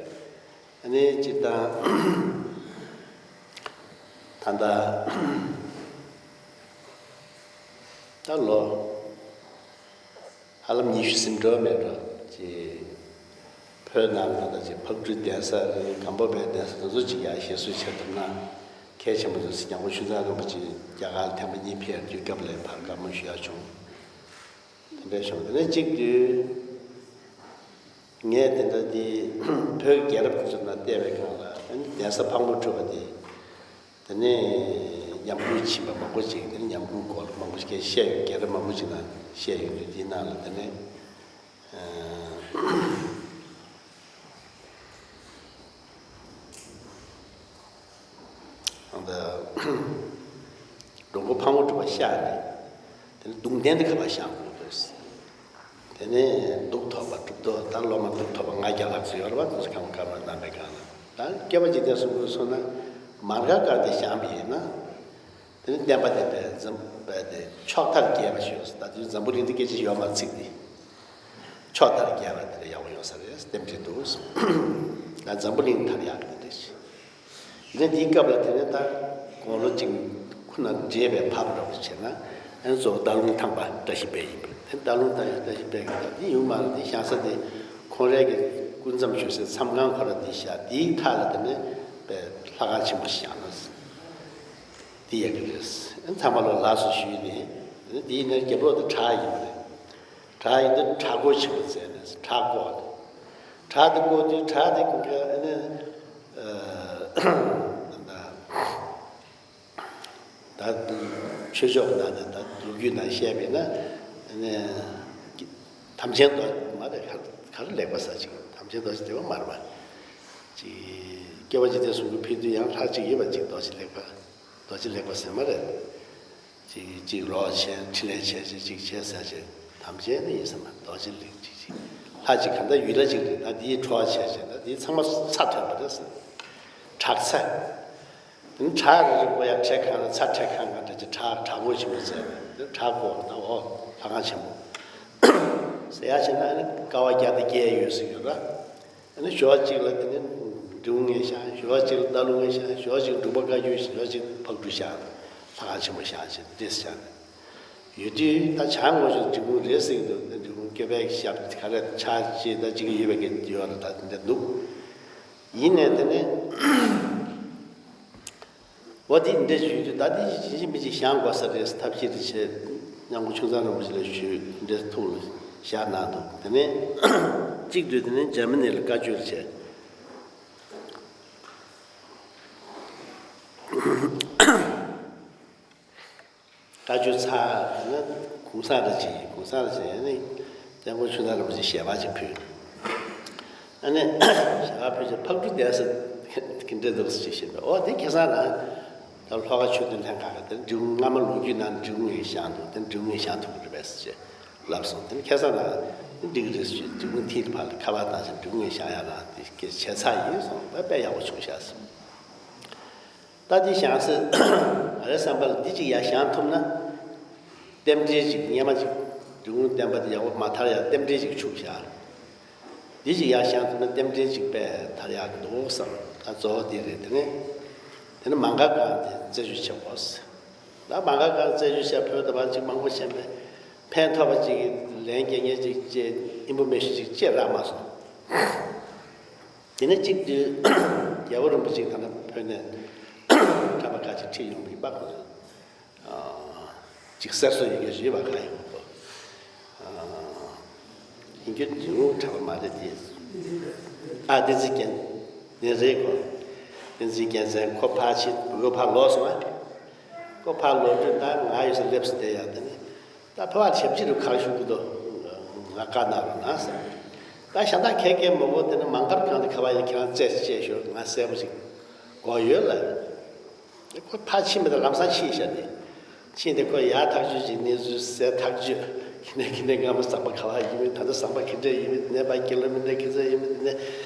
ཨ་ནི་སྤྱིར་བཏང་ད་ལྟ་ད་ལོ། ཧ་ལམ་ཉི་ཤུ་ཟིན་འགྲོ་མེད་འགྲོ་ཅིག། བོད་ནང་ལ་ད་ཅིག་ཕག་གྲུའི་གདན་ས་རེད། སྒམ་པོ་པའི་གདན་ས་དེ་ཚོ་ཅིག་ཡར་ཞེ་སུ་བྱེད་ཐུབ་ན་གལ་ཆེན་པོ་འདུག་ཟེར། ཉང་པོ་ཆུ་ཚང་རིན་པོ་ཆེ་རྒྱ་གར་ལ་ཐེངས་མ་གཉིས་ཕེབས་དུས་སྐབས་ལ་ཕར་བཀའ་མོལ་ཞུ་ཡག་བྱུང་། དེ་འདྲ་བྱུང་། དེ་ནས་གཅིག་དུས་ངས་དེ་འདྲ་འདི་བོད་རྒྱལ་རབས་དེ་ཚོ་ནང་བལྟས་པའི་སྒང་ལ། ཨ་ནི་གདན་ས་ཕག་མོ་གྲུ་པ་དེ། དེ་ནས་ཉམས་རྒུད་ཕྱིན་པ་མང་པོ་ཅིག། དེ་ནས་ཉམས་རྒུད་སྐོར་ལ་མང་པོ་ཞིག་བཤད་ཡོད། རྒྱལ་རབས་མང་པོ་ཅིག་ནང་བཤད་ཡོད་དུས། དེའི་ནང་ལ་དེ་ནས་ཨ་ད་མགྲོན་པོ་ཕག་མོ་གྲུ་པ་གཤེགས་ནས། དེ་ནས་གདུང་རྟེན་དེ་ག་པར་བཞེངས་དགོས་འདུག། དེ་ནས་གདུགས་ཐོབ་པ་གྲུབ་ཐོབ། ད་སློབ་མ་གདུགས་ཐོབ་པ་ལྔ་བརྒྱ་ལྷག་ཙམ་ཡོད་རེད་པ། དེ་ཚོ་ཁམས་བཀའ་མོལ་གནང་པའི་སྒང་ལ། ད་སྐྱོབ་པ་འཇིག་རྟེན་གསུམ་མགོན་མཚོན་ན་མར་ཁ་དཀར་དེ་བཞེངས་པ་ཡིན་ན། དེ་ནས་བསྟན་པ་དེ་པའི་འཛམ་བུ་གླིང་དེ་ཕྱོགས་མཐར་རྒྱས་པ་ཞིག་ཡོང་ས། ད་དུང་འཛམ་བུ་གླིང་དེ་སྐད་ཆ་ཡོད་མ་རེད། ཚིག་དེ་ཕྱོགས་མཐར་རྒྱས་པ་དེ་ལས་ཡག་པོ་ཡོང་ས་རེད། རྟེན་འབྲེལ་འདུག། ད་འཛམ་བུ་གླིང་མཐར་ཡག་གི་དེ་འདྲ་ཞིག། ཡིན་ན་འདིའི་སྐབས་ལ་དེ་ནས་ད་དགུང་ལོ་གཅིག་ཁོ་ན་བགྲེས་པའི་བབ་འདྲ་པོ་བྱས་ན། ཨ་ནི་གཙོ་བོ་སྟག་ལུང་ཐང་པ་བཀྲ་ཤིས་དཔལ་ཡིན་པ། དེ་སྟག་ལུང་ཐང་པ་བཀྲ་ཤིས་དཔལ་གྱི་ད་འདི་ཡོང་མ་རེད། འདི་བཞེངས་ས་དེ་ཁོང་རའི་གི་སྐུ་མཚམས་བཞུགས་སའི་མཚམས་ཁང་ཁོ་ར་འདི་བཞག། འདིའི་མཐའ་ལ་དེ་ནས་པའི་ལྷ་ཁང་ཆེན་པོ་ཞིག་བཞེངས་ན་འདི་ཡག་གི་རེད། ཨ་ནི་ཚང་མ་ལོ་ལགས་སོ་ཞུས་ནས། དེ་ནས་འདིའི་ནང་རྒྱབ་ལོགས་དེ་བྲག་ཡིན་པ་རེད། བྲག་ཡིན་དུས་བྲག་སྒོ་ཆེན་པོ་མཛད་ནས་བྲག་བརྐོས། བྲག་དེ་བརྐོས་དུས་བྲག་དེ་ཀུན་ཀ་ཨ་ནི་ད་ཆོས་ཕྱོགས་ནང་ནས་ད་ལོ་རྒྱུས་ནང་བཤད་པས་ན་ཨ་ནི་དམ་ཅན་རྡོ་མ་རེད། ག་ག་རེ་ལེགས་པ་ཟེར་ཅིག། དམ་ཅན་རྡོ་རྗེ་དེ་བ་མ་རེད་པ། ཅིག་སྐྱོབ་པ་འཇིག་རྟེན་གསུམ་མགོན་ཕེབས་དུས་ཡང་ལྷ་གཅིག་ཡོད་པ་ཅིག། རྡོ་རྗེ་ལེགས་པ། རྡོ་རྗེ་ལེགས་པ་ཟེར་མ་རེད། ཅིག་ཅིག་རོགས་བྱས། འཕྲིན་ལས་བྱས་བྱས་ཅིག་བྱས་ཟེར་བྱས། དམ་ཅན་ནི་ཡིན་ས་མ། རྡོ་རྗེ་ལེགས་ཅིག་ཅིག། ལྷ་ཅིག་གང་ལྟར་ཡུལ་ལྷ་ཅིག་རེད། ད་འདིའི་ཁྲོ་བ་བྱས་བྱས། ད་འདིའི་ཚང་མ་ཚྭ་ཐོན་པ་རེད་ཟེར། བྲག་ཚྭ། དེ་ནི་བྲག་རེ་རེ་བརྐོ་ཡ། ཁྲེ་གང་ལ་ཚྭ། ཁྲེ་གང་གང་འདྲ་ཅིག། བྲག་བྲག་སྒོ་ཆེན་པོ་མཛད་པ། དེ་བྲག་བརྐོས་ན་འོ་ལྷ་ཁང་ཆེན་པོ་ཟེར་ཡ་བྱས་ན། ཨ་ནི་ཀ་བ་བརྒྱ་དང་བརྒྱད་ཡོད་ཟེར་ཡོད་ར། ཨ་ནི་ཞོལ་གཅིག་ལ་དེ་ནི་འབྲི་གུང་ངས་བཞེངས། ཞོལ་གཅིག་ལ་སྟག་ལུང་ངས་བཞེངས། ཞོལ་གཅིག་འབྲུག་པ་བཀའ་བརྒྱུད། ཞོལ་གཅིག་ཕག་གྲུ་བཞེངས། ལྷ་ཁང་ཆེན་པོ་བཞེངས་བྱས་འདི་འདྲས་བཞེངས་ནས་ཡོད་དུས། ད་བྱང་ངོས་ཕྱོགས་འབྲི་གུང་རེད་ཟེར་གྱི་འདུག། འདི་འབྲི་གུང་སྐྱོབ་པའི་ཞབས་ག་རེ་ཕྱག་ཅིག་ད་ཅིག་ཡོད་པའི་གི་ཡོད་རེད། ད་འདི་འདྲ་འདུག། ཡིན་ནའི་དེ་ནས། འོ་དེ་འདྲ་ཞུས་དུས། ད་དེ་ཡིན་གཅིག་མིན་གཅིག་བཞེངས་དགོས་ས་རེད། ཐབས་ཤེས་དེ་བྱས། ཉང་པོ་ཆུང་ཚང་རིན་པོ་ཆེ་ལ་ཞུས། འདྲ་ཐུགས་ལ་བཞག་གནང་འདུག། དེ་ནས་གཅིག་དུས་དེ་ནས་འཇར་མ་ནི་ལ་བཀའ་བརྒྱུད་བྱས། བཀའ་བརྒྱུད་ཚར་ནས་གུང་སེང་རེ་བྱས། གུང་སེང་རེ་བྱས་ནས་ སྐྱབས་མགོན་ཆོས་དར་རིན་པོ་ཆེ་ཞལ་པར་ཅིག་ཕུལ། ཨ་ནི་ཞལ་པར་ཕུལ་རྗེས་ཕག་གྲུ་གདན་ས་ག་འདྲ་འདུག་ཅེས་བཤད་པས། ཨོ་དེ་ཁ་སང་རང་ད་ལྷོ་ཁ་ཆོས་དོན་ལྷན་ཁང་གི་དེ་འབྲི་གུང་སྔ་མ་ལོ་རྒྱུས་ནང་འབྲི་གུང་ངས་བཞེངས་འདུག་དེ་འབྲི་གུང་ངས་བཞེངས་ཐུབ་ཀྱི་རེད་པས་ཅེས་ལབ་སོང་། དེ་ནི་ཁ་སང་རང་འགྲིག་གི་རེད་ཅེས་འབྲི་གུང་མཐིལ་ཕར་ལ་ཁ་པར་བཏང་ཞིང་འབྲི་གུང་ངས་བཞེངས་ཡ་རང་དེ་སྐད་ཆ་བྱས་ཚར་ཡིན་སོང་། ད་དཔེ་ཡག་པོ་བྱུང་ཤག་ཟེར། ད་འདི་བཞེངས་སྲིད། ང་རའི་བསམ་པ་ལ་འདི་གཅིག་ཡར་བཞེངས་ཐུབ་ན། རྟེན་འབྲེལ་གཅིག་སྔོན་མ་གཅིག་འབྲི་གུང་བསྟན་པ་འདི་ཡག་པོ་མ་དར་ཡག་རྟེན་འབྲེལ་གཅིག་འཆུག་བཞག་འདི་གཅིག་ཡར་བཞེངས་ཐུབ་ན་རྟེན་འབྲེལ་གཅིག་དཔེ་དར་ཡག་འདུག་བསམ། ད་གཙོ་བོ་འདི་རེད། དེ་ནས་དེ་ནས་མ་མགར་སྒང་དེ་རྩད་གཅོད་བྱེད་དགོས་ཟེར། ད་མ་མགར་སྒང་རྩད་གཅོད་བྱས་བོད་དུ་བར་གཅིག་མང་པོ་ཕྱིན་པས་ཕན་ཐོགས་པ་གཅིག་ལན་རྒྱག་མཁན་གཅིག་བཅས་ཨིན་བོ་མེ་ཤོན་གཅིག་བཅས་རག་མ་སོང་། དེ་ནས་གཅིག་དུས་རྒྱལ་བ་རིན་པོ་ཆེ་གང་ལ་བོད་ནས་དྲ་བ་ཁག་ཅིག་ཁྲིད་ཡོང་བ་ཡིན་པ་གོ། ཅིག་གསར་བཟོ་ཡོད་མཁན་ཞིག་ཡོད་པ་གང་ཡིན་གོ། ཡིན་རྒྱུ་འབྲི་གུང་དྲ་བ་མ་རེད་དེ། ཨ་བསྟན་འཛིན་རྒྱལ་མཚན་རེད་གོ། བསྟན་འཛིན་རྒྱལ་མཚན་ཁོ་ཕར་ཕྱིན་བོད་ཕར་ལོག་སོང་ཨ། ཁོ་ཕར་ལོག་དུས་ད་ང་ཡོད་ས་སླེབས་སུ་བསྡད་ཡག་དེ་ནི། ད་ཕ་བ་ཞབས་ཕྱི་རུ་ཁག་ཞུ་གི་འདུག་ང་བཀའ་གནང་རོགས་གནང་ཟེར། ད་ཞྭ་ཐང་ཁལ་ཁལ་མང་པོ་དེ་ནི་མ་མགར་སྒང་དུ་ཁ་བ་ཡིན། ཁྱེད་རང་རྩད་གཅོད་ཤོག་ང་གསལ་པོ་ཞིག་གོ་ཡོད་ལ། ཁོ་ཕར་ཕྱིན་པ་དང་ལམ་སང་ཕྱིན་ཤག་ནི། ཕྱིན་ཏེ་ཁོ་ཡར་ཐག་གཅོད་ཅིག་གནས་ཚུལ་གསལ་ཐག་གཅོད། ཁྱེད་ནས་ཁྱེད་ནས་སྔ་མོ་ཟམ་པ་ག་བ་ཡིན་མིན། ད་ལྟ་ཟམ་པ་ག་འདྲ་ཡིན་མིན། དེ་ནས་ཕར་ཀི་ལོ་མི་ཊར་ག་ཚོད་ཡིན་མིན། དེ་ནས་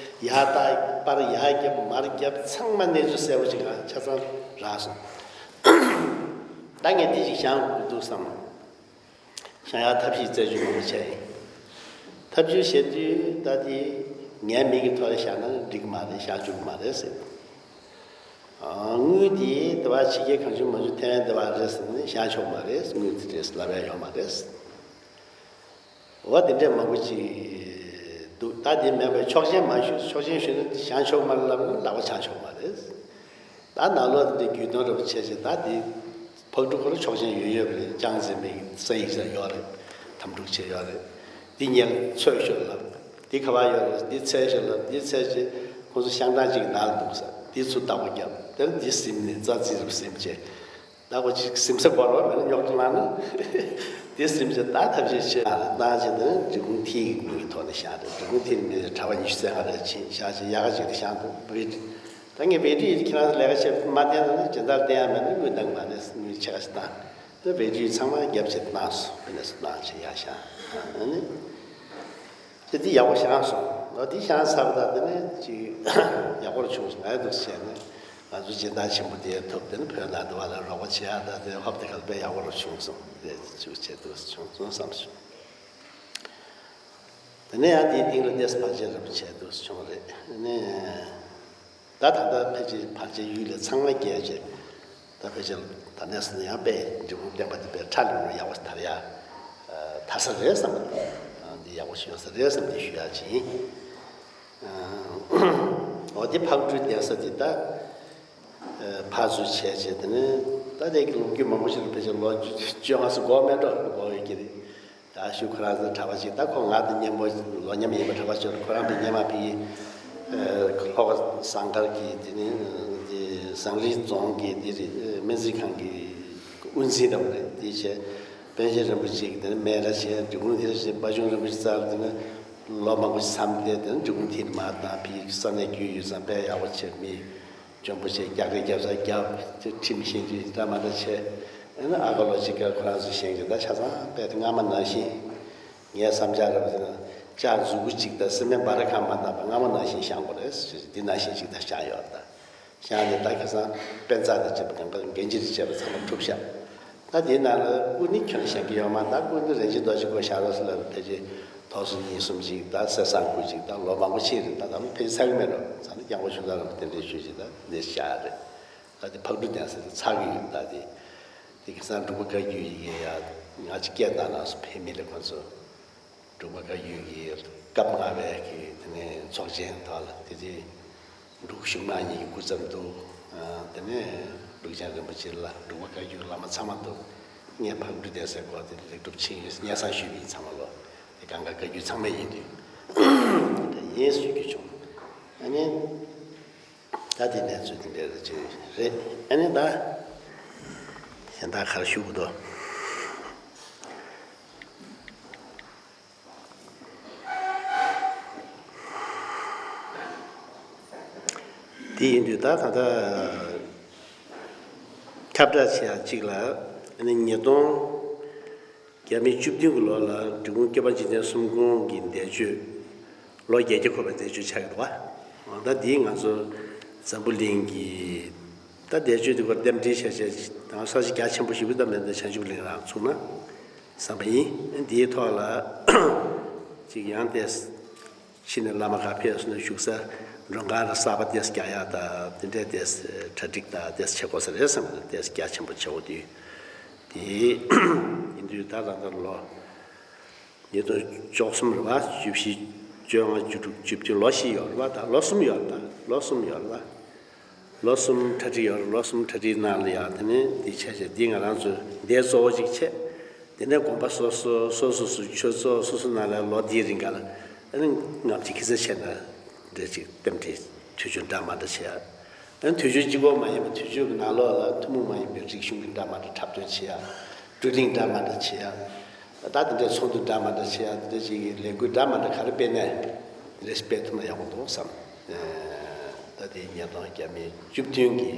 ཡར་ལྟ་པར་ཡར་བརྒྱབ་མར་བརྒྱབ་ཚང་མ་གནས་ཚུལ་གསལ་པོ་ཅིག་ང་ཆ་ཚང་རག་སོང་། ད་ངས་འདི་ཞིག་བཞེངས་དགོས་ཀྱི་འདུག་བསམ། བཞེངས་ཡག་ཐབས་ཤེས་རྩད་གཅོད་མང་པོ་བྱས་ཡིན། ཐབས་གཅོད་བྱེད་དུས་ད་འདི་ངའི་མིང་གི་ཐོག་ལ་བཞག་ན་འགྲིག་མ་རེད། བཞེངས་ཆོག་གི་མ་རེད་ཟེར། ཨ། དངུལ་དེ་དེ་བ་ཕྱི་རྒྱལ་གང་བྱུང་མང་བྱུང་ཐོན་དེ་བ་རེད་ཟེར་ནས་བཞེངས་ཆོག་མ་རེད། དངུལ་དེ་རེད་ལབ་ཡ་ཡོད་མ་རེད། འོ་དེ་འདྲས་མང་པོ་ཅིག་འདུག་ད་དེ་མེད་པའི་ཆོག་མཆན་མ་ཞུ། ཆོག་མཆན་ཞུས་ན་བཞེངས་ཆོག་མ་རེད་ལབ་ན་ལག་པ་འཆང་ཆོག་མ་རེད། ད་ནང་ལོགས་དེ་འདྲའི་རྒྱུས་སྟོན་རེ་བ་བྱས་བྱས། ད་དེ་ཕག་གྲུ་ཁོ་རང་ཆོག་མཆན་ཡོད་ཡོད་རེད། ཅང་ཙེ་མིན་གྱི་ས་ཡིག་ས་ཡོད་རེད། དམ་ཕྲུག་བྱས་ཡོད་རེད། འདི་ཉལ་ཚོད་ཤོད་ལབ། འདི་ག་བ་ཡོད་རེད། འདི་འཚོལ་ཤོད་ལབ། འདི་འཚོལ་བྱས་ཁོང་ཚོ་ཤང་ཀྲང་གཅིག་ནང་ལ་འདུག་ས་འདི་ཚུར་ལྟ་སྒོ་བརྒྱབ། དེར་འདི་ཟིན་ནས་རྩ་རྩིས་རུ་ཟིན་བྱས། ད་ཁོ་ཅིག་སིམ་ས་སྐོར་བ་མེད་ན་རྙོག་དྲ་ལངས་ན། དེ་སིམ་ས་ད་ཐབས་ཤེས་བྱེད་ཨ་ལ་བཏང་བྱས་ནས་འབྲི་གུང་མཐིལ་གྱི་མིང་གི་ཐོག་ནས་བཞག་རེད། འབྲི་གུང་མཐིལ་མིང་ལ་གྲྭ་པ་ཉི་ཤུ་རྩ་ལྔ་རེ་ཕྱིན་བཞག་བྱས་ཡག་ག་ཅིག་ཏུ་བཞག་འདུག་བེ་ད་ངས་བེ་ཏྲི་ཡིས་ཁྱེད་རང་ལས་ཀ་བྱེད་མ་བསྟན་ན་ནི་སྦྱིན་བདག་བསྟན་ཡ་མེད་ན་དངུལ་འདང་མ་རེད། དངུལ་ཕྱེད་ཀ་ཞིག་བཏང་། དེ་བེ་ཏྲི་ཡིས་ཚང་མ་རྒྱབ་བྱས་བཏང་སོང་། བེ་ནས་སུ་བཏང་བྱས་ཡག་བཞག་ཨ་ནི། དེ་འདི་ཡག་པོ་བཞེངས་སོང་། ཨ་འདི་བཞེངས་ཚར་བ་དང་དེ་ནས་ཅིག་ཡག་པོ་རུ་བྱུང་སོང་། ང་ཡི་འདུག་བྱས་ནས་ང་ཚོ་སྦྱིན་བདག་ཆེན་པོ་དེ་ཐུབ། དེ་ནས་བོད་ནང་དུ་བ་ལ་རོགས་པ་བྱེད་ཡག་དང་དེ་ཧོབ་དེ་ག་ལ་དཔེ་ཡག་པོ་རུ་བྱུང་སོང་། དེ་ཚོ་བྱེད་འདུག་བྱུང་སོང་བསམ་སོང་། དེ་ནས་ཡང་དེའི་སྟེང་ལ་ཏེས་ཕལ་ཆེར་རུ་བྱས་འདུག་བྱུང་རེད། ཨ་ནི། ད་ད་ལྟ་ཕལ་ཆེར་ཕལ་ཆེར་ཡུལ་ལས་ཚང་མ་རྒྱས་བྱས། ད་ཕལ་ཆེར་ད་ནས་སུ་ཡང་དཔེ་འབྲི་གུང་བསྟན་པ་འདི་དཔེ་ཁྲ་ལུང་ལུང་ཡག་པོ་དར་ཡ། ཨ། དར་ས་རེད་བསམ་པ། ཨ། འདི་ཡག་པོ་ཞིག་ཡོང་ས་རེད་བསམ་འདི་ཞུ་ཡ་ཅིག་ཡིན། ཨ། འོ་འདི་ཕག་གྲུའི་གདན་ས་འདི་ད། ཨ། ཕར་ཚུར་བྱས་བྱས་དེ་ནས་ད་ལྟའི་གི་ལོ་རྒྱུས་མང་པོ་ཞིག་ལ་ཕལ་ཆེར་ལོ་བཅོ་ལྔ་ཙམ་འགོར་མེད་འགྲོ་འགོར་ཡོད་ཀྱི་རེད། ད་ཞུ་ཁོ་རང་ཚོ་གྲྭ་པ་ཅིག་ད་ཁོ་ང་དང་མཉམ་པོ་ལོ་མཉམ་ཡིན་པ་གྲྭ་པ་ཅིག་ཁོ་རང་དང་མཉམ་མ་ཕི་ལྷོ་ཁ་ཟངས་དཀར་གྱི་དེ་ནི་དེ་ཟངས་རི་རྫོང་གི་དེ་རེད། སྨན་རྩིས་ཁང་གི་དབུ་འཛིན་འདྲ་པོ་རེད། དེ་བྱས་པཎ་ཆེན་རིན་པོ་ཆེ་གི་དེ་ནི་སྨན་ར་བྱས། འབྲི་གུང་དེ་ར་བྱས། དཔལ་འབྱོར་རིན་པོ་ཆེ་རྩར་དེ་ནི་ལོ་མང་པོ་ཞིག་མཚམས་བསྡད། དེ་ནི་འབྲི་གུང་དེ་ནི་མར་བཏང་། ཕི་ས་གནས་རྒྱུས་ཡོད་ཙང་དཔེ་ཡག་པོ་བྱས། མི་འཇོན་པོ་བྱས། རྒྱ་སྐད་རྒྱབ་ས་རྒྱབ། དེ་ཁྲིམས་ཤེས་རྒྱུ་འདྲ་མ་འདྲ་བྱས། ཨ་ནི་ཨ་ཁ་ལོ་གཅིག་ཀ་ཁོ་རང་ཚོ་བཞེངས་ཀྱི་ད་ཆ་ཚང་དཔེ་དེ་སྔ་མ་ནང་བཞིན། ངའི་བསམ་འཆར་རེད་པ། དེ་ན་ལྕགས་མཛུ་གུ་གཅིག་དང་སི་མེན་སྦ་ར་ཁང་མ་བཏང་པ་སྔ་མ་ནང་བཞིན་བཞེངས་དགོས་རེད་ཟེར། འདི་ནང་བཞིན་གཅིག་ད་བཞེངས་ཡོད་ད། བཞེངས་ནས་ད་ཁ་སང་དཔེ་ཚགས་དང་བཅས་པ་གང་ག་འགན་འཁྱེར་བཅས་པ་ཚང་མ་གྲུབ་ཤག་ད་དེའི་ནང་ལ་སྐུ་ནི་ཁྱོན་བཞེངས་ཀྱི་ཡོད་མ་རེད། སྐུ་ནི་རིན་ཆེན་རྡོ་རྗེ་སྐུ་བཞེངས་རོགས་ཟེར་ལབ་པ་ཕལ་ཆེར་ཐོག་སོ་གཉིས་གསུམ་ཅིག་ད་གསེར་སྲང་སྐུ་ཅིག་ད་ལོ་མང་པོ་ཕྱིན་རེད། ད་ད་ལོ་ཕལ་ཆེར་ཚར་གི་མེད་འགྲོ། ཚར་ན་སྐྱབས་མགོན་ཆོས་དར་རིན་པོ་ཆེ་གདན་འདྲེན་ཞུས་ཅིག་ད་འདི་བཞག་རེད། ད་དེ་ཕག་གྲུ་གདན་ས་དེ་ཚར་གི་ཡོད། ད་དེ་དེ་ཁ་སང་འབྲུག་པ་བཀའ་བརྒྱུད་ཡི་གེ་ཡ་ང་ཅིག་སྐད་བཏང་ན་སོ་ཕེ་མི་ལ་ཁོ་ཚོ། འབྲུག་པ་བཀའ་བརྒྱུད་ཀྱི་སྐབས་ལྔ་པའི་གི་དེ་ནས་ཚོགས་ཆེན་དག་ལ་དེ་དེ་འབྲུག་གཞུང་ནག་གཉིས་ཀྱི་སྐུ་ཚབ་འདུག་ཨ། དེ་ནས་འབྲུག་ཆེན་རིན་པོ་ཆེ་ལ་འབྲུག་པ་བཀའ་བརྒྱུད་བླ་མ་ཚང་མ་འདུག་ངས་ཕག་གྲུ་གདན་སའི་སྐོར་དེ་ལེགས་གྲུབ་ཆེན་ཡོད་སྙན་སེང་ཞུས་པ་ཡིན། ཚང་མ་ལོ་དེ་གང་ག་བཀའ་བརྒྱུད་ཚང་མ་ཡིན་དུས་དེ་ཡིན་ཞུ་རྒྱུ་བྱུང་། ཨ་ནི། ད་དེ་གནས་ཚུལ་དེ་འདྲ་ཅིག་རེད། ཨ་ནི་ད་གཞན་དག་ག་རེ་ཞུ་དགོས་འདུག་དེ་ཡིན་དུས་ད་ད་ལྟ་ཁྱབ་བསྒྲགས་བྱེད་ཡག་གཅིག་ལ་ཨ་ནི་ཉིས་སྟོང་བརྒྱ་མེད་བཅུ་བདུན་གྱི་ལོ་ལ་འབྲི་གུང་སྐྱོབ་པ་འཇིག་རྟེན་གསུམ་སྐུ་གི་འདས་མཆོད་ལོ་བརྒྱད་ཀྱི་འཁོར་བའི་འདས་མཆོད་ཆགས་ཀྱི་འདུག་བ། ད་འདིའི་ང་ཚོ་འཛམ་བུ་གླིང་གི་ད་འདས་མཆོད་འདི་སྐོར་རྟེན་འབྲེལ་བྱས་བྱས་ད་ས་ཆ་རྒྱ་ཆེན་པོ་ཞིག་བུ་ད་མེད་ད་བྱང་ཆུབ་གླིང་རང་མཚུངས་ན་བསམ་པ་ཡིན། འདིའི་ཐོག་ལ་ཅིག་ཡང་ཏེ། ཕྱི་ནས་བླ་མ་ཁག་ཕེབས་སོང་ན་བཞུགས་ས་མགྲོན་ཁང་ལ་གསར་པ་ཏེས་རྒྱག་ཡག་དང་དེ་འདྲའི་ཏེས་གྲ་སྒྲིག་དང་ཏེས་བྱེད་དགོས་ས་རེད་བསམ་གི་འདུག་ཏེས་རྒྱ་ཆེན་པོ་བྱེད་འོ་དུས་དེ་ཡིན་དུས་ད་ད་ལྟ་ལོ་ཉིས་སྟོང་བཅུ་གསུམ་རེད་བ། བཅུ་བཞི་བཅོ་ལྔ་བཅུ་དྲུག་བཅུ་བདུན་ལོ་བཞི་ཡོད་རེད་བ། ད་ལོ་གསུམ་ཡོད་རེད། ད་ལོ་གསུམ་ཡོད་རེད་བ། ལོ་གསུམ་གྲ་སྒྲིག་ཡོད་རེད། ལོ་གསུམ་གྲ་སྒྲིག་ནང་ལ་ཡང་དེ་ནས་འདི་བྱས་བྱས་འདི་ང་རང་ཚོའི་འདས་གཙོ་བོ་ཅིག་བྱས། དེ་ནས་དགོན་པ་སོ་སོ་སོ་སོ་སོའི་ཆོས་ཚོགས་སོ་སོ་ནང་ལ་ལོ་འདིའི་རིང་ག་ལ་ཨ་ནི་ལྔ་བཅུ་ཁི་ཚེ་བྱས་ན་འདྲ་ཅིག་རྟེན་འབྲེལ་ཐུགས་རྗེ་འདྲ་མ་འདྲ་བྱེད་ཡ། ཨ་ནི་དུས་ཆེན་གཅིག་པོ་མ་ཡིན་པ་དུས་ཆེན་གྱི་ནང་ལོགས་ལ་ཐུན་མོང་མ་ཡིན་པའི་རིག་གཞུང་གི་འདྲ་མ་འདྲ་འཁྲབ་སྟོན་བྱེད་ཡ། བགྲོ་གླེང་འདྲ་མ་འདྲ་བྱེད་ཡ། ད་དེ་འདྲའི་ཚོགས་འདུ་འདྲ་མ་འདྲ་བྱེད་ཡ་དེ་འདྲ་ཅིག་གི་ལས་འགུལ་འདྲ་མ་འདྲ་ག་རེ་སྤེལ་ནས་དེ་འདྲ་ཞིག་སྤེལ་ཐུབ་ན་ཡག་པོ་འདུག་བསམ། ད་དེ་ཉིས་སྟོང་བརྒྱ་མེད་བཅུ་བདུན་གྱི་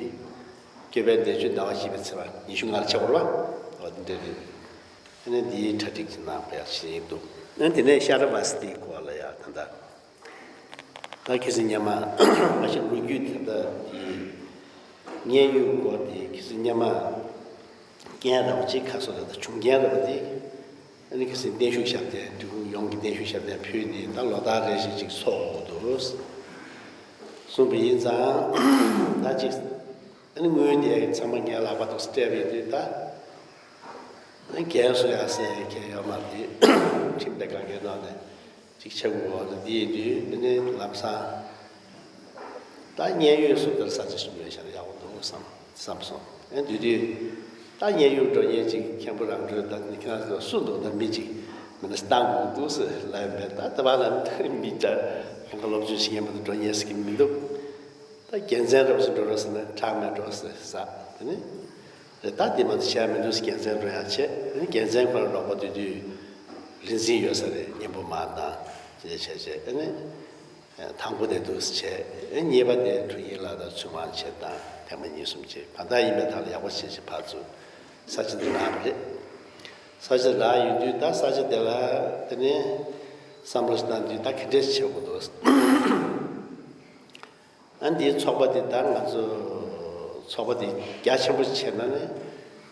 སྐྱོབ་པའི་འདས་མཆོད་ཟླ་བ་བཞི་པའི་ཚེས་པ་ཉི་ཤུ་ལྔ་ལ་ཆགས་པ་རེད་བ། འོ་དེ་འདྲ་རེད། ཨ་ནི་འདིའི་གྲ་སྒྲིག་དེ་གནང་དགོས་ཡག་ཞིག་འདུག་ཨ་ནི་དེ་ནས་ཤ་ར་བ་སི་ཏིའི་སྐོར་ལ་ཡག་ད་ལྟ་ད་ཁྱེད་ཚོ་སྔོན་མ་ཨ་ཤ་ལོ་རྒྱུས་དེ་ལྟ་དེ་མཉན་ཡོད་སྐོར་དེ་ཁྱེད་ཚོ་སྔོན་མ་རྐྱེན་རབ་ཅིག་ཁ་སོ་ལ་ད་བྱུང་རྐྱེན་རབ་དེ་ཨ་ནི་ཁྱེད་ཚོ་བརྟན་བཞུགས་ཞབས་བརྟན་འབྲི་གུང་ཡོངས་ཀྱི་བརྟན་བཞུགས་ཞབས་བརྟན་ཕུལ་ནས་ད་ལོ་ལྟར་རེ་བཞིན་ཅིག་ཚོགས་འདུག་གསུངས་པ་ཡིན་ཙང་ད་ཅིག་ཨ་ནི་དངུལ་དེ་ཚང་མ་ངའི་ལག་པ་ཐོག་སྤྲད་པ་ཡིན་དུས་ད། ཨ་ནི་རྒན་གསོ་ཡག་ཟེར་མཁན་ཡོད་མ་རེད། ཁྲིམས་དང་སྒང་གའི་ནང་ནས་ཅིག་ཆགས་དགོས་པ་ལ་འདི་ཡིན་དུས་འདི་ནི་ལམ་སང་། ད་མཉན་ཡོད་སུ་དེར་ས་ཆ་ཞིག་ཉོས་བཞག་ན་ཡག་པོ་འདུག་བསམ་བསམ་སོང་། ཨ་ནི་དུས་དུས་ད་མཉན་ཡོད་འགྲོ་མཁན་ཅིག་མཁན་པོ་རང་གྲོལ་ད་ནི་ཁྱེད་རང་ཚོ་སུ་འདུག་ད་མི་ཅིག་མི་ནི་བཏང་དགོས་འདུག་ཟེར་ལབ་ཡོད་མེད། ད་ད་བར་ལ་མི་ད་གང་ག་སློབ་སྦྱོང་བྱེད་མཁན་མ་གཏོགས་འགྲོ་མཁན་ཟེར་གྱི་མི་འདུག་ད་རྒྱལ་མཚན་རབས་སུ་འགྲོ་རོགས་ཟེར་ན་གྲགས་མེད་འགྲོ་ཟེར་ས་དེ་ནི། རེད་ད་དེ་མ་གཏོགས་བྱས་མི་འདུག་རྒྱལ་མཚན་འགྲོ་ཡག་བྱས་ཨ་ནི་རྒྱལ་མཚན་ཁོ་རང་ལོག་པ་དུས་དུས་རིན་འཛིན་ཡོད་ས་རེད། གཉེན་པོ་མ་དང་བྱས་བྱས་བྱས་ཨ་ནི། དང་པོ་དེ་འདུག་བྱས་ཨ་ནི་གཉིས་པ་དེ་གྲུ་ཡིན་ལ་དང་ཚུལ་མང་བྱས་དང་ཐེངས་མ་གཉིས་གསུམ་བྱས་གང་ལྟར་ཡིན་པའི་ཐང་ལ་ཡག་པོ་བྱས་བྱས་ཕར་ཚུར་ས་ཆ་དེ་རག་པ་རེད། ས་ཆ་རག་ཡོང་དུས་ད་ས་ཆ་དེ་ལ་དེ་ནས་བསམ་བློ་ཞིག་བཏང་དུས་ད་ག་འདྲས་བྱེད་དགོས་འདུག་ཨ་འདིའི་ཚོགས་པ་འདི་ད་ང་ཚོ་ཚོགས་པ་འདི་རྒྱ་ཆེན་པོ་བྱས་ན་ནི་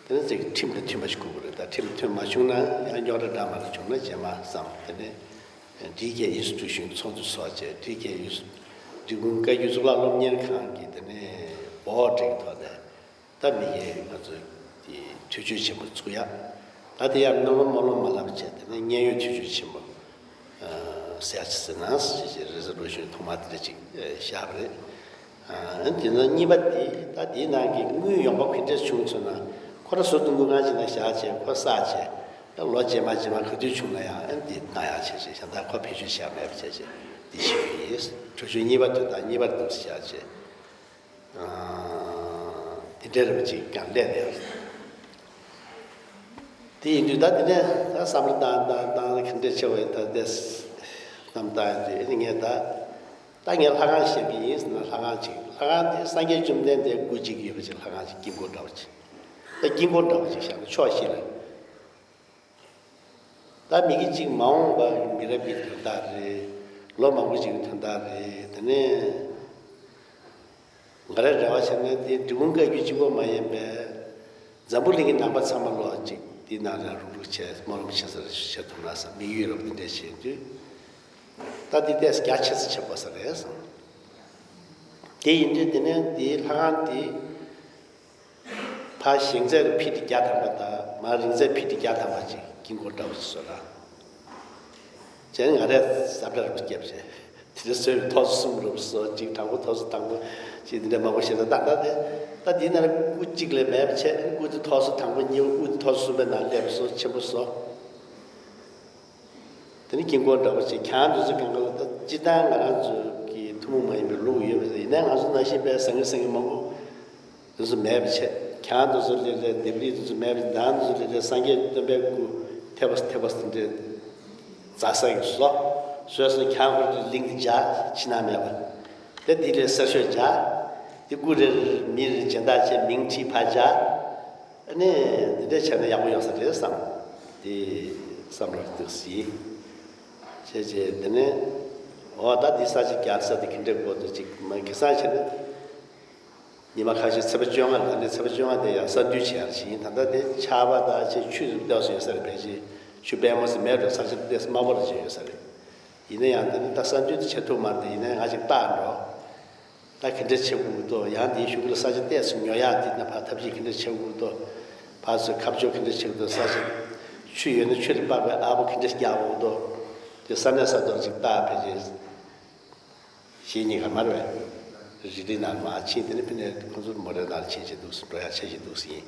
དེ་ནི་ཅིག་ཁྲིམས་དང་མཐུན་པ་ཞིག་དགོས་ཀྱི་རེད། ད་ཁྲིམས་མཐུན་མ་བྱུང་ན་ཡང་རྙོག་དྲ་འདྲ་མ་འདྲ་བྱུང་ན་རྗེས་མ་བསམ་དེ་ནི་འབྲི་རྒྱལ་ཡུལ་སྲོལ་འཛུགས་ཞུགས་ཚོགས་འདུ་སོགས་བྱས་འབྲི་རྒྱལ་ཡུལ་སྲོལ་འབྲི་གུང་བཀའ་བརྒྱུད་གཙུག་ལག་སློབ་གཉེར་ཁང་གི་དེ་ནི་འབོ་འབྲེག་ཐོག་ནས། ད་མི་ཡས་ང་ཚོ་དེ་དུས་ཆོས་ཆེན་པོ་ཚུགས་ཡ། ད་དེ་ཡང་སྨོན་ལམ་སྨོན་ལམ་མ་ལབ་བྱས་དེ་ནས་མཉན་ཡོད་དུས་ཆོས་ཆེན་པོ་ཟེར་ཡ་ཅིག་ཟེར་ན་ཞེས་ཞེས་རེ་ཟ་རོ་ཤོད་ཐོག་མ་དེ་འདྲ་ཅིག་བཞག་པ་རེད། ཨ་དེ་ན་གཉིས་པ་དེ་ད་དེའི་ནང་གི་དངུལ་ཡོང་འབབ་ག་འདྲས་བྱུང་ཚོད་ན་ཁོ་ར་ཟུར་དུ་དངུལ་ཁང་ཅིག་ན་བཞག་བྱས་ཁོ་བསགས་བྱས་ད་ལོ་རྗེས་མ་རྗེས་མ་ག་དུས་བྱུང་ན་ཡང་ཨ་དེ་གནང་ཡ་བྱས་བྱས་གཞན་དག་ཁོ་བེད་སྤྱོད་བྱས་མེད་པ་བྱས་བྱས་དེ་ཞིག་ཡིན། གྲོས་ཆོད་གཉིས་པ་དེ་དང་གཉིས་པ་དེ་བཞག་བྱས། དེ་འདྲའི་རིམ་པ་ཅིག་ཀྱང་སླེབས་ནས། དེ་ཡིན་དུས་ད་དེ་ནས་ད་བསམ་བློ་བཏང་བཏང་བཏང་ག་འདྲས་ཆེ་བ་ཡིན་ད་དེ་བསམ་བཏང་ཡིན་དུས་ཨེ་ནི་ངས་ད་ད་ངས་ལྷ་ཁང་བཞེངས་ཀྱི་ཡིན་ཟེར་ན་ལྷ་ཁང་ཅིག་ལྷ་ཁང་དེ་སངས་རྒྱས་བཅོམ་ལྡན་འདས་སྐུ་གཅིག་ཡོད་པ་ཅིག་ལྷ་ཁང་ཅིག་དཀྱིལ་འཁོར་འདྲ་བ་ཅིག་ད་དཀྱིལ་འཁོར་འདྲ་བ་ཅིག་བཞེངས་ན་ཕྱོགས་བཞི་ལ། ད་མི་གི་གཅིག་མ་འོངས་པ་མི་རབས་ཀྱི་དོན་དག་རེད། ལོ་མང་པོ་ཅིག་གི་དོན་དག་རེད། དེ་ནས་ང་རའི་རེ་བ་བྱས་ན་དེ་འབྲི་གུང་བཀའ་བརྒྱུད་གཅིག་པོ་མ་ཡིན་པའི་འཛམ་བུ་གླིང་གི་ནང་པ་ཚང་མ་ལོག་ཅིག་དེའི་ནང་ལ་རུག་རུག་བྱས་སྨོན་ལམ་བྱེད་ས་རེ་བྱེད་ཐུབ་ན་བསམ་དམིགས་ཡུལ་རབ་དེ་འདྲས་བྱེད་དུས་ད་དེ་ཏོག་ཙམ་རྒྱ་ཆེ་ཙམ་བྱེད་དགོས་ས་རེད་བསམ། དེ་ཡིན་དུས་དེ་ནས་དེའི་ལྷ་ཁང་དེ། ཕར་བཞེངས་ཚད་ལ་ཕི་ཊི་བརྒྱ་ཐམ་པ་དང་མར་རིང་ཚད་ཕི་ཊི་བརྒྱ་ཐམ་པ་ཅིག་དཀྱིལ་འཁོར་འདྲ་བོ་ཞིག་བཟོ་ན། བྱས་ན་ང་རས་ཟབ་གྲྭ་རུ་བརྒྱབ་བྱས་དེ་འདྲ་བཟོས་པའི་ཐོག་སོ་གསུམ་རུ་བཟོ་ཅིག་དང་པོ་ཐོག་སོ་དང་པོ་ཅིག་འདི་འདྲ་མང་པོ་བཤད་ན་ཏག་ཏག་དེ་ད་འདི་ནང་སྐུ་གཅིག་ལས་མེད་པ་བྱས་སྐུ་དེ་ཐོག་སོ་དང་པོ་གཉིས་པ་སྐུ་དེ་ཐོག་སོ་གསུམ་པའི་ནང་སླེབས་བཟོ་ཆེན་པོ་བཟོ། དེ་ནི་དཀྱིལ་འཁོར་འདྲ་པོ་ཅིག་གྱང་དུ་ཚོ་གང་ག་ལ་ད་སྤྱི་བཏང་ང་རང་ཚོ་གི་ཐུན་མོང་མ་ཡིན་པའི་ལུགས་ཡོད་པ་རེད། ཡིན་ནའི་ང་ཚོ་ནང་བཞིན་པའི་ཟང་ངེ་ཟིང་ངེ་མང་པོ་དུ་ཚོ་མེད་པ་བྱས་གྱང་དུ་ཚོ་ལས་ལས་ལྡེབས་རིས་དུ་ཚོ་མེད་པ་མདང་དུ་ཚོ་ལས་ལས་སངས་རྒྱས་སྟོན་པའི་སྐུ་ཐེབས་པ་ཐེབས་པ་དེ་འདྲའི་རྫ་ས་ཡིན་བཟོ་བཟོས་སོང་། གྱང་ཁོ་རེ་གླིང་དུ་འཇག་ཕྱི་ནང་མེད་པ་དེ་དེ་ལས་གསར་ཤོས་འཇག་དེ་སྐུ་རེར་མི་རེར་སྦྱིན་བདག་བྱས་མིང་བྲིས་ཕར་བཞག་ཨ་ནི་འདི་འདྲ་བྱས་ན་ཡག་པོ་ཡོང་ས་རེད་བསམ། དེ་བསམ་བློ་འདུག་སེ་བྱས་བྱས། དེ་ནས་འོ་ད་འདི་ས་ཆ་རྒྱག་ས་དེ་ག་འདྲ་དགོས་འདུག་ཅིག་མ་གི་ས་ཆ་ནི། ཉི་མ་ཁ་ཤས་ཚེས་པ་བཅོ་ལྔ་ལ་ནི་ཚེས་པ་བཅོ་ལྔ་དེ་ཡང་གསར་འདུས་བྱེད་ཡག་ཞིག་ཡིན། ད་ལྟ་དེ་ཆར་པ་དང་ཆེ་ཆུ་ཏོག་ཙམ་ཡོད་ས་རེད། ཕལ་ཆེར་ཆུ་དཔལ་མོ་ཟེར་མེད་འགྲོ། ས་ཆ་ཏོག་ཙམ་དམའ་པོ་རེ་ཅིག་ཡོད་ས་རེད། ཡིན་ན་ཡང་དེ་ནི་ད་གསར་འདུས་དེ་བྱེད་ཐུབ་མ་རེད། ཡིན་ན་ཡང་ང་ཅིག་བལྟ་འགྲོ། ད་ག་འདྲ་བྱེད་དགོས་འདུག་ཡང་དེའི་གཞུག་གུ་ལ་ས་ཆ་ཏོག་ཙམ་ཉོ་ཡག་དེ་ན་ཕར་ཐབས་ཤེས་ག་འདྲ་བྱེད་དགོས་འདུག་ཕར་ཚུར་ཁ་ཕྱོགས་ག་འདྲ་བྱེད་དགོས་འདུག་ས་ཆ་ཆུ་ཡོད་ན་ཆུ་ལ་དཔག་པའི་ཨར་པོ་ག་འདྲ་རྒྱག་དགོས་འདུག་དེ་ས་གནས་ས་ཐོག་ཅིག་བལྟ་ཕལ་ཆེར། གཞེས་ཉིན་ག་མར་བས་རི་ལི་ནང་མར་ཕྱིན། དེ་ནས་ཕི་ནས་ཁོང་ཚོ་མོ་རའི་ནང་ཕྱིན་བྱས་འདུག་སེ་འགྲོ་ཡག་ཆ་ཞིག་འདུག་སེ་ཡིན།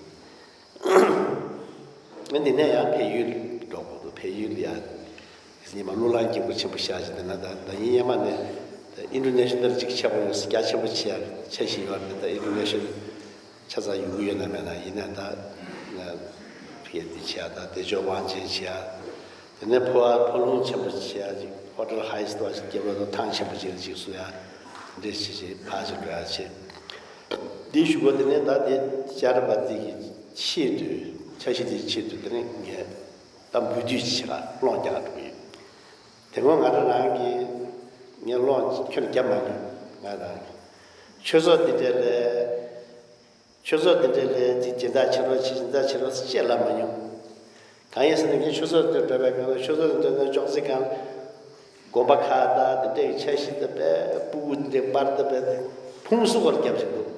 ཨ་འདི་ནས་ཡང་བལ་ཡུལ་འགྲོ་དགོས་འདུག་བལ་ཡུལ་ཡང་ཉི་མ་གླུ་ལང་སྐྱིད་པོ་ཆེན་པོ་ཤར་བྱས། དེ་ན་ད་ད་ཡིན་ཡ་མ་ནས་ད་ཨིན་ཊར་ནེ་ཤ་ནལ་ཅིག་ཆེ་པོ་ཡོད་ས། རྒྱ་ཆེན་པོ་ཆེ་ཡ་ཆ་ཞིག་ཡོད་རེད། ད་ཨིན་ཊར་ནེ་ཤ་ནལ་ཆ་ཚང་ཡོང་གི་ཡོད་ན་མེད་ན། ཡིན་ན་ད་ང་ཕི་འདི་བྱས་ད་བདེ་མཆོག་དབང་ཆེན་བྱས། དེ་ནས་ཕོ་བ་ཕོ་ལྷུང་ཆེན་པོ་བྱས་ཅིག་ཧོ་ཊེལ་ཧའི་སི་ཏོག་ཅིག་རྒྱབ་ལ་ཐང་ཆེན་པོ་ཅིག་ཅིག་བཟོ་ཡ་འདི་བྱེད་ཅིག་ཕར་ཅིག་འགྲོ་ཡ་བྱེད། འདི་ཞུ་གོ། དེ་ནས་ད་དེ་ཅར་པ་འདི་གི་ཆེད་དུ་འཆར་གཞི་འདིའི་ཆེད་དུ་དེ་ནས་ངས་ད་འབུལ་སྡུད་ཅིག་བྱེད་ག་སློང་རྒྱག་ག་འགྲོ་གི་ཡོད། དེ་སྔོན་ང་རང་རང་གིས་ངས་སློང་ཁྱོན་བརྒྱབ་མ་མྱོང་། ང་རང་གིས་ཆོས་ཚོགས་འདི་འདྲ་ལས། ཆོས་ཚོགས་འདི་འདྲ་ལས་ཅིག་སྦྱིན་བདག་བྱེད་རོགས་བྱེད། སྦྱིན་བདག་བྱེད་རོགས་ཅེས་ལབ་མ་མྱོང་། གང་ཡིན་ཟེར་ན་ངས་ཆོས་ཚོགས་འདི་འདྲ་བའི་སྒང་ལ། ཆོས་ཚོགས་འདི་འདྲ་ན་ཅོག་ཙེ་སྒང་ལ་དགོན་པ་ཁག་དང་འདི་འདྲའི་འཆར་གཞི་དང་པའི་སྤུ་གུ་འདི་འདྲའི་པར་དང་པའི་ཕུང་སུ་སྐོར་རྒྱབ་བཞིན་འདུག་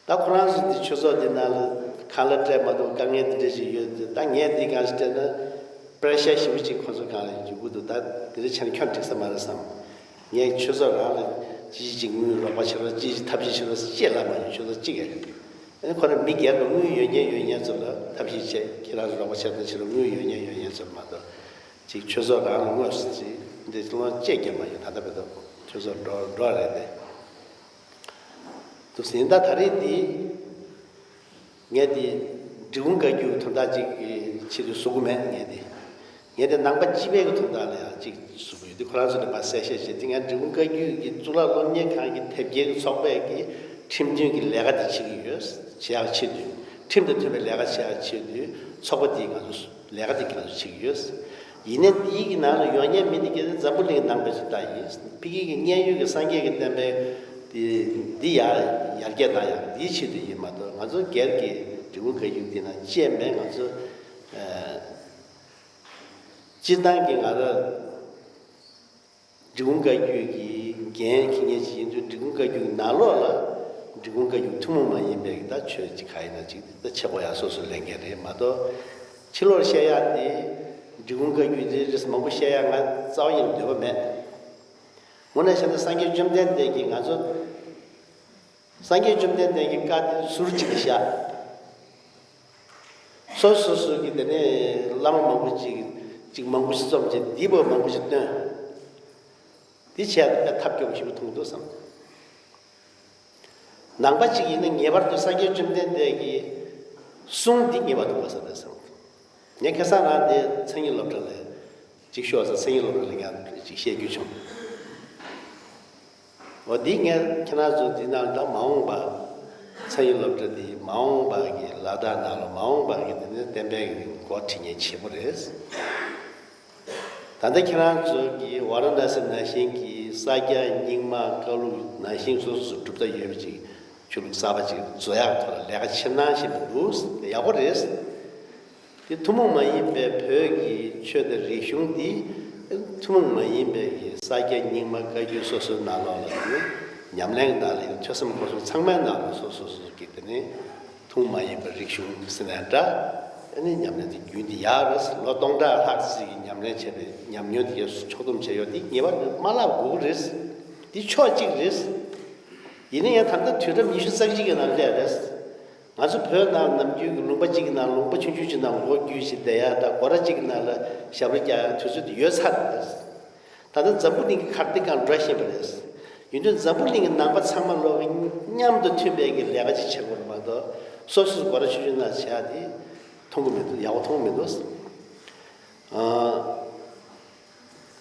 ད་ཁོ་རང་ཚོ་འདི་ཆོས་ཚོགས་འདི་ནང་ལ་ཁ་ལག་སྤྲད་མ་ཐུབ། དཀའ་ངལ་འདི་འདྲ་ཞིག་ཡོད་དེ། ད་ངས་འདི་སྒང་ལ་སྤྲད་ན་པེ་རེ་ཤར་ཞེ་པོ་ཅིག་ཁོ་ཚོ་སྒང་ལ་འཇུག་གི་འདུག་ད་འདི་འདྲ་བྱས་ན་ཁྱོན་འགྲིག་ས་མ་རེད་བསམ། ངས་ཆོས་ཚོགས་རང་ལ་ཅི་ཞིག་ཅིག་དངུལ་རོགས་པ་བྱེད་རོགས། ཅི་ཞིག་ཐབས་ཤེས་བྱེད་རོགས་ཅེས་ལབ་མ་ཡོང་། ཆོས་ཚོགས་གཅིག་ཡོད། ཨ་ནི་ཁོ་རང་མི་སྒེར་པ་དངུལ་ཡོད་མཁན་ཡོད་མཁན་ཚོ་ལ་ཐབས་ཤེས་བྱེད། ཁྱེད་རང་ཚོ་རོགས་པ་བྱེད་དང་བྱེད་རོགས། དངུལ་ཡོད་མཁན་ཡོད་མཁན་ཚོ་ལ་མ་གཏོགས་ཅིག་ཆོས་ཚོགས་རང་ལ་དངོས་སུ་ཅིག་འདི་སློང་ཅེས་རྒྱབ་མ་ཡོང་། ད་ལྟ་བར་དུ་ཆོས་ཚོགས་འགྲོ་འགྲོ་རེད་དེ། འདུག་ཟིན། ད་ད་རེས་འདི་ངས་འདི་འབྲི་གུང་བཀའ་བརྒྱུད་ཀྱི་དོན་དག་ཅིག་གི་ཆེད་དུ་བཟོ་གི་མེད། ངས་འདི་ངས་འདི་ནང་པ་སྤྱི་པའི་གི་དོན་དག་ལ་ཡང་ཅིག་བཟོ་གི་ཡོད། འདི་ཁོ་རང་ཚོ་ནས་མར་གསལ་བཤད་བྱས་ཏེ། ངས་འབྲི་གུང་བཀའ་བརྒྱུད་ཀྱི་གཙུག་ལག་སློབ་གཉེར་ཁང་གི་དེབ་སྐྱེལ་གྱི་ཚོགས་པའི་གི་ཁྲིམས་མཐུན་གྱི་ལས་ཀ་འདི་བྱེད་ཀྱི་ཡོད། བྱེད་ཡག་ཆེད་དུ། ཁྲིམས་དང་མཐུན་པའི་ལས་ཀ་བྱེད་ཡག་ཆེད་དུ་ཚོགས་པ་འདིས་ང་ཚོ་ལས་ཀ་འདི་ག་ཚོད་བྱེད་ཀྱི་ཡོད། ཡིན་ནའི་འདིའི་གི་ནང་ལ་ཡོང་མཁན་མི་འདི་ག་འཛམ་བུ་གླིང་ནང་པའི་ཚོ་ད་ཡིན། ཕ་གི་གི་མཉན་ཡོད་ཀྱི་སངས་རྒྱས་ཀྱི་བསྟན་པའི་འདི་འདི་ཡར་ཡར་རྒྱས་གཏང་ཡག་འདིའི་ཆེད་དུ་ཡིན་མ་གཏོགས། ང་ཚོ་སྒེར་གྱི་འབྲི་གུང་བཀའ་བརྒྱུད་འདི་ནང་བཅས་མེད། ང་ཚོ་ཨ་སྤྱིར་བཏང་གི་ང་རང་འབྲི་གུང་བཀའ་བརྒྱུད་ཀྱི་འགན་འཁྱེར་མཁན་ཞིག་ཡིན་དུས། འབྲི་གུང་བཀའ་བརྒྱུད་ནང་ལོགས་ལ་འབྲི་གུང་བཀའ་བརྒྱུད་ཐུན་མོང་མ་ཡིན་པའི་ད་ཆོས་ཅིག་ག་ཡིན་ན་ཅིག་ད་བྱེད་དགོས་ཡག་སོ་སོའི་ལས་འགན་རེད་མ་གཏོགས། ཕྱི་ལོགས་བཤད་ཡག་དེ་འབྲི་གུང་བཀའ་བརྒྱུད་རེད་རེད་མང་པོ་བཤད་ཡག་ང་རྩ་བ་ཉིད་ནས་འདོད་པ་མེད། དངོས་གནས་བཤད་ན་སངས་རྒྱས་བཅོམ་ལྡན་འདས་ཀྱིས་ང་ཚོ། སངས་རྒྱས་བཅོམ་ལྡན་འདས་ཀྱི་བཀའ་དེ་ཟུར་གཅིག་ཏུ་བཞག་སོ་སོ་སོ་གི་དེ་ནས་བླ་མ་མང་པོ་ཅིག་ཅིག་མང་པོ་ཞིག་རྩོམ་བྱས། འདི་བོ་མང་པོ་ཞིག་བཏོན། འདི་བྱས་ཏེ་ཐབས་སྐྱོ་པོ་ཞིག་མཐོང་འདུག་བསམ། ནང་པ་ཅིག་ཡིན་ན་ངེས་པར་དུ་སངས་རྒྱས་བཅོམ་ལྡན་འདས་ཀྱི་གསུང་འདི་ངེས་པར་དུ་གོ་ས་རེད་བསམ། ངས་ཁ་སང་རང་དེ་མཚན་ཉིད་སློབ་གྲྭ་ལ་ཅིག་ཤོག་ཟེར། མཚན་ཉིད་སློབ་གྲྭ་ལ་ཡང་ཅིག་བཤད་རྒྱུ་བྱུང་། འོ་འདི་ངས་ཁྱེད་རང་ཚོ་འདི་ནང་ད་མ་འོངས་པ། མཚན་ཉིད་སློབ་གྲྭ་འདི་མ་འོངས་པ་གི་ལ་དྭགས་ནང་ལ་མ་འོངས་པ་གི་དེ་ནས་བསྟན་པའི་གི་འགོ་ཁྲིད་མཁན་ཆེན་པོ་རེད། ད་ལྟ་ཁྱེད་རང་ཚོ་གི་ཝཱ་ར་ཎ་སི་ནང་བཞིན་གྱི་ས་སྐྱ་རྙིང་མ་ཀ་ལུ་ནང་བཞིན་སོ་སོ་སོ་གྲུབ་མཐའ་ཡོད་པ་ཅིག་ཆོས་ལུགས་གསར་པ་ཅིག་བཟོ་ཡག་ཐོག་ལ་ལས་ཀ་ཕྱིར་གནང་བཞིན་པ་འདུག་ཡག་པོ་རེད། དེ་ཐུན་མོང་མ་ཡིན་པའི་བོད་ཀྱི་ཆོས་དང་རིག་གཞུང་འདི་ཐུན་མོང་མ་ཡིན་པའི་གི་ས་སྐྱ་རྙིང་མ་བཀའ་བརྒྱུད་སོ་སོའི་ནང་ལོགས་ལ་དེ་ནས་ཉམས་ལེན་གནང་ལ་ཡང་ཐོས་བསམ་སྒོམ་གསུམ་ཚང་མའི་ནང་ལ་སོ་སོ་སོ་སོ་གི་དེ་ནས་ཐུན་མོང་མ་ཡིན་པའི་རིག་གཞུང་ཟེར་ནའང་འདྲ། ཨ་ནི་ཉམས་ལེན་དེ་རྒྱུན་དེ་ཡག་རེད། ལོ་སྟོང་ཕྲག་ལྷག་ཙམ་གྱི་ཉམས་ལེན་བྱས་པའི་ཉམས་མྱོང་དེ་ཕྱོགས་བསྡོམས་བྱས་ཡོད། དེ་ངེས་པར་དུ་མ་བརླག་དགོས་ཀྱི་རེད། འདི་ཕྱོགས་གཅིག་རེད། ཡིན་ན་ཡང་ད་ལྟ་དུས་རབས་ཉི་ཤུ་རྩ་གཅིག་གི་ནང་སླེབས་རེད། ང་ཚོ་བོད་ནང་ནམ་རྒྱུན་གྱི་ལུང་པ་གཅིག་གི་ནང་ལུང་པ་ཆུང་ཆུང་གཅིག་ནང་སྒོ་བརྒྱུད་བྱས་བསྡད་ཡག་དང་སྒོ་ར་གཅིག་གི་ནང་ལ་ཞབས་བྲོ་རྒྱག་ཡག་དུས་ཚོད་དེ་ཡོལ་ཚར་རེད། ད་ལྟ་འཛམ་བུ་གླིང་གི་གར་སྟེགས་སྒང་འགྲོ་བཞིན་པ་རེད། ཡིན་དུས་འཛམ་བུ་གླིང་གི་ནང་པ་ཚང་མ་ལོག་གི་མཉམ་དུ་མཐུན་པའི་གི་ལས་ཀ་ཅིག་བྱེད་དགོས་རེད་མ་གཏོགས། སོ་སོ་སྒོ་ར་ཆུང་ཆུང་ནང་བྱེད་ཡག་དེ་མཐོང་གི་མི་འདུག་ཡག་པོ་མཐོང་གི་མི་འདུག་ཨ།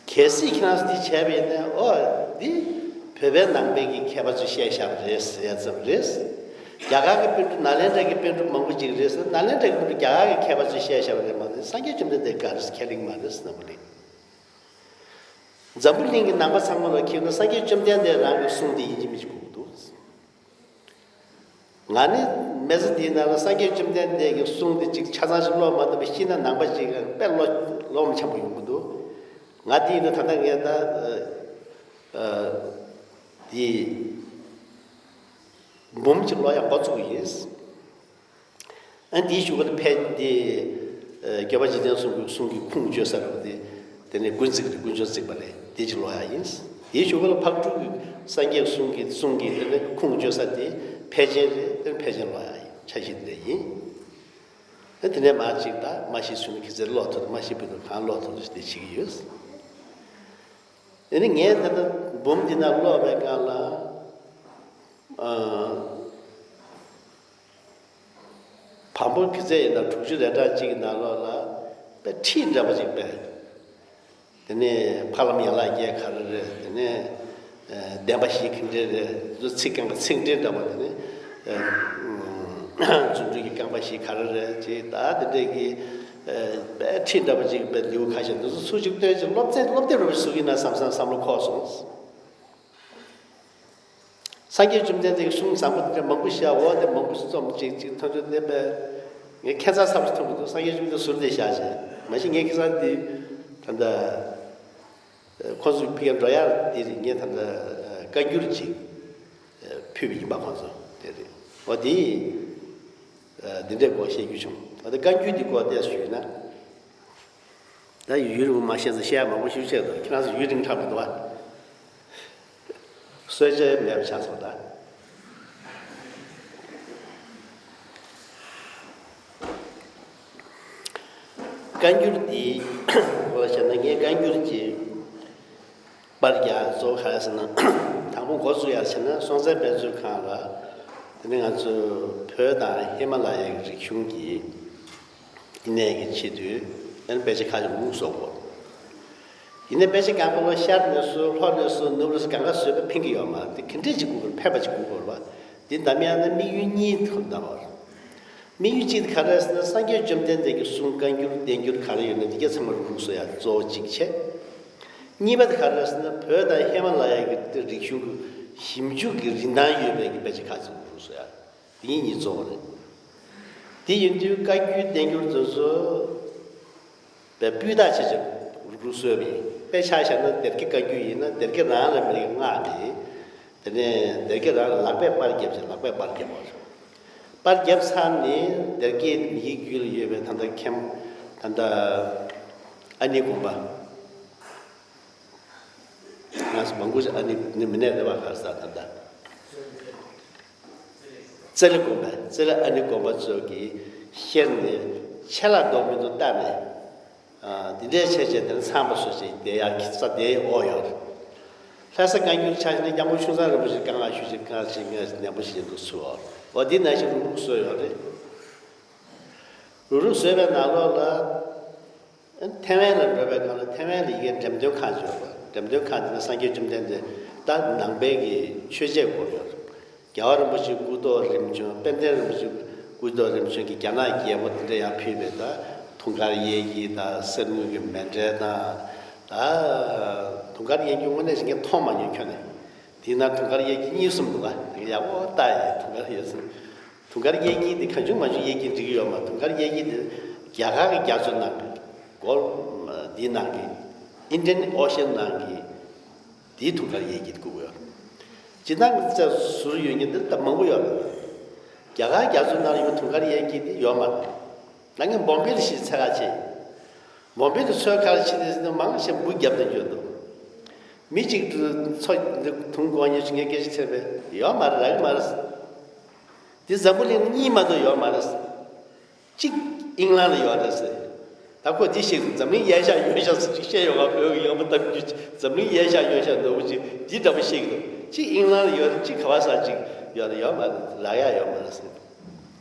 གལ་སྲིད་ཁྱེད་རང་ཚོ་འདི་བྱས་པ་ཡིན་ན། ཨོ། འདི་ བོད་པའི་ནང་པའི་གི་མཁས་པ་ཚོས་བཤད་བཞག་པ་རེད་ཟེར་ཡ་ཙམ་རེད། རྒྱ་གར་གྱི་པཎ་གྲུབ་ནཱ་ལེནྡྲ་གི་པཎ་གྲུབ་མང་པོ་ཅིག་རེད་ཟེར། ནཱ་ལེནྡྲ་གི་པཎ་གྲུབ་རྒྱ་གར་གྱི་མཁས་པ་ཚོས་བཤད་བཞག་པ་རེད་མ་གཏོགས་སངས་རྒྱས་བཅོམ་ལྡན་འདས་ག་རེ་ཁས་ལེན་མ་རེད་ཟེར། འཛམ་བུ་གླིང་། འཛམ་བུ་གླིང་གི་ནང་པ་ཚང་མ་ལ་ཁྱེད་ནི་སངས་རྒྱས་བཅོམ་ལྡན་འདས་རང་གི་གསུང་དེ་ཡིན་གཅིག་མིན་གཅིག་དགོས་ཀྱི་འདུག་ང་ནི་མི་ཚེ་འདིའི་ནང་ལ་སངས་རྒྱས་བཅོམ་ལྡན་འདས་ཀྱི་གསུང་དེ་གཅིག་ཆ་ཚང་ཞིག་ཀློག་མ་ཐུབ་པ་ཤི་ན་ནང་པ་ཅིག་དཔེ་བློ་བློ་མི་འཆམ་པོ་ཡོང་གི་འདུག་ང་དེ་ཡིན་ན་ད་ལྟ་ངས་ད་ཨ་ཨ་དེ་འབུམ་གཅིག་ཀློག་ཡག་འགོ་བཙུགས་ཡིན། ཨ་འདིའི་གཞུག་གུ་ལ་ཕལ་འདི་ཨ་སྐྱོབ་པ་འཇིག་རྟེན་གསུམ་གྱི་གསུང་གི་ཁུངས་བཅོལ་ས་རེད་པ། དེ་དེ་ནས་ཀུན་གཟིགས་རེད། ཀུན་འབྱུང་གཟིགས་པ་རེད། དེ་གཅིག་ཀློག་ཡག་ཡིན། དེའི་གཞུག་གུ་ལ་ཕག་གྲུ་གི་སངས་རྒྱས་གསུང་གི་གསུང་གི་དེ་ནས་ཁུངས་བཅོལ་ས་དེ་ཕལ་ཆེར་རེད། དེ་ནས་ཕལ་ཆེར་ཀློག་ཡག་ཡིན། འཆར་གཞི་དེ་འདྲ་ཡིན། ཨ་དེ་ནས་མར་གཅིག་དང་མར་ཤེས་ཚུལ་ནི་ཁྱེད་ཚོས་ཀློག་ཐུབ། མར་ཤེས་པའི་ཐོག་གང་ཀློག་ཐུབ་དེ་བྱེད་ཀྱི་ཡོད། དེ་ནས་ངས་ད་ལྟ་འབུམ་འདི་ནང་ཀློག་པའི་སྒང་ལ་ཨ། བམ་པོ་གི་ཚད་ཡིན་ན་དྲུག་ཅུ་རེ་གྲངས་གཅིག་གི་ནང་ལོགས་ལ་དཔེ་ཁྲིད་འདྲ་པོ་ཅིག་དཔེ། དེ་ནས་ཕ་ལམ་ཡན་ལག་བརྒྱད་ག་རེ་རེད། དེ་ནས་ཨ་བདེན་པ་བཞི་ག་འདྲ་རེད། ཚིག་རྐང་གི་ཚིག་འགྲེལ་འདྲ་པོ། དེ་ནས་ཨ་རྫུ་འཕྲུལ་གྱི་རྐང་པ་བཞི་ག་རེ་རེད་ཅེས་ད་དེ་འདྲས་ཀྱི་ཨ་དཔེ་ཁྲིད་འདྲ་པོ་ཅིག་དཔེ་ལེའུ་ཁ་ཤས་འདི་ཚོ་ཚུར་ཅིག་བཏོན་ཅིག་སློབ་ཚན་སློབ་དེབ་རུ་བཟོ་གི་ན་བསམ་བསམ་བསམ་བློ་འཁོར་སོང་། སངས་རྒྱས་བཅོམ་ལྡན་འདས་ཀྱི་གསུང་བཟང་པོ་དེ་འདྲ་མང་པོ་བཤད། འོ་དེ་མང་པོ་ཞིག་རྩོམ་ཅིག་ཅིག་ཐོན་ཐོན་བསྟན་པས་ངས་ཁྱད་མཚར་ཚ་པོ་ཞིག་མཐོང་གི་འདུག་སངས་རྒྱས་བཅོམ་ལྡན་ཟུར་དེ་བཞག་བྱས་མ་གཞི་ངས་ཁ་སང་དེ་ད་ལྟ་ཁོང་ཚོ་ཕ་གིར་འགྲོ་ཡག་དེ་རེད། ངས་ད་ལྟ་བཀའ་འགྱུར་ཅིག་ཕུལ་བ་ཡིན་པ་ཁོང་ཚོ་དེ་རེད། འོ་དེ་འདི་འདྲའི་སྐོར་བཤད་རྒྱུ་བྱུང་། འོ་དེ་བཀའ་འགྱུར་འདི་སྐོར་ཏོག་ཙམ་ཞུས་ན། ད་ཡུན་རིང་པོ་མ་བཤད་ཙང་བཤད་ཡག་མང་པོ་ཞིག་བཤད་འདུག་ཁྱེད་རང་ཚོ་ཡུན་རིང་དྲགས་མི་འདུག་ཨ། གསོལ་ཇ་མེད་པ་ཆགས་སོང་ད། བཀའ་འགྱུར་འདི་འོ་བཤད་ན་ངས་བཀའ་འགྱུར་གྱི་པར་རྒྱག་གཙོ་བོ་ག་རེ་ཟེར་ན། དང་པོ་འགོ་བཙུགས་ཡག་བྱས་ན་སྲོང་བཙན་དཔེ་མཛོད་ཁང་ལ་དེ་ནས་ང་ཚོ་བོད་དང་ཧི་མ་ལ་ཡའི་རིག་གཞུང་གི་དེ་ནས་ཀྱི་ཆེད་དུ་ཨ་ནི་དཔེ་ཆ་ཁག་ཅིག་དངུལ་གསོག་དགོས། ཡིན་ནའི་དཔེ་ཆ་གང་ག་ལོ་ཤར་ནས་བཟུང་ལྷོ་ནས་བཟུང་ནུབ་ལ་སོགས་གང་ག་བཟོས་པ་ཕན་གྱི་ཡོད་མ་རེད། དེ་ག་འདྲས་ཅིག་དགོས་དགོས་ཕན་པ་ཅིག་དགོས་དགོས་རེད་པ། དེ་འདམ་ཡག་ན་དམིགས་ཡུལ་གཉིས་ཐོབ་འདམ་པ་རེད། དམིགས་ཡུལ་གཅིག་དེ་ག་རེ་ཟེར་ན་སངས་རྒྱས་བཅོམ་ལྡན་འདས་ཀྱི་གསུང་བཀའ་འགྱུར་བསྟན་འགྱུར་ག་རེ་ཡོད་ན་དེ་ག་ཚང་མ་རུག་རུག་བཟོ་ཡག་གཙོ་བོ་གཅིག་བྱས། གཉིས་པ་དེ་ག་རེ་ཟེར་ན་བོད་དང་ཧི་མ་ལ་ཡ་གི་རིག་གཞུང་གི་ཞིབ་འཇུག་གི་རིན་ཐང་ཡོད་པའི་གི་དཔེ་ཆ་ཁག་ཅིག་རུག་རུག་བཟོ་ཡག་དེ་གཉིས་གཙོ་བོ་རེད། དེ་ཡིན་དུས་བཀའ་འགྱུར་བསྟན་འགྱུར་དེ་ཚོ་དཔེ་སྤུས་དག་ཆེ་ཆེ་རུག་རུག་བཟོས་པ་ཡིན། དཔེ་ཆ་བཞག་ན་སྡེ་དགེ་བཀའ་འགྱུར་ཡིན་ན་སྡེ་དགེ་རང་ལ་མི་རིགས་སྔགས་ཀྱི། དེ་ནས་སྡེ་དགེ་རང་ལ་ལག་པས་པར་བརྒྱབ་ཅིང་ལག་པས་པར་བརྒྱབ་པ་རེད། པར་བརྒྱབ་ཚར་ནས་སྡེ་དགེ་མི་ཡི་རྒྱུད་ལ་ཡོད་པའི་ད་ལྟ་མཁན་ད་ལྟ་ཨ་ནེ་དགོན་པ། ང་ཚོ་མང་པོ་ཞིག་ཨ་ནེ་ནི་མི་ནས་རེ་བ་གར་ས་ད་ལྟ། ཙེ་ལི་དགོན་པ། ཙེ་ལི་ཨ་ནེ་དགོན་པ་ཚོ་གིས་ཤེར་ནས་ཆད་ལྷག་འདུག་མི་འདུག་བལྟས་ནས། ཨ་འདི་འདྲའི་བྱས་བྱས་དེ་ནས་ཚངས་པ་བཟོས་བྱས་བསྡད་ཡག་གི་ས་དེའི་འོག་ཡོད་རེད། ལྷ་ས་བཀའ་འགྱུར་ཆ་བཞག་ན་སྐྱབས་མགོན་ཆུང་ཚང་རིན་པོ་ཆེ་བཀའ་མངགས་ཞུ་བྱས་བཀའ་བྱེད་མཁན་ནན་པོ་ཞིག་འདུག་ཚུལ་འོ་འདི་ནང་བཞིན་རུག་རུག་བཟོས་ཡོད་རེད། རུག་རུག་བཟོས་པའི་ནང་ལོགས་ལ། ཐེ་ཝན་ལ་འགྲོ་བའི་སྒང་ལ་ཐེ་ཝན་ལ་ཡི་གེ་འགྲེམས་སྟོན་ཁང་ཅིག་ཡོད་པ། འགྲེམས་སྟོན་ཁང་དེ་ན་སངས་རྒྱས་བཅོམ་ལྡན་འདས་ད་ནང་པའི་གི་ཆོས་འཆད་སྐོར་ཡོད། རྒྱལ་བ་རིན་པོ་ཆེའི་སྐུ་ཐོག་རིམ་བྱོན། དཔལ་ལྡན་རིན་པོ་ཆེའི་སྐུ་ཐོག་རིམ་བྱོན་གྱི་རྒྱ་ནག་རྒྱལ་པོ་དེ་འདྲ་ཡང་ཕུལ་བའི་ད་དུང་དཀར་གཡས་འཁྱིལ་དང་གསེར་དངུལ་གྱི་མཎྜལ་དང་། ད་དུང་དཀར་གཡས་འཁྱིལ་དངོས་གནས་བྱས་ངས་མཐོང་མ་མྱོང་ཁྱོན་ནས། དེའི་ནང་དུང་དཀར་གཡས་འཁྱིལ་གཉིས་གསུམ་འདུག་ག་ཡག་པོ་ལྟ་ཡིན། དུང་དཀར་གཡས་འཁྱིལ། དུང་དཀར་གཡས་འཁྱིལ་དེ་གང་བྱུང་མང་བྱུང་གཡས་འཁྱིལ་འགྲིག་གི་ཡོད་མ། དུང་དཀར་གཡས་འཁྱིལ་དེ་རྒྱ་གར་གྱི་རྒྱ་མཚོ་ནང་གི་སྒོ་འདིའི་ནང་གི་Indian Ocean ནང་གི་དེའི་དུང་དཀར་གཡས་འཁྱིལ་དེ་བསྐུར་གི་ཡོད། སྤྱིར་བཏང་གི་རྩེ་ཟུར་ཡོད་མཁན་འདི་ལྟ་མང་པོ་ཡོད་རེད། རྒྱ་གར་རྒྱ་མཚོ་ནང་ཡོད་དུང་དཀར་གཡས་འཁྱིལ་དེ་ཡོད་མ་རེད། ད་ངས་བོམ་བེ་ལ་ཞིག་འཚོལ་ག་ཕྱིན། བོམ་བེ་དུ་འཚོལ་ག་ཕྱིན་ནས་མང་ཆེ་འབུ་བརྒྱབ་སྟེ་འགྱོ་འདུག་མི་གཅིག་ཏུ་མཚོ་དུང་གོ་ཉེ་ཆུ་ངས་སྐད་ཆ་འཚོལ་བས་ཡོད་མ་རེད། རག་གི་མ་རེད། འདི་འཛམ་བུ་གླིང་གཉིས་མ་གཏོགས་ཡོད་མ་རེད། གཅིག་ཨིང་ལན་ལ་ཡོད་རེད་ཟེར། ད་ཁོ་འདི་ཤེས་འདུག་འཛམ་གླིང་གཡས་བཞག་གཡོན་བཞག་ཟེར་ཅིག་བཤད་ཡོང་བ། བོད་ཀྱི་ཡོང་བ་ལྟ་བུ་འཛམ་གླིང་གཡས་བཞག་གཡོན་བཞག་འདུག་ཅིག་འདི་འདྲ་པོ་ཤེས་ཀྱི་འདུག་གཅིག་ཨིང་ལན་ལ་ཡོད་རེད། གཅིག་ག་བ་ས་ཅིག་ཡོད་རེད། ཡོད་མ་རེད། རག་ཡག་ཡོད་མ་རེད་ཟེར།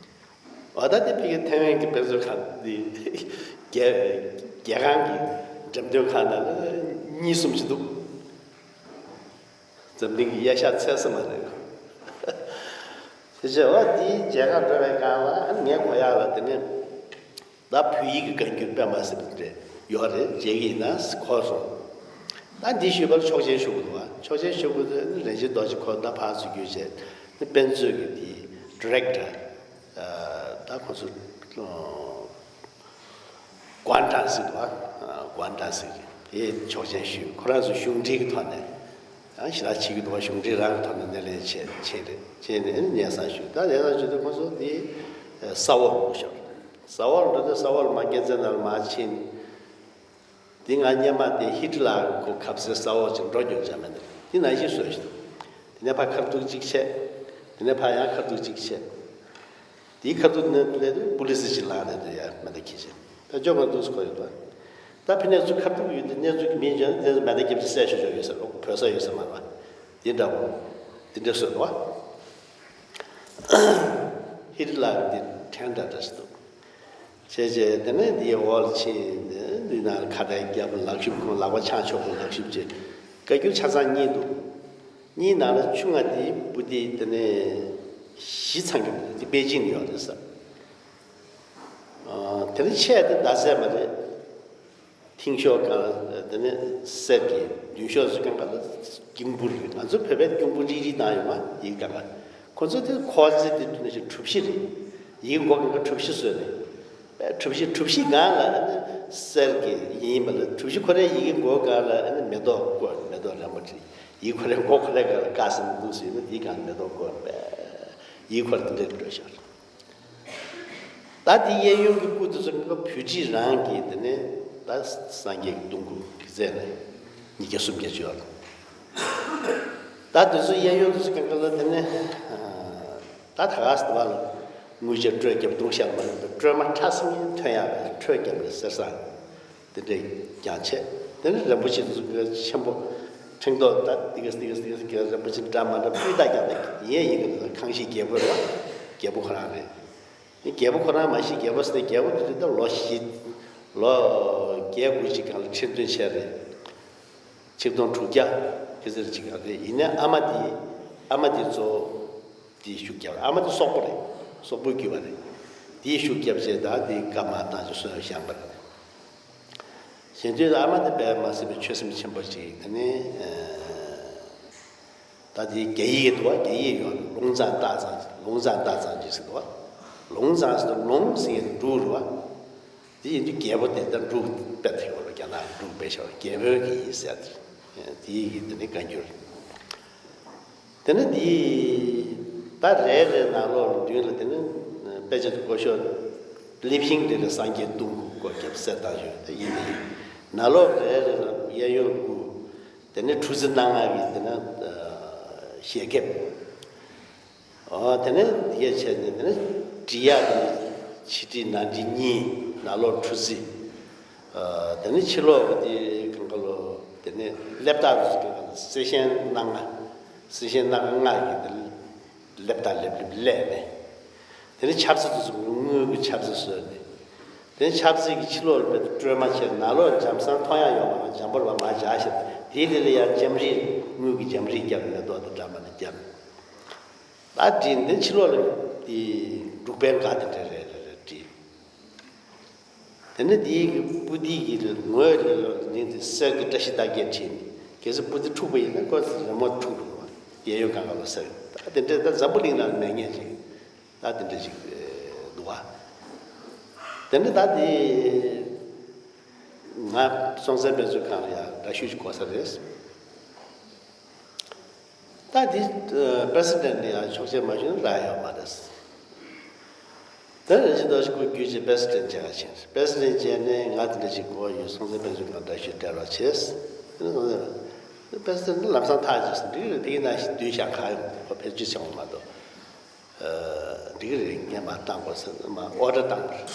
འོ་ད་དེ་ཕ་གི་ཐེ་ཝན་གྱི་དཔེ་མཛོད་ཁང་འདི་རྒྱལ་རྒྱལ་ཁང་གི་འགྲེམས་སྟོན་ཁང་ནང་ལ་གཉིས་གསུམ་ཞིག་འདུག་འཛམ་གླིང་གི་གཡས་ཤར་ཚད་ས་མ་རེད། དེ་བྱས་བ་དེའི་མཇལ་ཁ་འགྲོ་བའི་སྒང་ལ་ངས་གོ་ཡག་ལ་དེ་ནས་ད་བོད་ཡིག་གི་བཀའ་འགྱུར་དཔེ་མ་སྲིད་པ་དེ་ཡོད་རེད། མཇལ་གྱི་ཡིན་ན་གོ་སོང་། ད་འདི་ཞུས་པར་ཆོག་མཆན་ཞུ་དགོས་འདུག་བ། ཆོག་མཆན་ཞུ་དགོས་དུས་རིན་ཆེན་རྡོ་རྗེ་ཁོ་ད་ཕར་ཚུར་བརྒྱུད་བྱས་ནི་དཔེ་མཛོད་ཀྱི་དེའི་ཌི་རེག་ཊར་ད་ཁོ་ཚོ་ཀོན་ཀྲང་ཟེར་འདུག་བ། ཀོན་ཀྲང་ཟེར་གི་དེ་ཆོག་མཆན་ཞུས། ཁོ་རང་ཚོ་གཞུང་འབྲེལ་གྱི་ཐོག་ནས་ཡང་ཞེ་དྲག་བྱེད་ཀྱི་འདུག་བ། གཞུང་འབྲེལ་རང་གི་ཐོག་ནས་སྣེ་ལེན་བྱས་བྱས་རེད། བྱས་ནས་སྙན་སེང་ཞུས། ད་སྙན་སེང་ཞུས་དུས་ཁོ་ཚོ་དེ་ས་འོག་ལ་འགྲོ་ཤོག་ས་འོག་ལ་འགྲོ་དུས་ས་འོག་ལ་མར་རྒྱལ་རྩེ་ནང་ལ་མར་ཕྱིན། དེ་ང་སྔོན་མ་དེ་ཧི་ཊི་ལར་ཁོ་གབ་སའི་ས་འོག་ཅིག་འགྲོ་མྱོང་བྱ་མེད་འདུག་དེ་ནང་བཞིན་བཟོས་ཤིག་དེ་ནས་ཕར་ཁ་ཐུག་ཅིག་བྱས། དེ་ནས་ཕར་ཡང་ཁ་ཐུག་ཅིག་བྱས། དེའི་ཁ་ཐུག་ནས་སླེབས་དུས་པུ་ལི་སི་ཅིག་ལངས་ནས་དེ་ཡར་མེ་མདའ་འཁྱེར་བྱས། ད་ཅོག་ག་འདུག་སེ་ཁོ་ཡོད་པ། ད་ཕི་ནས་ཚུར་ཁ་ཐུག་ཡོད་དེ་གནས་ཚུལ་གྱི་མི་འཇོན་དེ་མེ་མདའ་རྒྱབ་ཅིག་བསད་ཤོག་ཤོག་ཡོད་ས་རེད། བོད་ས་ཡོད་ས་མ་རེད་པ། དེ་འདྲ་བོ། དེ་འདྲ་བཟོས་འདུག་བ། ཧི་ཊི་ལར་གྱི་དེ་ཕྲན་འདྲ་འདྲ་ཞིག་འདུག་བྱས་བྱས་དེ་ནས་འདིའི་འོག་ལ་ཕྱིན། འདི་ནང་ཁ་བརྡའི་རྒྱབ་ལག་ཤུབས་ཁོང་ལག་པ་འཆང་ཆོག་པའི་ལག་ཤུབས་བྱས། བཀའ་འགྱུར་ཆ་ཚང་གཉིས་འདུག་གཉིས་ནང་ལ་ཆུང་ང་དེའི་པོ་ཏི་དེ་ནས་བཞི་ཚང་གི་མི་འདུག་དེ་པེ་ཅིང་ནས་ཡོང་རེད་ཟེར། དེ་ནས་ཆེ་དེ་རྡ་སའི་མ་རེད། མཐིང་ཤོག་སྒང་ལ་དེ་ནས་གསེར་གྱི། མདུན་ཤོག་ཚོ་སྒང་ག་ལ་སྐྱིན་འབུར་རེད། ང་ཚོ་བོད་པའི་སྐྱིན་འབུར་རིལ་རིལ་བཏང་ཡོང་བ་ཡིག་སྒང་ག་ཁོ་ཚོ་དེ་ཁོ་ཚོ་དེ་དུས་ནས་ཀྱི་གྲུ་བཞི་རེད། ཡིག་མགོ་སྒང་ག་གྲུ་བཞི་བཟོས་ནས། པས་གྲུ་བཞི་གྲུ་བཞི་སྒང་ལ་ཨ་ནི་གསེར་གྱི་ཡིན་པ་ལ། གྲུ་བཞི་ཁོ་རའི་ཡིག་གི་མགོ་སྒང་ལ་ཨ་ནི་མེ་ཏོག་བཀོད། མེ་ཏོག་རིང་པོ་ཅིག་ཡིག་ཁོ་རའི་མགོ་ཁོ་རའི་སྒང་ལ་བཀག་ཟིན་འདུག་ཟེར་ན་དེའི་སྒང་ལ་མེ་ཏོག་བཀོད་པས་ཡིག་ཁོ་ར་དེ་འདྲས་འགྲོ་ཤག་ད་དེ་གཡས་གཡོན་གྱི་སྐུ་དེ་ཚོ་བོད་རིགས་རང་གི་དེ་ནས་ད་སངས་རྒྱས་ཀྱི་སྟོང་སྐུ་གི་རྩེ་ནས་ཉིས་བརྒྱ་སུམ་བརྒྱ་ཅིག་ཡོད་རེད། ད་དེ་ཚོ་གཡས་གཡོན་དེ་ཚོ་སྒང་ག་ལ་དེ་ནས་ད་ད་ག་སེ་བ་ལ་དངུལ་ཆས་སྤྲོད་རྒྱབ་འདུག་ཤག་མ་རེད། སྤྲོད་མ་ཁྲ་སེ་ཐོན་ཡག་གི་སྤྲོད་རྒྱབ་ནས་གསེར་སྲང་དེ་འདྲས་ཀྱང་བྱས། དེ་ནས་རིན་པོ་ཆེ་དེ་ཚོ་གི་ཆེན་པོ་ཕྲེང་རྡོག་ད་ཏི་ག་སི་ཏི་ག་སི་ཏི་ག་སི་གི་རིན་པོ་ཆེ་འདྲ་མ་འདྲ་སྤུས་དག་རྒྱབ་ནས་ཡིན་ཡིན་གི་རེད། ཁང་ཤིང་རྒྱལ་པོ་རེད་བ། རྒྱལ་པོ་ཁོ་རང་རེད། རྒྱལ་པོ་ཁོ་རང་མ་གཞི་རྒྱལ་པོ་ཟེར་ན་རྒྱལ་པོ་དེ་རིང་ད་ལོ་བཞི། ལོ་བརྒྱད་དགུ་ཅིག་སྒང་ལ་ཁྲི་འདོན་བྱས་རེད། ཆིག་སྟོང་དྲུག་བརྒྱ་དེ་ཟེར་ཅིག་སྒང་རེད། ཡིན་ནའི་ཨ་མ་དེ། ཨ་མ་དེ་གཙོ་བོ་དེའི་ཤུགས་རྒྱབ། ཨ་མ་དེ་སོག་པོ་རེད། སོག་པོའི་རྒྱུད་པ་རེད། དེའི་ཤུགས་རྒྱབ་བྱས་ད་དེ་བཀའ་མར་བཏང་བྱས་གསོལ་བཞེངས་པ་རེད། བཞེངས་དུས་ཨ་མ་དེ་དཔེ་མ་སྲིད་པའི་ཆོས་སེམས་ཆེན་པོ་ཅིག་དེ་ནས་ད་དེའི་རྒྱ་ཡིག་འདུག་བ། རྒྱ་ཡིག་ཡོད། ལུང་ཙང་ཏ་ཙང་། ལུང་ཙང་ཏ་ཙང་ཅིག་ཟེར་འདུག་བ། ལུང་ཙང་ཟེར་དུས་ལུང་ཟེར་ཡས་འབྲུག་རེད་བ། དེ་ཡིན་དུས་རྒྱལ་པོ་དེ་ད་འབྲུག་དཔེ་ཐེག་པ་ལ་རྒྱ་ནག་འབྲུག་དཔེ་བཞག་པ་རྒྱལ་པོའི་གི་ཡིན་ཟེར་ཏེ། དེའི་གི་དེ་ནི་བཀའ་འགྱུར། དེ་ནི་དེའི་ད་རེ་རེ་ནང་ལོགས་མདུན་ལ་དེ་ནི་དཔེ་ཆ་དེ་སྐོར་ཤོག་ལེབ་ཤིང་དེ་ལ་སངས་རྒྱས་སྟོང་སྐུ་སྐོར་རྒྱབ་གསེར་དང་ཞུ་དེ་ཡིན་ནི། ནང་ལོགས་རེ་རེ་ལ་གཡས་གཡོན་སྐུ། དེ་ནི་ཁྲུ་ཚི་སྣ་ལྔ་གི་དེ་ནི་ཞལ་ཁེབས། ཨོ་དེ་ནས་དེ་གས་བྱས་ནས་དེ་ནས་འབྲི་ཡག་དེ་ནས་ཕྱི་འབྲི་ནང་འབྲི་གཉིས། ནང་ལོགས་ཁྲུ་ཚི། ཨ་དེ་ནས་ཕྱི་ལོགས་ཀྱི་དེ་གང་ག་ལོ། དེ་ནས་ཀླད་རྟགས་དེ་ཚོ་གང་ག་ལ་གསེར་ཞེང་སྣ་ལྔ། གསེར་ཞེང་སྣ་ལྔ་ལྔ་ཡི་དེ་ཀླད་རྟགས་ལེབ་ལེབ་ཀླད་ནས། དེ་ནས་ཆབ་རྩི་དེ་ཚོ་དངུལ་གྱི་ཆབ་རྩི་བཟོས་ནས། དེ་ནས་ཆབ་རྩི་གི་ཕྱི་ལོགས་ལ་དཔེ་སྤྲོས་མ་བྱས་ནང་ལོགས་འཇམ་སང་མཐོང་ཡག་ཡོད་མ་རེད། འཇམ་པོར་བ་མ་བཞག་བཞག་དེའི་དེ་ལ་ཡང་ལྕམ་རིལ་དངུལ་གྱི་ལྕམ་རིལ་བརྒྱབ་ནས་མེ་ཏོག་དང་འདྲ་མ་ནས་བརྒྱབ། ད་བྲིས་འདི་ཕྱི་ལོགས་ལ་དེ་འབྲུག་པའི་འགག་དེ་འདྲ་རེ་རེ་རེ་བྲིས། དེ་ནས་དེའི་གི་པོ་ཏི་གི་ངོས་ལ་ལོ་ནི་དེ་གསེར་གྱི་བཀྲ་ཤིས་རྟགས་བརྒྱད་བྲིས་ནས། གལ་སྲིད་པོ་ཏི་འཁྲུགས་པ་ཡིན་ན་ཁོ་རི་མོ་འཁྲུགས་འགྲོ་བ། གཡས་གཡོན་སྒང་ག་ལ་གསེར། ད་དེ་འདྲ་ད་འཛམ་བུ་གླིང་ནང་ལ་མེད་ངེས་ཅིག་ད་དེ་འདྲ་ཅིག་འདུག་བ། དེ་ནས་ད་དེ་ང་སྲོང་བཙན་དཔེ་མཛོད་ཁང་ལ་ཡང་འདྲ་བཤུས་ཅིག་དགོས་ས་རེད། ད་འདི་པེ་སི་ཌེན་ཊི་ལ་ཡང་ཆོག་མཆན་མ་ཞུས་ན་རག་ཡོད་མ་རེད། དེ་རིན་ཆེན་རྡོ་རྗེ་སྐུ་བརྒྱུད་ཅིག་པེ་སི་ཌེན་ཊི་མཇལ་ཁ་ཕྱིན། པེ་སི་ཌེན་ཊི་མཇལ་ནས་ང་དེ་འདྲ་ཞིག་དགོས་ཡོད། སྲོང་བཙན་དཔེ་མཛོད་ཁང་འདྲ་ཞིག་སྤྲད་རོགས་བྱས། དེ་ནས་སྲོང་བཙན་པེ་སི་ཌེན་ཊི་ལམ་སང་ཐག་བཅད་སོང་། འགྲིག་གི་རེད། དེ་གི་ནང་བཞིན་བསྡུས་བཞག་ག་ཡོང་། ཁོ་ཕེབས་རྒྱུ་བྱུང་མ་གཏོགས། འགྲིག་གི་རེད། ངས་མར་བཏང་དགོས་ཟེར་ནས་མར་ཨོ་ཌར་བཏང་བ་རེད།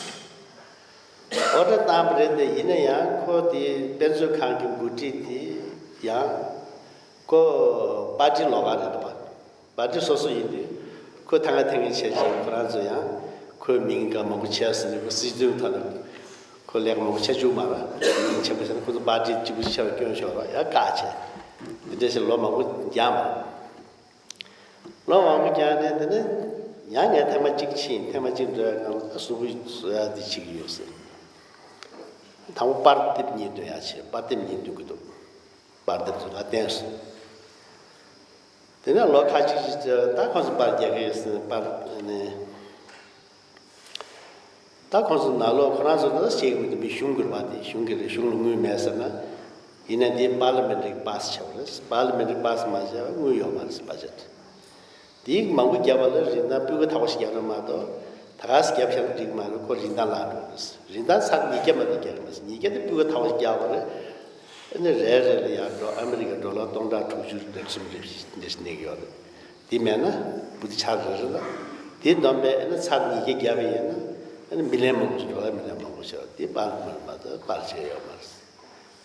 ཨོ་ཌར་བཏང་བ་རེད་དེ། ཡིན་ན་ཡང་ཁོ་དེ་དཔེ་མཛོད་ཁང་གི་འགོ་ཁྲིད་དེ་ཡང་ཁོ་པར་ཊི་ལོགས་ཀ་རེད་འདུག་བ། པར་ཊི་སོ་སོ་ཡིན་དུས་ཁོ་ཐང་ང་ཐེངས་ངེས་བྱས་བྱས་ཁོ་རང་ཚོ་ཡང་ཁོའི་མིང་ག་མང་པོ་བྱས་ཟིན་ནས་ཁོ་སྲིད་དོན་ཐོག་ནས་ཁོ་ལས་ཀ་མང་པོ་བྱ་བཅུག་མ་ར། མིང་ཆེན་པོ་བྱས་ན་ཁོ་ཚོ་པར་ཊི་གཅིག་པུ་ཆེ་བ་སྐྱོན་ཤོར་བ་ཡང་བཀག་བྱས། དེ་འདྲ་ཞིག་ལོ་མང་པོ་འགྱངས་པ། ལོ་མང་པོ་འགྱངས་ནས་དེ་ནས་ཡང་ངས་ཐེངས་མ་གཅིག་ཕྱིན། ཐེངས་མ་གཅིག་འགྲོ་བའི་སྒང་ལ་གཟུགས་པོ་བཟོ་ཡག་འདི་བྱེད་ཀྱི་ཡོད་ཟེར། དང་པོ་པར་དེབ་གཉིས་འདོན་ཡག་བྱས། པར་དེབ་གཉིས་འདོན་གྱི་འདུག་པར་དེབ་ཚོ་ལ་བསྟན་སོང་། དེ་ནས་ལོ་ཁ་ཅིག་ཅིག་ད་ཁོང་ཚོ་པར་རྒྱག་གི་ཡོད་ཟེར། པར་ནས། ད་ཁོང་ཚོ་ནང་ལོགས་ཁོ་རང་ཚོ་ད་ཤེས་ཀྱི་མི་འདུག་མི་གཞུང་གི་རེད་པ། དེ་གཞུང་གི་རེད། གཞུང་ལ་དངུལ་མེད་ཟེར་ན། ཡིན་ན་དེ་པར་ལི་མེན་ཊི་རི་པཱ་སི་བྱས་པ་རེད། པར་ལི་མེན་ཊི་རི་པཱ་སི་མ་བྱས་པ་དངུལ་ཡོད་མ་རེད། བ་ཇེ་ཊི་དེ་མང་པོ་བརྒྱབ་པ་ལ་རིན་ཐང་སྤུས་ཀ་དག་པོ་ཞིག་བརྒྱབ་ན་མ་གཏོགས། ད་ག་སེ་བརྒྱབ་བཞག་ན་འགྲིག་མ་རེད། ཁོ་རིན་ཐང་བརླག་འགྲོ་རེད། རིན་ཐང་ཚར་ཉིས་བརྒྱ་མ་གཏོགས་བརྒྱབ་ཀྱི་མ་རེད། ཉིས་བརྒྱ་དེ་སྤུས་ཀ་དག་པོ་ཞིག་བརྒྱབ་པ་རེད། ཨ་ནི་རེ་རེ་ལ་ཡར་འགྲོ་ཨ་མི་རི་ཀ་ཌོ་ལར་སྟོང་ཕྲག་དྲུག་ཅུ་རེ་གསུམ་རེ་བཞི་འདྲ་ཞིག་གནས་ཀྱི་ཡོད་རེད། དེ་མེད་ན་པུ་ཏི་ཆ་རེ་རེ་ལ། དེ་བསྡོམས་པས་ཨ་ནི་ཚར་ཉིས་བརྒྱ་བརྒྱབ་པ་ཡིན་ན། ཨ་ནི་མི་ལན་མང་པོ་ཞིག་ཌོ་ལར་མི་ལན་མང་པོ་ཞིག་དེ་པར་མ་མ་ད་པར་བྱས་ཡོད་མ་རེད།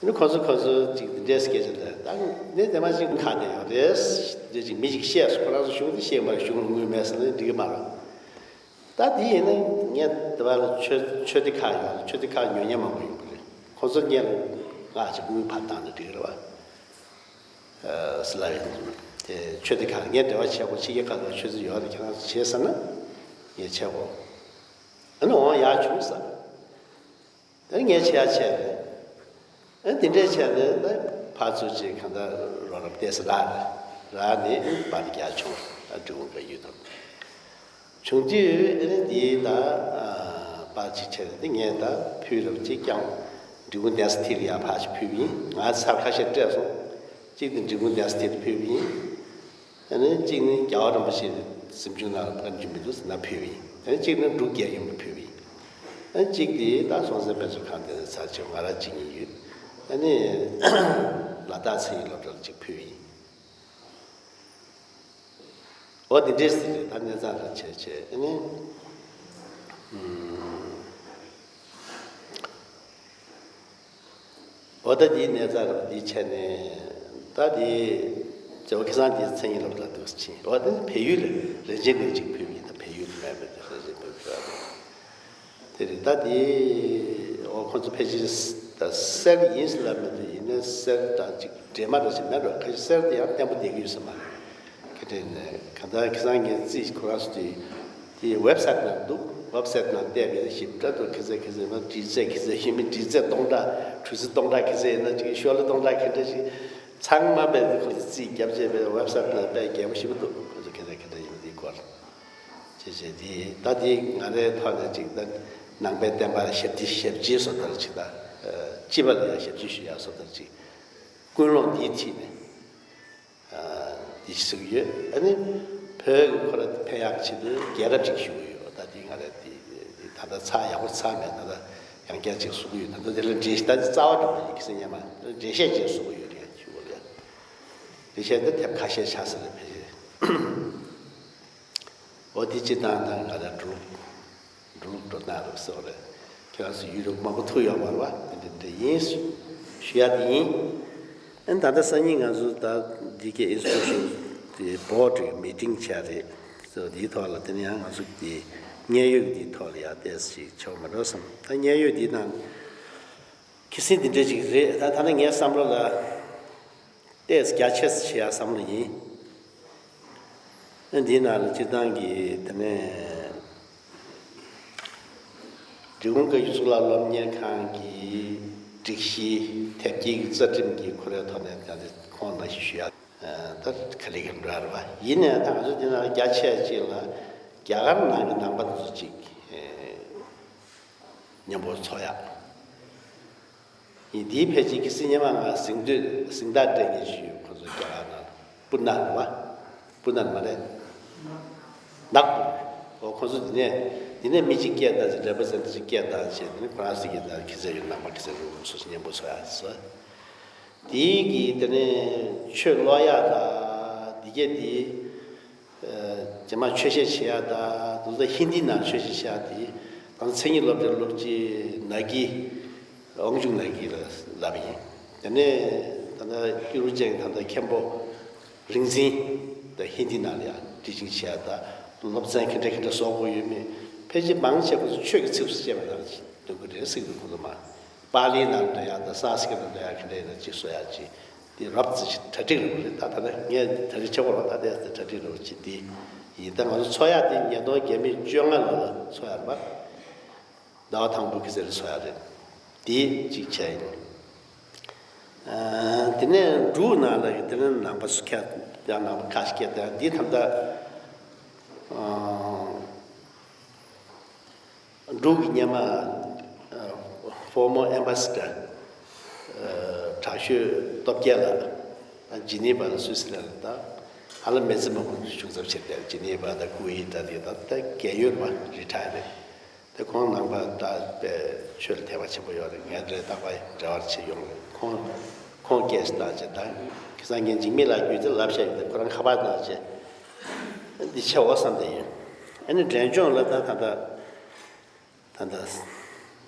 ཨ་ནི་ཁོ་ཚོ་ཁོ་ཚོ་ཅིག་འདི་འདྲའི་སྐད་ཆ་ལ་ད་ནི་དེ་མ་ཞིག་ཁ་བསྡད་ཡོད་རེད། འདི་ཅིག་མི་ཅིག་བཤད་སོང་། ཁོ་རང་ཚོ་གཞུང་དེ་བཤད་མ་རེད། གཞུང་ལ་དངུལ་མེད་ཟེར་ན་འགྲིག་གི་མ་རེད། ད་དེ་ཡིན་ན་ངས་དེ་བ་ལ་ཆོས་ཆོས་སྡེ་ཁག་ཡོད་རེད། ཆོས་སྡེ་ཁག་ཉོ་མཁན་མང་པོ་ཡོད་པ་རེད། ཁོ་ཚོ་སྔོན་ལ་ང་ཅིག་དངུལ་ཕར་བཏང་ན་འགྲིག་གི་རེད་བ། ཨ་སི་ལ་ཡིན་དེ་ཆོས་སྡེ་ཁག་ངས་འབྲེལ་བ་བྱས་པ་ཕྱི་རྒྱལ་ཁག་ཏུ་ཆོས་སྡེ་ཡོད་རེད། ཁྱེད་རང་ཚོ་བྱེད་ཟེར་ན་ངས་བྱས་གོ། ཨ་ནི་འོང་ཡག་བྱུང་ཟེར། ཨ་ནི་ངས་བྱེད་ཡག་བྱས་རེད། ཨ་ནི་དེ་འདྲས་བྱས་ནས་ད་ཕར་ཚུར་ཅིག་གང་ལྟར་རོགས་རམ་ཏོག་ཙམ་རག་རེད། རག་ནས་ཨ་ནི་པར་རྒྱག་བྱུང་། ཨ་འབྲི་གུང་བཀའ་བརྒྱུད་དང་། བྱུང་དུས་ཨ་ནི་འདི་ད་ཨ་པར་ཅིག་བྱས་ཏེ་ངས་ད་ཕུལ་རོགས་ཅིག་ཀྱང་འབྲི་གུང་གདན་ས་མཐིལ་ལ་ཡར་ཕར་ཅིག་ཕུལ་བ་ཡིན། ང་ཚར་ཁ་ཤས་སྤྲད་སོང་། གཅིག་དེ་འབྲི་གུང་གདན་ས་མཐིལ་དུ་ཕུལ་བ་ཡིན། ཨ་ནི་གཅིག་ནི་རྒྱལ་བ་རིན་པོ་ཆེ་གཟིམ་ཆུང་ནང་ལ་ཕེབས་རྒྱུ་མི་འདུག་ཟེར་ན་ཕུལ་བ་ཡིན། ཨ་ནི་གཅིག་ནི་འབྲུག་རྒྱལ་ཡུམ་ལ་ཕུལ་བ་ཡིན། ཨ་ནི་གཅིག་དེ་ད་སྲོང་བཙན་དཔེ་མཛོད་ཁང་དེ་ནས་ཚར་ཅིག་ང་རང་གཅིག་གཉིས་ཡོད། ཨ་ནི་ལ་དྭགས་མཚན་ཉིད་སློབ་གྲྭ་ལ་གཅིག་ཕུལ་བ་ཡིན། འོ་དེ་འདྲས་ཟེར་རེད། ད་གནས་ཚང་ལ་བྱས་བྱས་ཨ་ནི། ཨུམ། འོ་ད་འདིའི་གནས་ཚང་རབ་འདི་བྱས་ནས་ད་འདི་ཇོ་བོ་ཁ་སང་འདི་མཚན་ཉིད་སློབ་གྲྭ་འདུག་ཕྱིན། འོ་ད་བལ་ཡུལ་ལ་རིན་ཆེན་གླིང་གཅིག་ཕུལ་བ་ཡིན། ད་བལ་ཡུལ་ལ་མེད་པའི་དེ་རིན་ཆེན་ཕུལ་བ་རེད། དེ་རེད། ད་འདི་འོ་ཁོང་ཚོ་ཕལ་ཆེར་ད་གསེར་ཡིན་ཟེར་ལབ་མི་འདུག་ཡིན་ནའི་གསེར་དང་གཅིག་འདྲེས་མ་འདྲ་ཞིག་མེད་འགྲོ། ཁ་ཤས་གསེར་དེ་ཡང་བརྟན་པོ་བསྡད་ཀྱི་ཡོད་ས་མ་རེད། ཁ་ཏྲེ་ནས་གང་ལྟར་ཁ་སང་ངས་རྩིས་ཁོ་རང་ཚོ་དེ་དེ་ཝེབ་སའིཊ་ནང་འདུག་ཝེབ་སའིཊ་ནང་བལྟས་པས་ཞིབ་ཕྲ་དུ་ཁ་ཚད་ཁ་ཚད་ན་འགྲེལ་ཚད་ཁ་ཚད་ཡིན་མིན་འགྲེལ་ཚད་སྟོང་ཕྲག་གྲུ་ཚིགས་སྟོང་ཕྲག་ཁ་ཚད་ཡིན་ན་ཅིག་ཤོ་ལོ་སྟོང་ཕྲག་ཁ་ཚད་ཞིག་ཚང་མ་བལྟས་ཏེ་ཁོ་ཚོ་རྩིས་བརྒྱབ་བྱས་པས་ཝེབ་སའིཊ་ནང་དཔེ་རྒྱས་པོ་ཞིབ་པོ་འདུག་ཁོ་ཚོ་ཁ་ཚད་ཁ་ཚད་ཡིན་མིན་དེའི་སྐོར་བྱས་བྱས་དེ་ད་དེ་ང་རའི་ཐོག་ནས་ཅིག་ད་ནང་པའི་བསྟན་པ་ལ་ཞབས་ཕྱི་ཞབས་ཕྱི་བཟོ་ལྟར་ཅིག་ད་སྤྱི་པ་ལ་ཡང་ཞབས་ཕྱི་ཞུ་ཡག་བཟོ་ལྟར་ཅིག་ཀུན་སློང་འདིའི་ཁྲིད་ནས། འདི་ཞིག་ཡོད། ཨ་ནི་བོད་ཀྱི་ཁོ་ར་ཕན་ཡག་ཆེད་དུ་རྒྱལ་རབས་ཅིག་ཞུ་གི་ཡོད། ད་འདི་ང་ར་འདི་ད་ལྟ་ཚགས་ཡག་པོ་ཚར་མེད། ད་ལྟ་ཡང་བསྐྱར་ཅིག་བཟོ་གི་ཡོད། ད་ལྟ་དེ་ལ་འགྲེལ་ད་འདི་རྩ་བ་འགྲོ་མ་ཡིན་གི་སེ་ཉན་མ་འགྲེལ་བཤད་ཅིག་བཟོ་གི་ཡོད་རེད་ཞུ་གི་རེད། འགྲེལ་བཤད་འདི་དེབ་ཁ་ཤས་ཆགས་ས་རེད་ཕལ་ཆེར། འོ་དེ་སྤྱིར་བཏང་ད་ང་ར་འགྲོ། འགྲོ་ལུགས་འགྲོ་སྟངས་རོགས་ཟེར་བ་རེད། ཁྱེད་རང་ཚོ་ཡུལ་རོགས་མང་པོ་ཐུག་ཡོད་མ་རེད་བ། དེ་འདྲ་འདྲ་ཡིན། ཞུ་ཡག་དེ་ཡིན། ཨ་ནི་ད་ལྟ་སང་ཉིན་ང་ཚོ་ད་འདི་གའི་ཨིན་སི་ཊི་ཊུ་ཤན་དེ་བོར་ཌི་མི་ཊིང་བྱས་རེད། སོ་དེའི་ཐོག་ལ་དེ་ནས་ཡང་ང་ཚོ་དེ་བརྙན་ཡོད་དེའི་ཐོག་ལ་ཡང་ཏོག་ཙམ་ཞིག་ཆོག་མ་འགྲོ་བསམ། ད་བརྙན་ཡོད་དེའི་ནང་གི་སྲིད་འདི་འདྲ་ཅིག་རེད། ད་ད་ནི་ངའི་བསམ་བློ་ལ། ཏོག་ཙམ་རྒྱ་ཆེ་ཙམ་བྱེད་ཡག་བསམ་བློ་ཡིན། ཨ་འདིའི་ནང་ལ་སྤྱིར་བཏང་གི་དེ་ནས་འབྲི་གུང་བཀའ་བརྒྱུད་གཙུག་ལག་སློབ་གཉེར་ཁང་གི་སྒྲིག་གཞི་དེབ་སྐྱེལ་གྱི་རྩ་ཁྲིམས་ཀྱི་ཁོ་རའི་ཐོག་ནས་ད་ལྟ་ཁོང་ནང་བཞིན་ཞུ་ཡག་ད་ག་ལེ་ག་འགྲོ་ཡག་རེད་བ། ཡིན་ནའང་ད་ང་ཚོ་འདི་ནང་ལ་རྒྱ་ཆེ་ཅིག་ལ་རྒྱ་གར་ནང་གི་ནང་པ་དེ་ཚོ་ཅིག་མཉམ་པོ་ཚོགས་ཡག་ཡིན། དེའི་ཕལ་ཆེར་གི་སྲིད་ཉི་མ་ང་གཟེངས་བསྟོད་གཟེངས་རྟགས་སྤྲད་མཁན་ཞིག་ཡོད། ཁོ་ཚོ་རྒྱ་གར་ནང་ལ་སྤུ་ན་ར་བ། སྤུ་ན་ར་མ་རེད། ནག་པོ། འོ་ཁོ་ཚོ་འདི་ནས་འདི་ནས་མི་གཅིག་སྐད་བཏང་ཅིག་རེ་པི་རི་ཛེན་ཊི་ཅིག་སྐད་བཏང་བྱས་འདི་ནས་ཁོ་རང་ཟེར་གྱི་ད་ཁྱི་ཟེར་ཡོད་ནང་པ་ཁྱི་ཟེར་རུ་སོ་སོ་མཉམ་པོ་ཚོགས་ཡག་ཟེར། དེའི་གི་དེ་ནས་ཆོས་ཀློག་ཡག་དང་འདི་གས་དེ། རྗེས་མ་ཆོས་བཤད་བྱེད་ཡག་དང་དེ་ཚོ་ཧིན་དི་ནང་ཆོས་བཤད་བྱེད་ཡག་དེ་ད་མཚན་ཉིད་སློབ་གྲྭའི་སློབ་སྤྱི་ནཱ་གི་དབང་ཕྱུག་ནཱ་གི་ལ་ལབ་ཡིན། དེ་ནས་ད་ལྟ་སྐྱུ་རུ་ཅན་ད་ལྟ་མཁན་པོ་རིག་འཛིན་ད་ཧིན་དི་ནང་ལ་ཡང་ཊི་ཅིང་བྱེད་ཡག་དང་སློབ་ཚན་ག་འདྲ་ག་འདྲ་བཟོ་དགོས་ཡོད་མེད་ཕལ་ཆེར་མང་ཆེ་ཁོ་ཚོ་ཆོས་ཀྱི་ཚིགས་སུ་བཅད་པ་ནང་བཞིན་འདོན་གི་རེད་ཟེར་གི་འདུག་ཁོ་ཚོ་མ། པཱ་ལིའི་ནང་འདྲ་ཡག་དང་སཾ་སྐྲྀ་ཏ་འདྲ་ཡག་ག་འདྲ་ཡིན་ན་ཅིག་བཟོ་ཡག་ཅིག་ རབ་ཙི་ཞིག་གྲ་སྒྲིག་རེད་པ་རེད། ད་ད་ལྟ་ངས་གྲ་སྒྲིག་བྱེད་དགོས་པ། ད་ལྟ་གྲ་སྒྲིག་རེད་པ་ཅིག་དེ་ཡིན། ད་ང་ཚོ་འཚོགས་ཡག་དེ་ཉིས་སྟོང་བརྒྱ་མེད་བཅོ་ལྔ་ལོ་ལ་འཚོགས་ཡག་རེད་པ། ཟླ་བ་དང་པོ་གི་ཚེ་ལ་འཚོགས་ཡག་རེད། དེ་གཅིག་བྱས་ཡིན། ཨ། དེ་ནས་འབྲུག་ནང་ལ་དེ་ནས་ནང་པ་སུ་ཁ་ཡང་ནང་པ་ཁ་ཤས་ཀྱིས་དེ་འདི་ཐམ་ད། ཨ། འབྲུག་གི་སྔོན་མ། ཨ། former ambassador། ཨ། དྲག་ཤོས་སྟོབས་རྒྱལ་ལགས། ཇི་ནི་ཝ་ལ་སུད་སི་ལན་ལ་ད་ཧ་ལམ་མི་ཚེ་མང་པོ་བཞུགས་ཚབ་བྱས་ཏེ། ཇི་ནི་ཝ་དང་ཀུ་ཝེ་ཊི་དང་དེ་ད་ད་རྒས་ཡོལ་བ་རི་ཊ་ཡར་རེད། དེ་ཁོང་ནང་པ་ད་དཔེ་ཆོས་ལ་དད་པ་ཆེན་པོ་ཡོད་རེད། ངས་དེ་རྟག་པར་འབྲེལ་བ་བྱེད་ཡོང་རེད། ཁོང་ཁོང་སྐད་ཆ་བཏང་བྱས། ད་ཁ་སང་ངས་འཇིགས་མེད་ལགས་རྒྱུད་དེ་ལབ་བཞག་ཡོད། དེ་ཁོ་རང་ཁ་པར་བཏང་བྱས། འདི་བྱེད་འོ་བསམ་བསྡད་ཡོད། ཨ་ནི་འབྲས་ལྗོངས་ལ་ད་ད་ད་ད་ད་ཨ།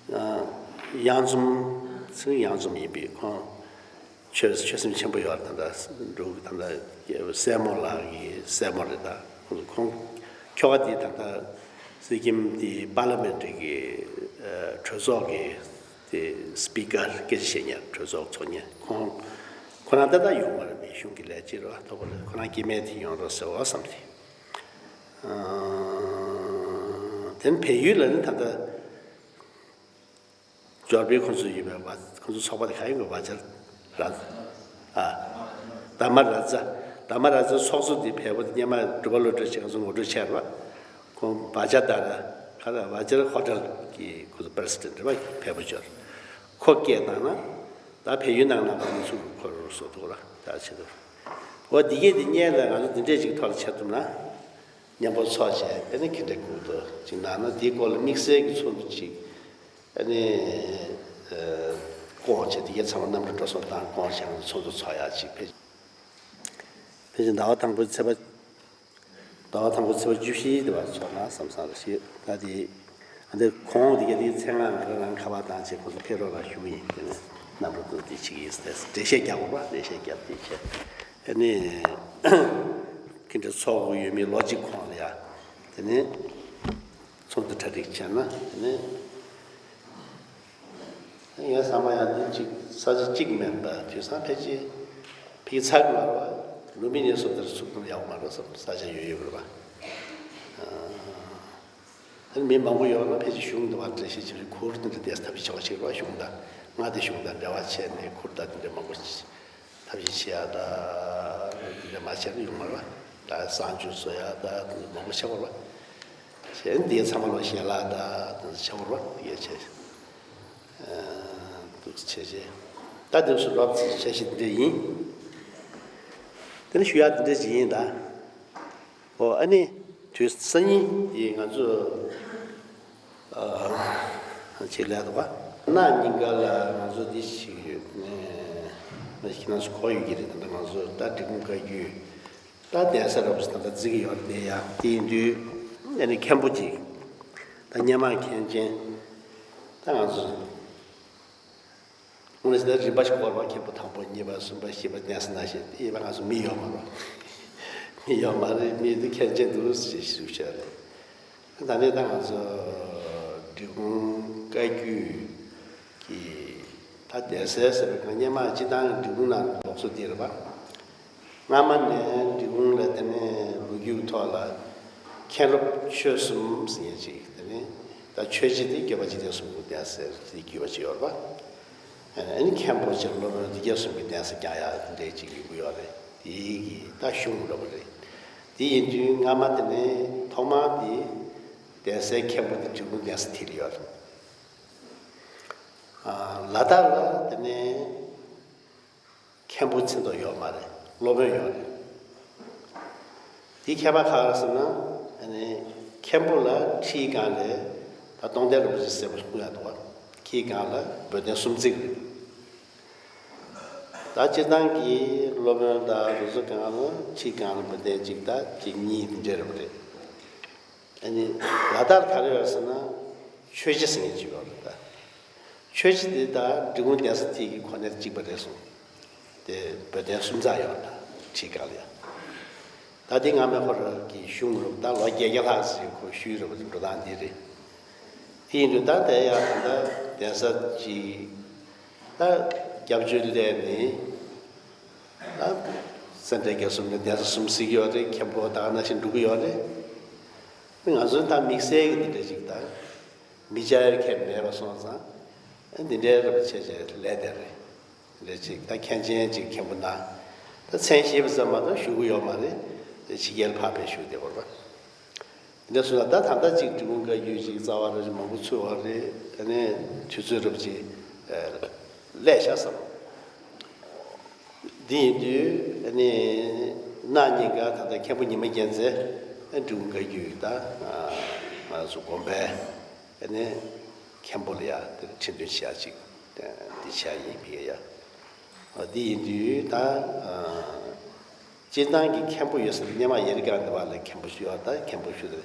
གཡང་འཛོམས། ཚེ་རིང་གཡང་འཛོམས་ཡིན་པས། ཁོང་ཆོས་ཆོས་སེམས་ཆེན་པོ་ཡོད་རེད། ད་ད་འབྲུག་ད་ད་སྲས་མོ་ལགས་ཀྱི་སྲས་མོ་རེད། ད་ཁོང་ཁྱོ་ག་དེ་ད་ད་སི་ཀིམ་དེ་པར་ལི་མེན་ཊི་གི་ཨ། གྲོས་ཚོགས་ཀྱི་དེ་སི་པི་ཀར་སྐད་ཆ་བཤད་མཁན། གྲོས་ཚོགས་ཚོགས་མཁན། ཁོང་ཁོ་རང་ད་ལྟ་ཡོང་མ་རེད། མི་གཞུང་གི་ལས་བྱེད་རེད་པ། ཐོག་པ་ལ་ཁོ་རང་སྐྱེ་དམན་དེ་ཡོང་རོགས་ཟེར་འོ་བསམ་སྟེ། ཨ། དེ་ནས་བལ་ཡུལ་ལ་ནི་ད་ལྟ་འབྱོར་པའི་ཁོང་ཚོ་ཡོད་པའི་བ། ཁོང་ཚོ་ཚོགས་པ་དེ་ག་ཡིན་གོ། བ་ཇར་ར། ཨ། དྷརྨ་རཱ་ཛ། དྷརྨ་རཱ་ཛ་ཚོགས་གཙོ་དེ་བལ་པོ་དེ་སྔོན་མ་འབྲུག་པ་བློ་གྲོས་ཆེ་ཁོང་ཚོ་ངོ་སྤྲོད་བྱས་རེད་པ། ཁོང་བ་ཇར་དྷ་ར། ག་རེ། བ་ཇར་ཧོ་ཊལ་གྱི་ཁོང་ཚོ་པི་རེ་སི་ཌེན་ཊི་རེད་པ། བལ་པོ་འབྱོར། ཁོ་སྐད་བཏང་ན་ད་བལ་ཡུལ་ནང་ནང་པ་ཚོ་ཁོ་རུ་བཟོ་འདུག་ར། ད་བྱེད་འདུག་འོ་འདི་གས་འདི་སྔོན་ལ་ང་ཚོ་འདི་འདྲས་ཅིག་ཐོག་ལ་བྱེད་ཐུབ་ན་མཉམ་པོ་ཚོགས་བྱས། ཨ་ནི་ཁེ་འབྲེལ་གོང་དུ་ཅིག་གནང་ན། འདིའི་སྐོར་ལ་དམིགས་བསལ་གྱི་ཚོགས་འདུ་ཅིག་ཨ་ནི་ཨ། བསྐོང་བྱས། འདི་གས་ཚང་མ་གནམ་གྲུ་འགྲོ་སོང་བཏང་བསྐོང་བྱས། ང་ཚོ་ཚོགས་འདུ་ཚོགས་ཡག་ཅིག་ཕལ་ཕལ་ཆེར་ཟླ་བ་དང་པོའི་ཚེས་པ། ཟླ་བ་དང་པོ་ཚེས་པ་བཅུ་བཞི་དེ་བར་ཚོགས་ན་བསམ་བསམ་རེ་ཞིག་ད་དེ་ཨ་འདི་ཁོང་དེ་ག་དེའི་མཚན་སྔ་ང་རང་ཁ་པར་བཏང་བྱས་ཁོང་ཚོ་ཕེབས་རོགས་ལ་ཞུ་གི་ཡིན། དེ་ནས་གནམ་གྲུ་འདུག་དེ་བྱེད་ཀྱི་ཡིན་ཟེར་འགྲེལ་བཤད་རྒྱག་དགོས་པ། འགྲེལ་བཤད་རྒྱབ་དེ་བྱས། ཨ་ནི་ཁེ་འབྲེལ་ཚོགས་དགོས་ཡོད་མེད་ལོ་གཅིག་གོང་ལ་ཡ། དེ་ནས་ཚོགས་འདུ་གྲ་སྒྲིག་བྱས་ན། དེ་ནས། ངའི་བསམ་པ་ཡང་འདི་གཅིག་ས་ཆ་གཅིག་མིན་པ། དུས་སང་ཕལ་ཆེར་ཕ་གི་ཚར་གི་མ་རེད་པ། ལུམ་བི་ནི་སོ་ཊར་ཚུགས་ན་ཡག་པོ་མ་རེད་བསམ། ས་ཆ་ཡོད་ཡོད་རེད་པ། ཨ། དེ་མི་མང་པོ་ཡོད་ན་ཕལ་ཆེར་གཞུང་འདི་བར་འགྲེལ་བཤད་བྱེད་རིང་ཁུར་དེ་འདྲ་བསྡད་ཐབས་ཤེས་བྱེད་པ་ཞིག་རེད་པ། གཞུང་དང་། ང་དེ་གཞུང་དང་འབྲེལ་བ་བྱས་ནས་ཁུར་དང་དེ་འདྲ་མང་པོ་ཞིག་ཐབས་ཤེས་བྱེད་ཡག་ད་དེ་འདྲ་མ་བྱས་ན་ཡོང་མ་རེད་པ། ད་གསང་སྤྱོད་བཟོ་ཡག་ད་དེ་འདྲ་མང་པོ་བྱེད་དགོས་རེད་པ། གཞན་དེ་ཚང་མ་ལོ་ཞལ་ལག་ད་དེ་ཚོ་བྱེད་དགོས་རེད་པ། དེ་གས་བྱས། འདུག་བྱས་བྱས། ད་འདི་ཚོ་རོབ་ཙམ་བྱས་ཤིག་འདི་ཡིན། དེ་ནི་ཞུ་ཡག་འདི་འདྲ་ཅིག་ཡིན་ད། ཨོ་ཨ་ནི་དུས་སང་ཉིན་དེ་ང་ཚོ་ཨ་ཆེད་ལས་འདུག་ག་ནག་ཉིན་དཀར་ལ་ང་ཚོ་འདི་ཞིག་ཡོད་ནས་ཁྱེད་རང་ཚོ་གོ་ཡོད་ཀྱི་རེད། ད་ལྟ་ང་ཚོ་ད་འབྲི་གུང་བཀའ་བརྒྱུད། ད་གདན་ས་རོབ་ཙམ་ད་ལྟ་བརྩི་གི་ཡོད་རེད། དེ་ཡང་དེ་ཡིན་དུས་ཨ་ནི་མཁན་པོ་ཅིག་ད་སྔོན་མ་མཁན་ཆེན་ད་ང་ཚོ་དངོས་གནས་ད་རིམ་པ་ཞིག་འགོར་བ། མཁན་པོ་དང་པོ་གཉིས་པ་གསུམ་པ་བཞི་པ་གདན་ས་ནང་བཞིན་དེ་ཡིན་པ་ང་ཚོ་མི་ཡོད་མ་རེད། མི་ཡོད་མ་རེད། མི་དེ་མཁན་ཆེན་འདུག་ཞེས་ཞུ་བྱས་རེད། ད་ནི་ད་ང་ཚོ་འབྲི་གུང་བཀའ་བརྒྱུད་ཀྱི་ད་གདན་སའི་ཟེར་བའི་སྒང་སྔོན་མ་སྤྱིར་བཏང་འབྲི་གུང་ནང་ལུགས་སྲོལ་འདི་རེད་པ། སྔ་མ་ནས་འབྲི་གུང་ལ་དེ་ནས་ལོ་རྒྱུས་ཐོག་ལ་མཁན་སློབ་ཆོས་གསུམ་ཟེར་མཁན་ཅིག་དེ་ནས་ད་ཆོས་རྗེ་དེ་སྐྱོབ་པ་འཇིག་རྟེན་གསུམ་མགོན་གདན་ས་ཟེར་དེ་བརྒྱུད་པ་ཅིག་ཡོད་རེད་པ། ཨ་ནི་མཁན་པོ་ཅིག་སློབ་དཔོན་འདི་སྐྱབས་གསུམ་གྱི་གདན་ས་རྒྱག་ཡག་འདི་འདྲའི་ཅིག་ཡོང་གི་ཡོད་རེད། དེ་གི་ད་གཞུང་འདྲ་པོ་རེད། དེ་ཡིན་དུས་སྔ་མ་དེ་ནས་ཐོག་མར་དེ་གདན་སའི་མཁན་པོ་དེ་འབྲི་གུང་གདན་ས་དེ་ལ་ཡོད་རེད། ཨ། ལ་དྭགས་ལ་དེ་ནས་མཁན་པོ་མཚན་ཐོགས་ཡོད་མ་རེད། སློབ་དཔོན་ཡོད་རེད། དེའི་ཁྱད་པར་ག་རེ་ཟེར་ན། ཨ་ནི་མཁན་པོ་ལ་ཁྲིའི་སྒང་ལ་ད་སྟོང་བསྟན་རིན་པོ་ཆེ་ཟེར་བ་ཞིག་ཡོད་འདུག་པ། ཁྲིའི་སྒང་ལ་འབོལ་གདན་གསུམ་བརྩིགས་རེད། ད་སྤྱིར་བཏང་གི་སློབ་དཔོན་དང་དེ་ཚོ་སྒང་ལ་ཁྲིའི་སྒང་ལ་འབོལ་གདན་གཅིག་དང་གཅིག་གཉིས་དེ་འདྲ་རེད་པ་རེད། ཨ་ནི་ལ་དྭགས་ག་རེ་ཡོད་ཟེར་ན། ཆོས་རྗེ་ཟེར་མཁན་ཅིག་ཡོད་རེད་ད། ཆོས་རྗེ་དེ་ད་འབྲི་གུང་གདན་ས་དེ་གི་གོ་གནས་གཅིག་པ་རེད་གསུངས། དེ་འབོལ་གདན་གསུམ་ཚར་ཡོད་ད། ཁྲིའི་སྒང་ལ་ཡ། ད་དེ་སྔ་མའི་ཧོར་གྱི་གཞུང་རུ་ད་ལོ་བརྒྱད་བརྒྱ་ལྷག་ཟིན་ཁོ་ཞུས་རེད་པ། འགྲོ་སྟངས་འདི་རེད། དེ་ཡིན་དུས་ད་དེ་ཡང་ད་ལྟ་གདན་ས་གཅིག་ད་སྐྱབས་བཅོལ་སླེབས་ནས་ ད་སེ་འབྲས་དགེ་གསུམ་ནས་གདན་ས་གསུམ་གཟིགས་ཡོད་རེད། མཁན་པོ་ད་ག་ནང་བཞིན་འགྲོ་གི་ཡོད་རེད། ང་ཚོའི་ད་དམིགས་བསལ་གྱི་འདི་འདྲ་ཞིག་ད་མི་བཅར་མཁན་མེད་པ་སོང་ཙང་འདི་འདྲའི་རབ་བྱས་བྱས་ལས་དེ་རེད། འདི་འདྲ་ཅིག་ད་མཁན་ཆེན་ཅིག་མཁན་པོ་ན་ད་མཚན་ཤེས་པ་ཙམ་མ་གཏོགས་བཞུགས་ཀྱི་ཡོད་མ་རེད། ཕྱི་རྒྱལ་ཕར་ཕེབས་བཞུགས་བསྡད་ཡོད་རེད་པ། འདི་འདྲ་སོང་ཙང་ད་ད་ལྟ་ཅིག་འབྲི་གུང་བཀའ་བརྒྱུད་ཅིག་རྩ་བ་རབ་ཅིག་མང་པོ་ཚུད་པ་རེད། ཨ་ནི་དུས་ཚོད་རབ་ཅིག་ཨ་སླེབས་ཤག་བསམ། འདི་ཡིན་དུས་ཨ་ནི་གནངས་ཉིན་ཀ་ད་ལྟ་མཁན་པོ་ཉི་མ་རྒྱལ་མཚན་ཨ་འབྲི་གུང་བཀའ་བརྒྱུད་ད་ང་ཚོ་དགོན་པའི་ཨ་ནི་མཁན་པོ་ལ་ཡ་དེར་ཁྲི་འདོན་བྱེད་ཡ་ཅིག་འདི་བྱེད་ཡ་ཡིན་པས་ཡ། འདི་ཡིན་དུས་ད་སྤྱིར་བཏང་གི་མཁན་པོ་ཡོད་ས་སྙེ་མ་ཡེ་རི་ཀ་འདི་བ་ལ་མཁན་པོ་ཞུ་ཡ་ད་མཁན་པོ་ཞུ་དེ་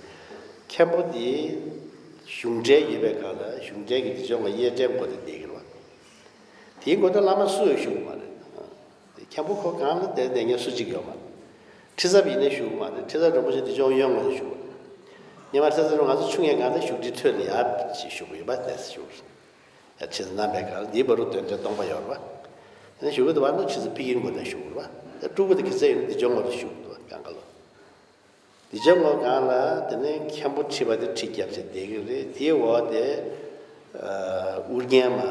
མཁན་པོ་འདི་གཞུང་འབྲེལ་ཡོད་པའི་སྒང་ལ་གཞུང་འབྲེལ་གྱི་དེ་ལྗོངས་ལ་གཡས་འབྲེལ་མགོ་དེ་བསྡད་ཀྱི་རེད་བ། དེའི་མགོ་ད་བླ་མ་སུ་ཡང་བཞུགས་མ་རེད། མཁན་པོ་ཁོ་གང་ལ་བསྡད་བསྡད་མཁན་སུ་གཅིག་ཡོད་མ་རེད། ཁྲི་ཚབ་ཡིན་ནའི་བཞུགས་མ་རེད། ཁྲི་ཚབ་རིན་པོ་ཆེ་དེ་ལྗོངས་གཡོན་ངོས་ལ་བཞུགས་པ་རེད། སྙེ་མ་ཁྲི་ཚབ་རིན་ང་ཚོ་ཆུང་ངའི་སྒང་ལ་བཞུགས་ཁྲི་ཐོད་ལ་ཡར་ཅིག་བཞུགས་པ་ཡོད་པ་དེ་བཞུགས་རེད། ཁྲི་ཚབ་རྣམ་པའི་སྒང་ལ་འདིའི་བར་དུ་གདན་འདྲེན་སྟོང་པ་ཡོད་རེད་བ། དེ་ནས་བཞུགས་ཀྱི་འདུག་བ་ན་ཁྲི་ཚབ་ཕ་གིར་མགོ་ནས་བཞུགས་རེད་བ། སྤྲུལ་སྐུ་དེ་ག་ཚད་ཡོད་ན་དེ་ལྗོངས་ངོས་ལ་བཞུགས་འདུག་བ་སྒང་ག་ལ། དེ་ལྗོངས་ངོས་སྒང་ལ་དེ་ནས་མཁན་པོ་ཁྲི་པ་དེ་ཁྲི་རྒྱབ་བྱས་བསྡད་ཀྱི་རེད། དེའི་འོག་དེ་ཨ་ཨུ་རྒྱན་མ།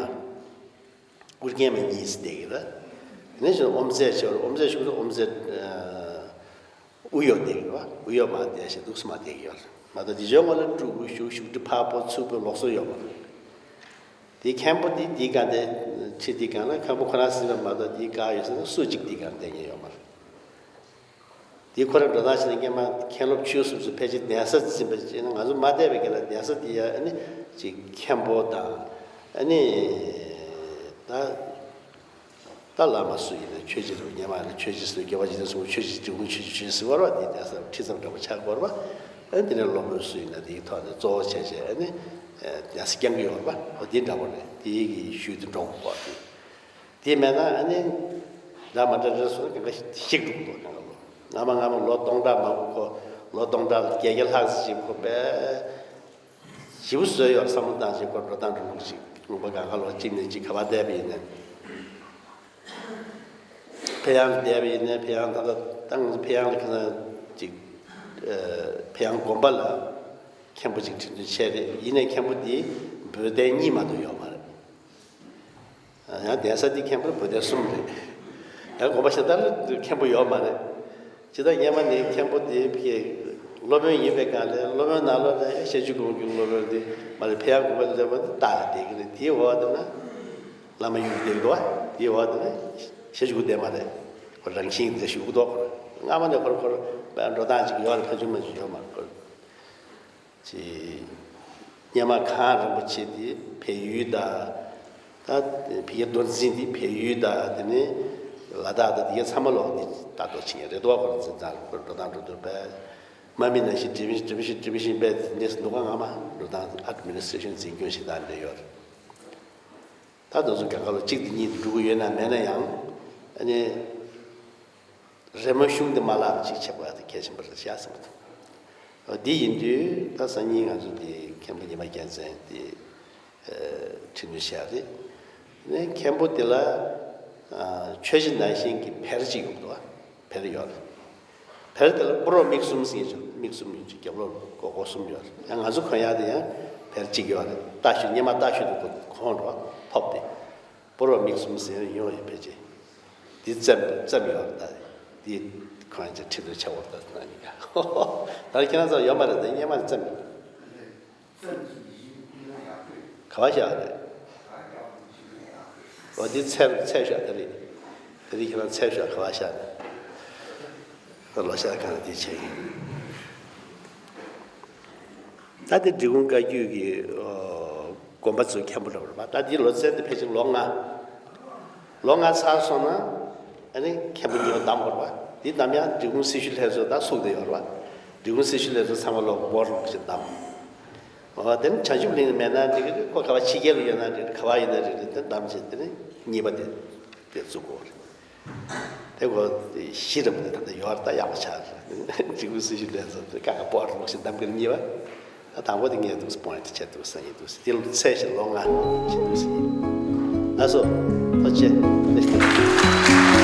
ཨུ་རྒྱན་མ་གཉིས་བསྡད་ཀྱི་རེད། དེ་ནས་ཨོམ་རྩེ་ཆེ་བར་ཨོམ་རྩེ་ཞུགས་ཨོམ་རྩེ་ཨ་དབུ་གཡོག་བསྡད་ཀྱི་རེད་བ། དབུ་གཡོག་མ་བསྡད་ཞེ་འདུག་སེ་མ་བསྡད་ཀྱི་ཡོད་རེད། མ་གཏོགས་དེ་ལྗོངས་ངོས་ལ་སྤྲུལ་སྐུ་བཞུགས་བཞུགས་ཁྲི་ཕར་སྤོ་ཚུར་སྤོ་ལོགས་སུ་ཡོད་མ་རེད། དེ་མཁན་པོ་དེ་དེའི་སྒང་དེ་ཁྲི་དེའི་སྒང་ལ་མཁན་པོ་ཁོ་རང་ཟིན་པ་མ་གཏོགས་དེའི་བཀའ་ཡོད་ཟེར་ན་སུ་གཅིག་དེའི་སྒང་བསྡད་མཁན་ཡོད་མ་རེད། དེ་ཁོ་རང་འགྲོ་སྟངས་བྱས་ན་སྔོན་མ་མཁན་སློབ་ཆོས་གསུམ་ཚོ་ཕལ་ཆེར་གདན་ས་འཛིན་པ་བྱས་ན་ང་ཚོ་མ་བསྡད་པའི་སྒང་ལ་གདན་ས་དེ་ཡ་ཨ་ནི་ཅིག་མཁན་པོ་དང་ཨ་ནི་ད་ད་བླ་མ་སུ་ཡིན་ན་ཆོས་རྗེ་རུ་སྔོན་མ་ནས་ཆོས་རྗེ་སུ་དགེ་བ་རྗེ་བཙུན་སྲུང་ཆོས་རྗེ་འབྲི་གུང་ཆོས་རྗེ་ཆོས་རྗེ་ཟེར་བ་རེད་བ། དེ་གདན་ས་ཁྲི་ཚབ་འདྲ་པོ་ཆགས་དགོས་རེད་བ། ཨ་ནི་དེ་ནས་སློབ་དཔོན་སུ་ཡིན་ན་དེའི་ཐོག་ནས་གཙོ་བོ་བྱས་བྱས་ཨ་ནི་གདན་ས་བསྐྱང་གི་ཡོད་རེད་བ། འོ་དེ་འདྲ་པོ་རེད། དེའི་གི་ཤུལ་དུ་འགྲོ་དགོས་པ་དེ། དེ་མེད་ན་ཨ་ནི་འདྲ་མ་འདྲ་འདྲ་སོང་ན་གང་ག་ཞིག་འགྲོ་གི་འདུག་སྔ་མ་སྔ་མ་ལོ་སྟོང་ཕྲག་མང་པོ་ཁོ་ལོ་སྟོང་ཕྲག་བརྒྱད་བརྒྱ་ལྷག་ཙམ་ཞིག་ཁོ་དཔེ་ཞེ་པོ་བཟོས་ཡོད་བསམ་བློ་བཏང་ཞིག་ཁོ་འགྲོ་སྟངས་འགྲོ་ལུགས་ཤིག་ལུང་པ་གང་ག་ལོ་གཅིག་ནས་གཅིག་ག་པར་བསྡད་པ་ཡིན་ནའི་ཕ་ཡང་ལ་བསྡད་པ་ཡིན་ནའི་ཕ་ཡང་ད་ལྟ་ད་ང་ཚོ་ཕ་ཡང་ལ་ཁ་སང་ཅིག་ཕ་ཡང་དགོན་པ་ལ་མཁན་པོ་ཅིག་ཁྲི་འདོན་བྱས་རེད། ཡིན་ནའི་མཁན་པོ་འདི་བོད་སྡེ་གཉིས་མ་གཏོགས་ཡོད་མ་རེད། ཡང་གདན་ས་འདི་མཁན་པོ་བོད་སྡེ་གསུམ་རེད། ཡང་དགོན་པ་གཞན་དག་ལ་མཁན་པོ་ཡོད་མ་རེད། ཇི་ལྟར་སྔོན་མ་ནས་མཁན་པོ་དེ་ཕ་གི་སློབ་དཔོན་ཡིན་པའི་སྒང་ལ་སློབ་དཔོན་ནང་ལོགས་ལ་ཤར་ཕྱོགས་གུང་གི་སློབ་དཔོན་དེ་མ་རེད། ཕ་ཡང་དགོན་པ་ལ་སླེབས་པ་དེ་སྟག་ལ་བསྡད་ཀྱི་རེད། དེའི་འོག་དེ་ན་བླ་མ་གཡུག་བསྡད་ཀྱི་འདུག་བ། དེའི་འོག་དེ་ན་ཤར་ཕྱོགས་གུང་བསྡད་མ་རེད། ཁོ་རང་བཞིན་དེ་ཞུ་གི་འདུག་ཁོ་སྔ་མ་ནས་ཁོར་ཁོར་འགྲོ་སྟངས་ཅིག་ཡོད་རེད། ཕན་ཚུན་མ་ཞིག་ཡོད་མ་རེད་ཁོར། ཅེས། སྙེ་མ་གངས་རིན་པོ་ཆེ་དེ་བལ་ཡུལ་དང་། ད་བལ་རྡོར་འཛིན་དེ་བལ་ཡུལ་དང་དེ་ནས་ལ་དྭགས་དང་དེ་གའི་ཚང་མ་ལོག་དེ་ལྟ་རྟོག་བྱེད་མཁན་རེད་དོ། ཁོ་རང་འཛིན་བཟུང་ཁོ་འགྲོ་སྟངས་འགྲོ་འདུག་པས། དམག་མི་ནང་བཞིན་འགྲིམ་བཞིན་འགྲིམ་བཞིན་འགྲིམ་བཞིན་པས་གནས་སུ་འདུག་ག་སྔ་མ་འགྲོ་སྟངས་ཨེཌ་མི་ནི་སི་ཊེ་རེ་ཤན་འཛིན་སྐྱོང་བྱེད་སྟངས་འདྲ་ཡོད་རེད། ད་དེ་ཚོ་གང་ག་ལ་གཅིག་དང་གཉིས་དེ་འགྲོ་གི་ཡོད་ན་མེད་ན་ཡང་ཨ་ནི། རི་མོ་གཞུང་དེ་མ་བརླག་པ་ཅིག་བྱེད་དགོས་ཡ་དེ་གལ་ཆེན་པོ་རེད་ཤག་བསམ་གྱི་འདུག་འདི་ཡིན་དུས་ད་སང་ཉིན་ང་ཚོ་དེ་མཁན་པོ་ཉི་མ་རྒྱལ་མཚན་དེ་ཁྲི་འདོན་བྱས་རེད། ནས་མཁན་པོ་དེ་ལ་ཆོས་རྗེ་ནང་བཞིན་གྱི་བེར་ཅིག་ཡོད་འདུག་བེར་ཡོད་རེད། བེར་དེ་ལ་ཕོ་རོག་མིག་གསུམ་ཟེར་གྱི་མིག་གསུམ་ཡོད་ཅིག་རྒྱབ་ལོགས་སྒོར་སྒོར་གསུམ་ཡོད་རེད། ཡང་ང་ཚོ་གོན་ཡག་དེ་ཡང་བེར་གཅིག་ཡོད་རེད། རྟ་ཞོན་སྙེ་མ་རྟ་ཞོན་དུ་གོན་འགྲོ་ཐོབ་སྟེ། པོ་རོ་མིག་གསུམ་ཟེར་ཡོང་ཡོད་ཕལ་ཆེར། འདི་བརྩམས་བརྩམས་ཡོད་རེད་ད། འདི་ཁོང་ཚོས་ཁྲི་འདོན་བྱ་བར་ད་ན་ནི་ག་ད་ཁྱེད་རང་ཚོ་ཡོད་མ་རེད་ད། སྙེ་མ་རེད་བརྩམས་ཡོད། ག་བ་བཞག་རེད། འོ་འདི་ཚད་ཚད་བཞག་ད་རེད། ད་རེད་ཁྱེད་རང་ཚད་བཞག་ག་བ་བཞག་རེད། ད་ལོ་ཤ་གང་འདི་བྱས་ཡིན། ད་དེ་འབྲི་གུང་བཀའ་བརྒྱུད་ཀྱི་ཨོ་དགོན་པ་ཚོའི་མཁན་པོ་འདྲ་བོ་རེད་པ། ད་འདི་ལོ་ཙཱ་འདི་ཕལ་ཆེར་ལོ་ལྔ། ལོ་ལྔ་ཚར་སོང་ན་ཨ་ནི་མཁན་པོ་ཉིད་བདམས་དགོས་རེད་པ། འདི་བདམས་ཡང་འབྲི་གུང་སྲི་ཞུ་ལྷན་ཚོགས་ད་ཚུགས་བསྡད་ཡོད་རེད་པ། འབྲི་གུང་སྲི་ཞུ་ལྷན་ཚོགས་ཚང་མ་ལོ་བོར་ལོག་ཅིག་བདམས། ཨོ་དེ་ནི་བྱང་ཆུབ་གླིང་ནས་མེད་ན་འགྲིག་གི་རེད། ཁོ་ག་བ་ཕྱི་རྒྱལ་ལ་ཡོད་ན་འགྲིག་རེད། ག་བ་ཡིན་ན་འགྲིག་རེད། དེ་བདམས་བྱས་དེ་ནི་གཉིས་པ་དེ་དེ་བཙུགས་དགོས་རེད། དེ་གོ་གཞི་རིམ་དེ་ད་ལྟ་ཡོད་རེད། ད་ཡག་པོ་ཆགས་རེད། འབྲི་གུང་སྲི་ཞུ་ལྷན་ཚོགས་དེ་ཀ་ཀ་པོ་ཨར་ལོག་ཤིང་གདམ་གིར་གཉིས་པ། ད་དང་པོ་དེ་ངས་འདུག་སེ་པོ་ཡིན་ཊི་ཆེད་འདུག་སེ་ཡིན་འདུག་སེ་དེ་ལ་ཚད་ཤིང་ལོ་ལྔ་ཞིག་འདུག་སེ་ཡིན། ལགས་སོ། ཐུགས་རྗེ་ཆེ།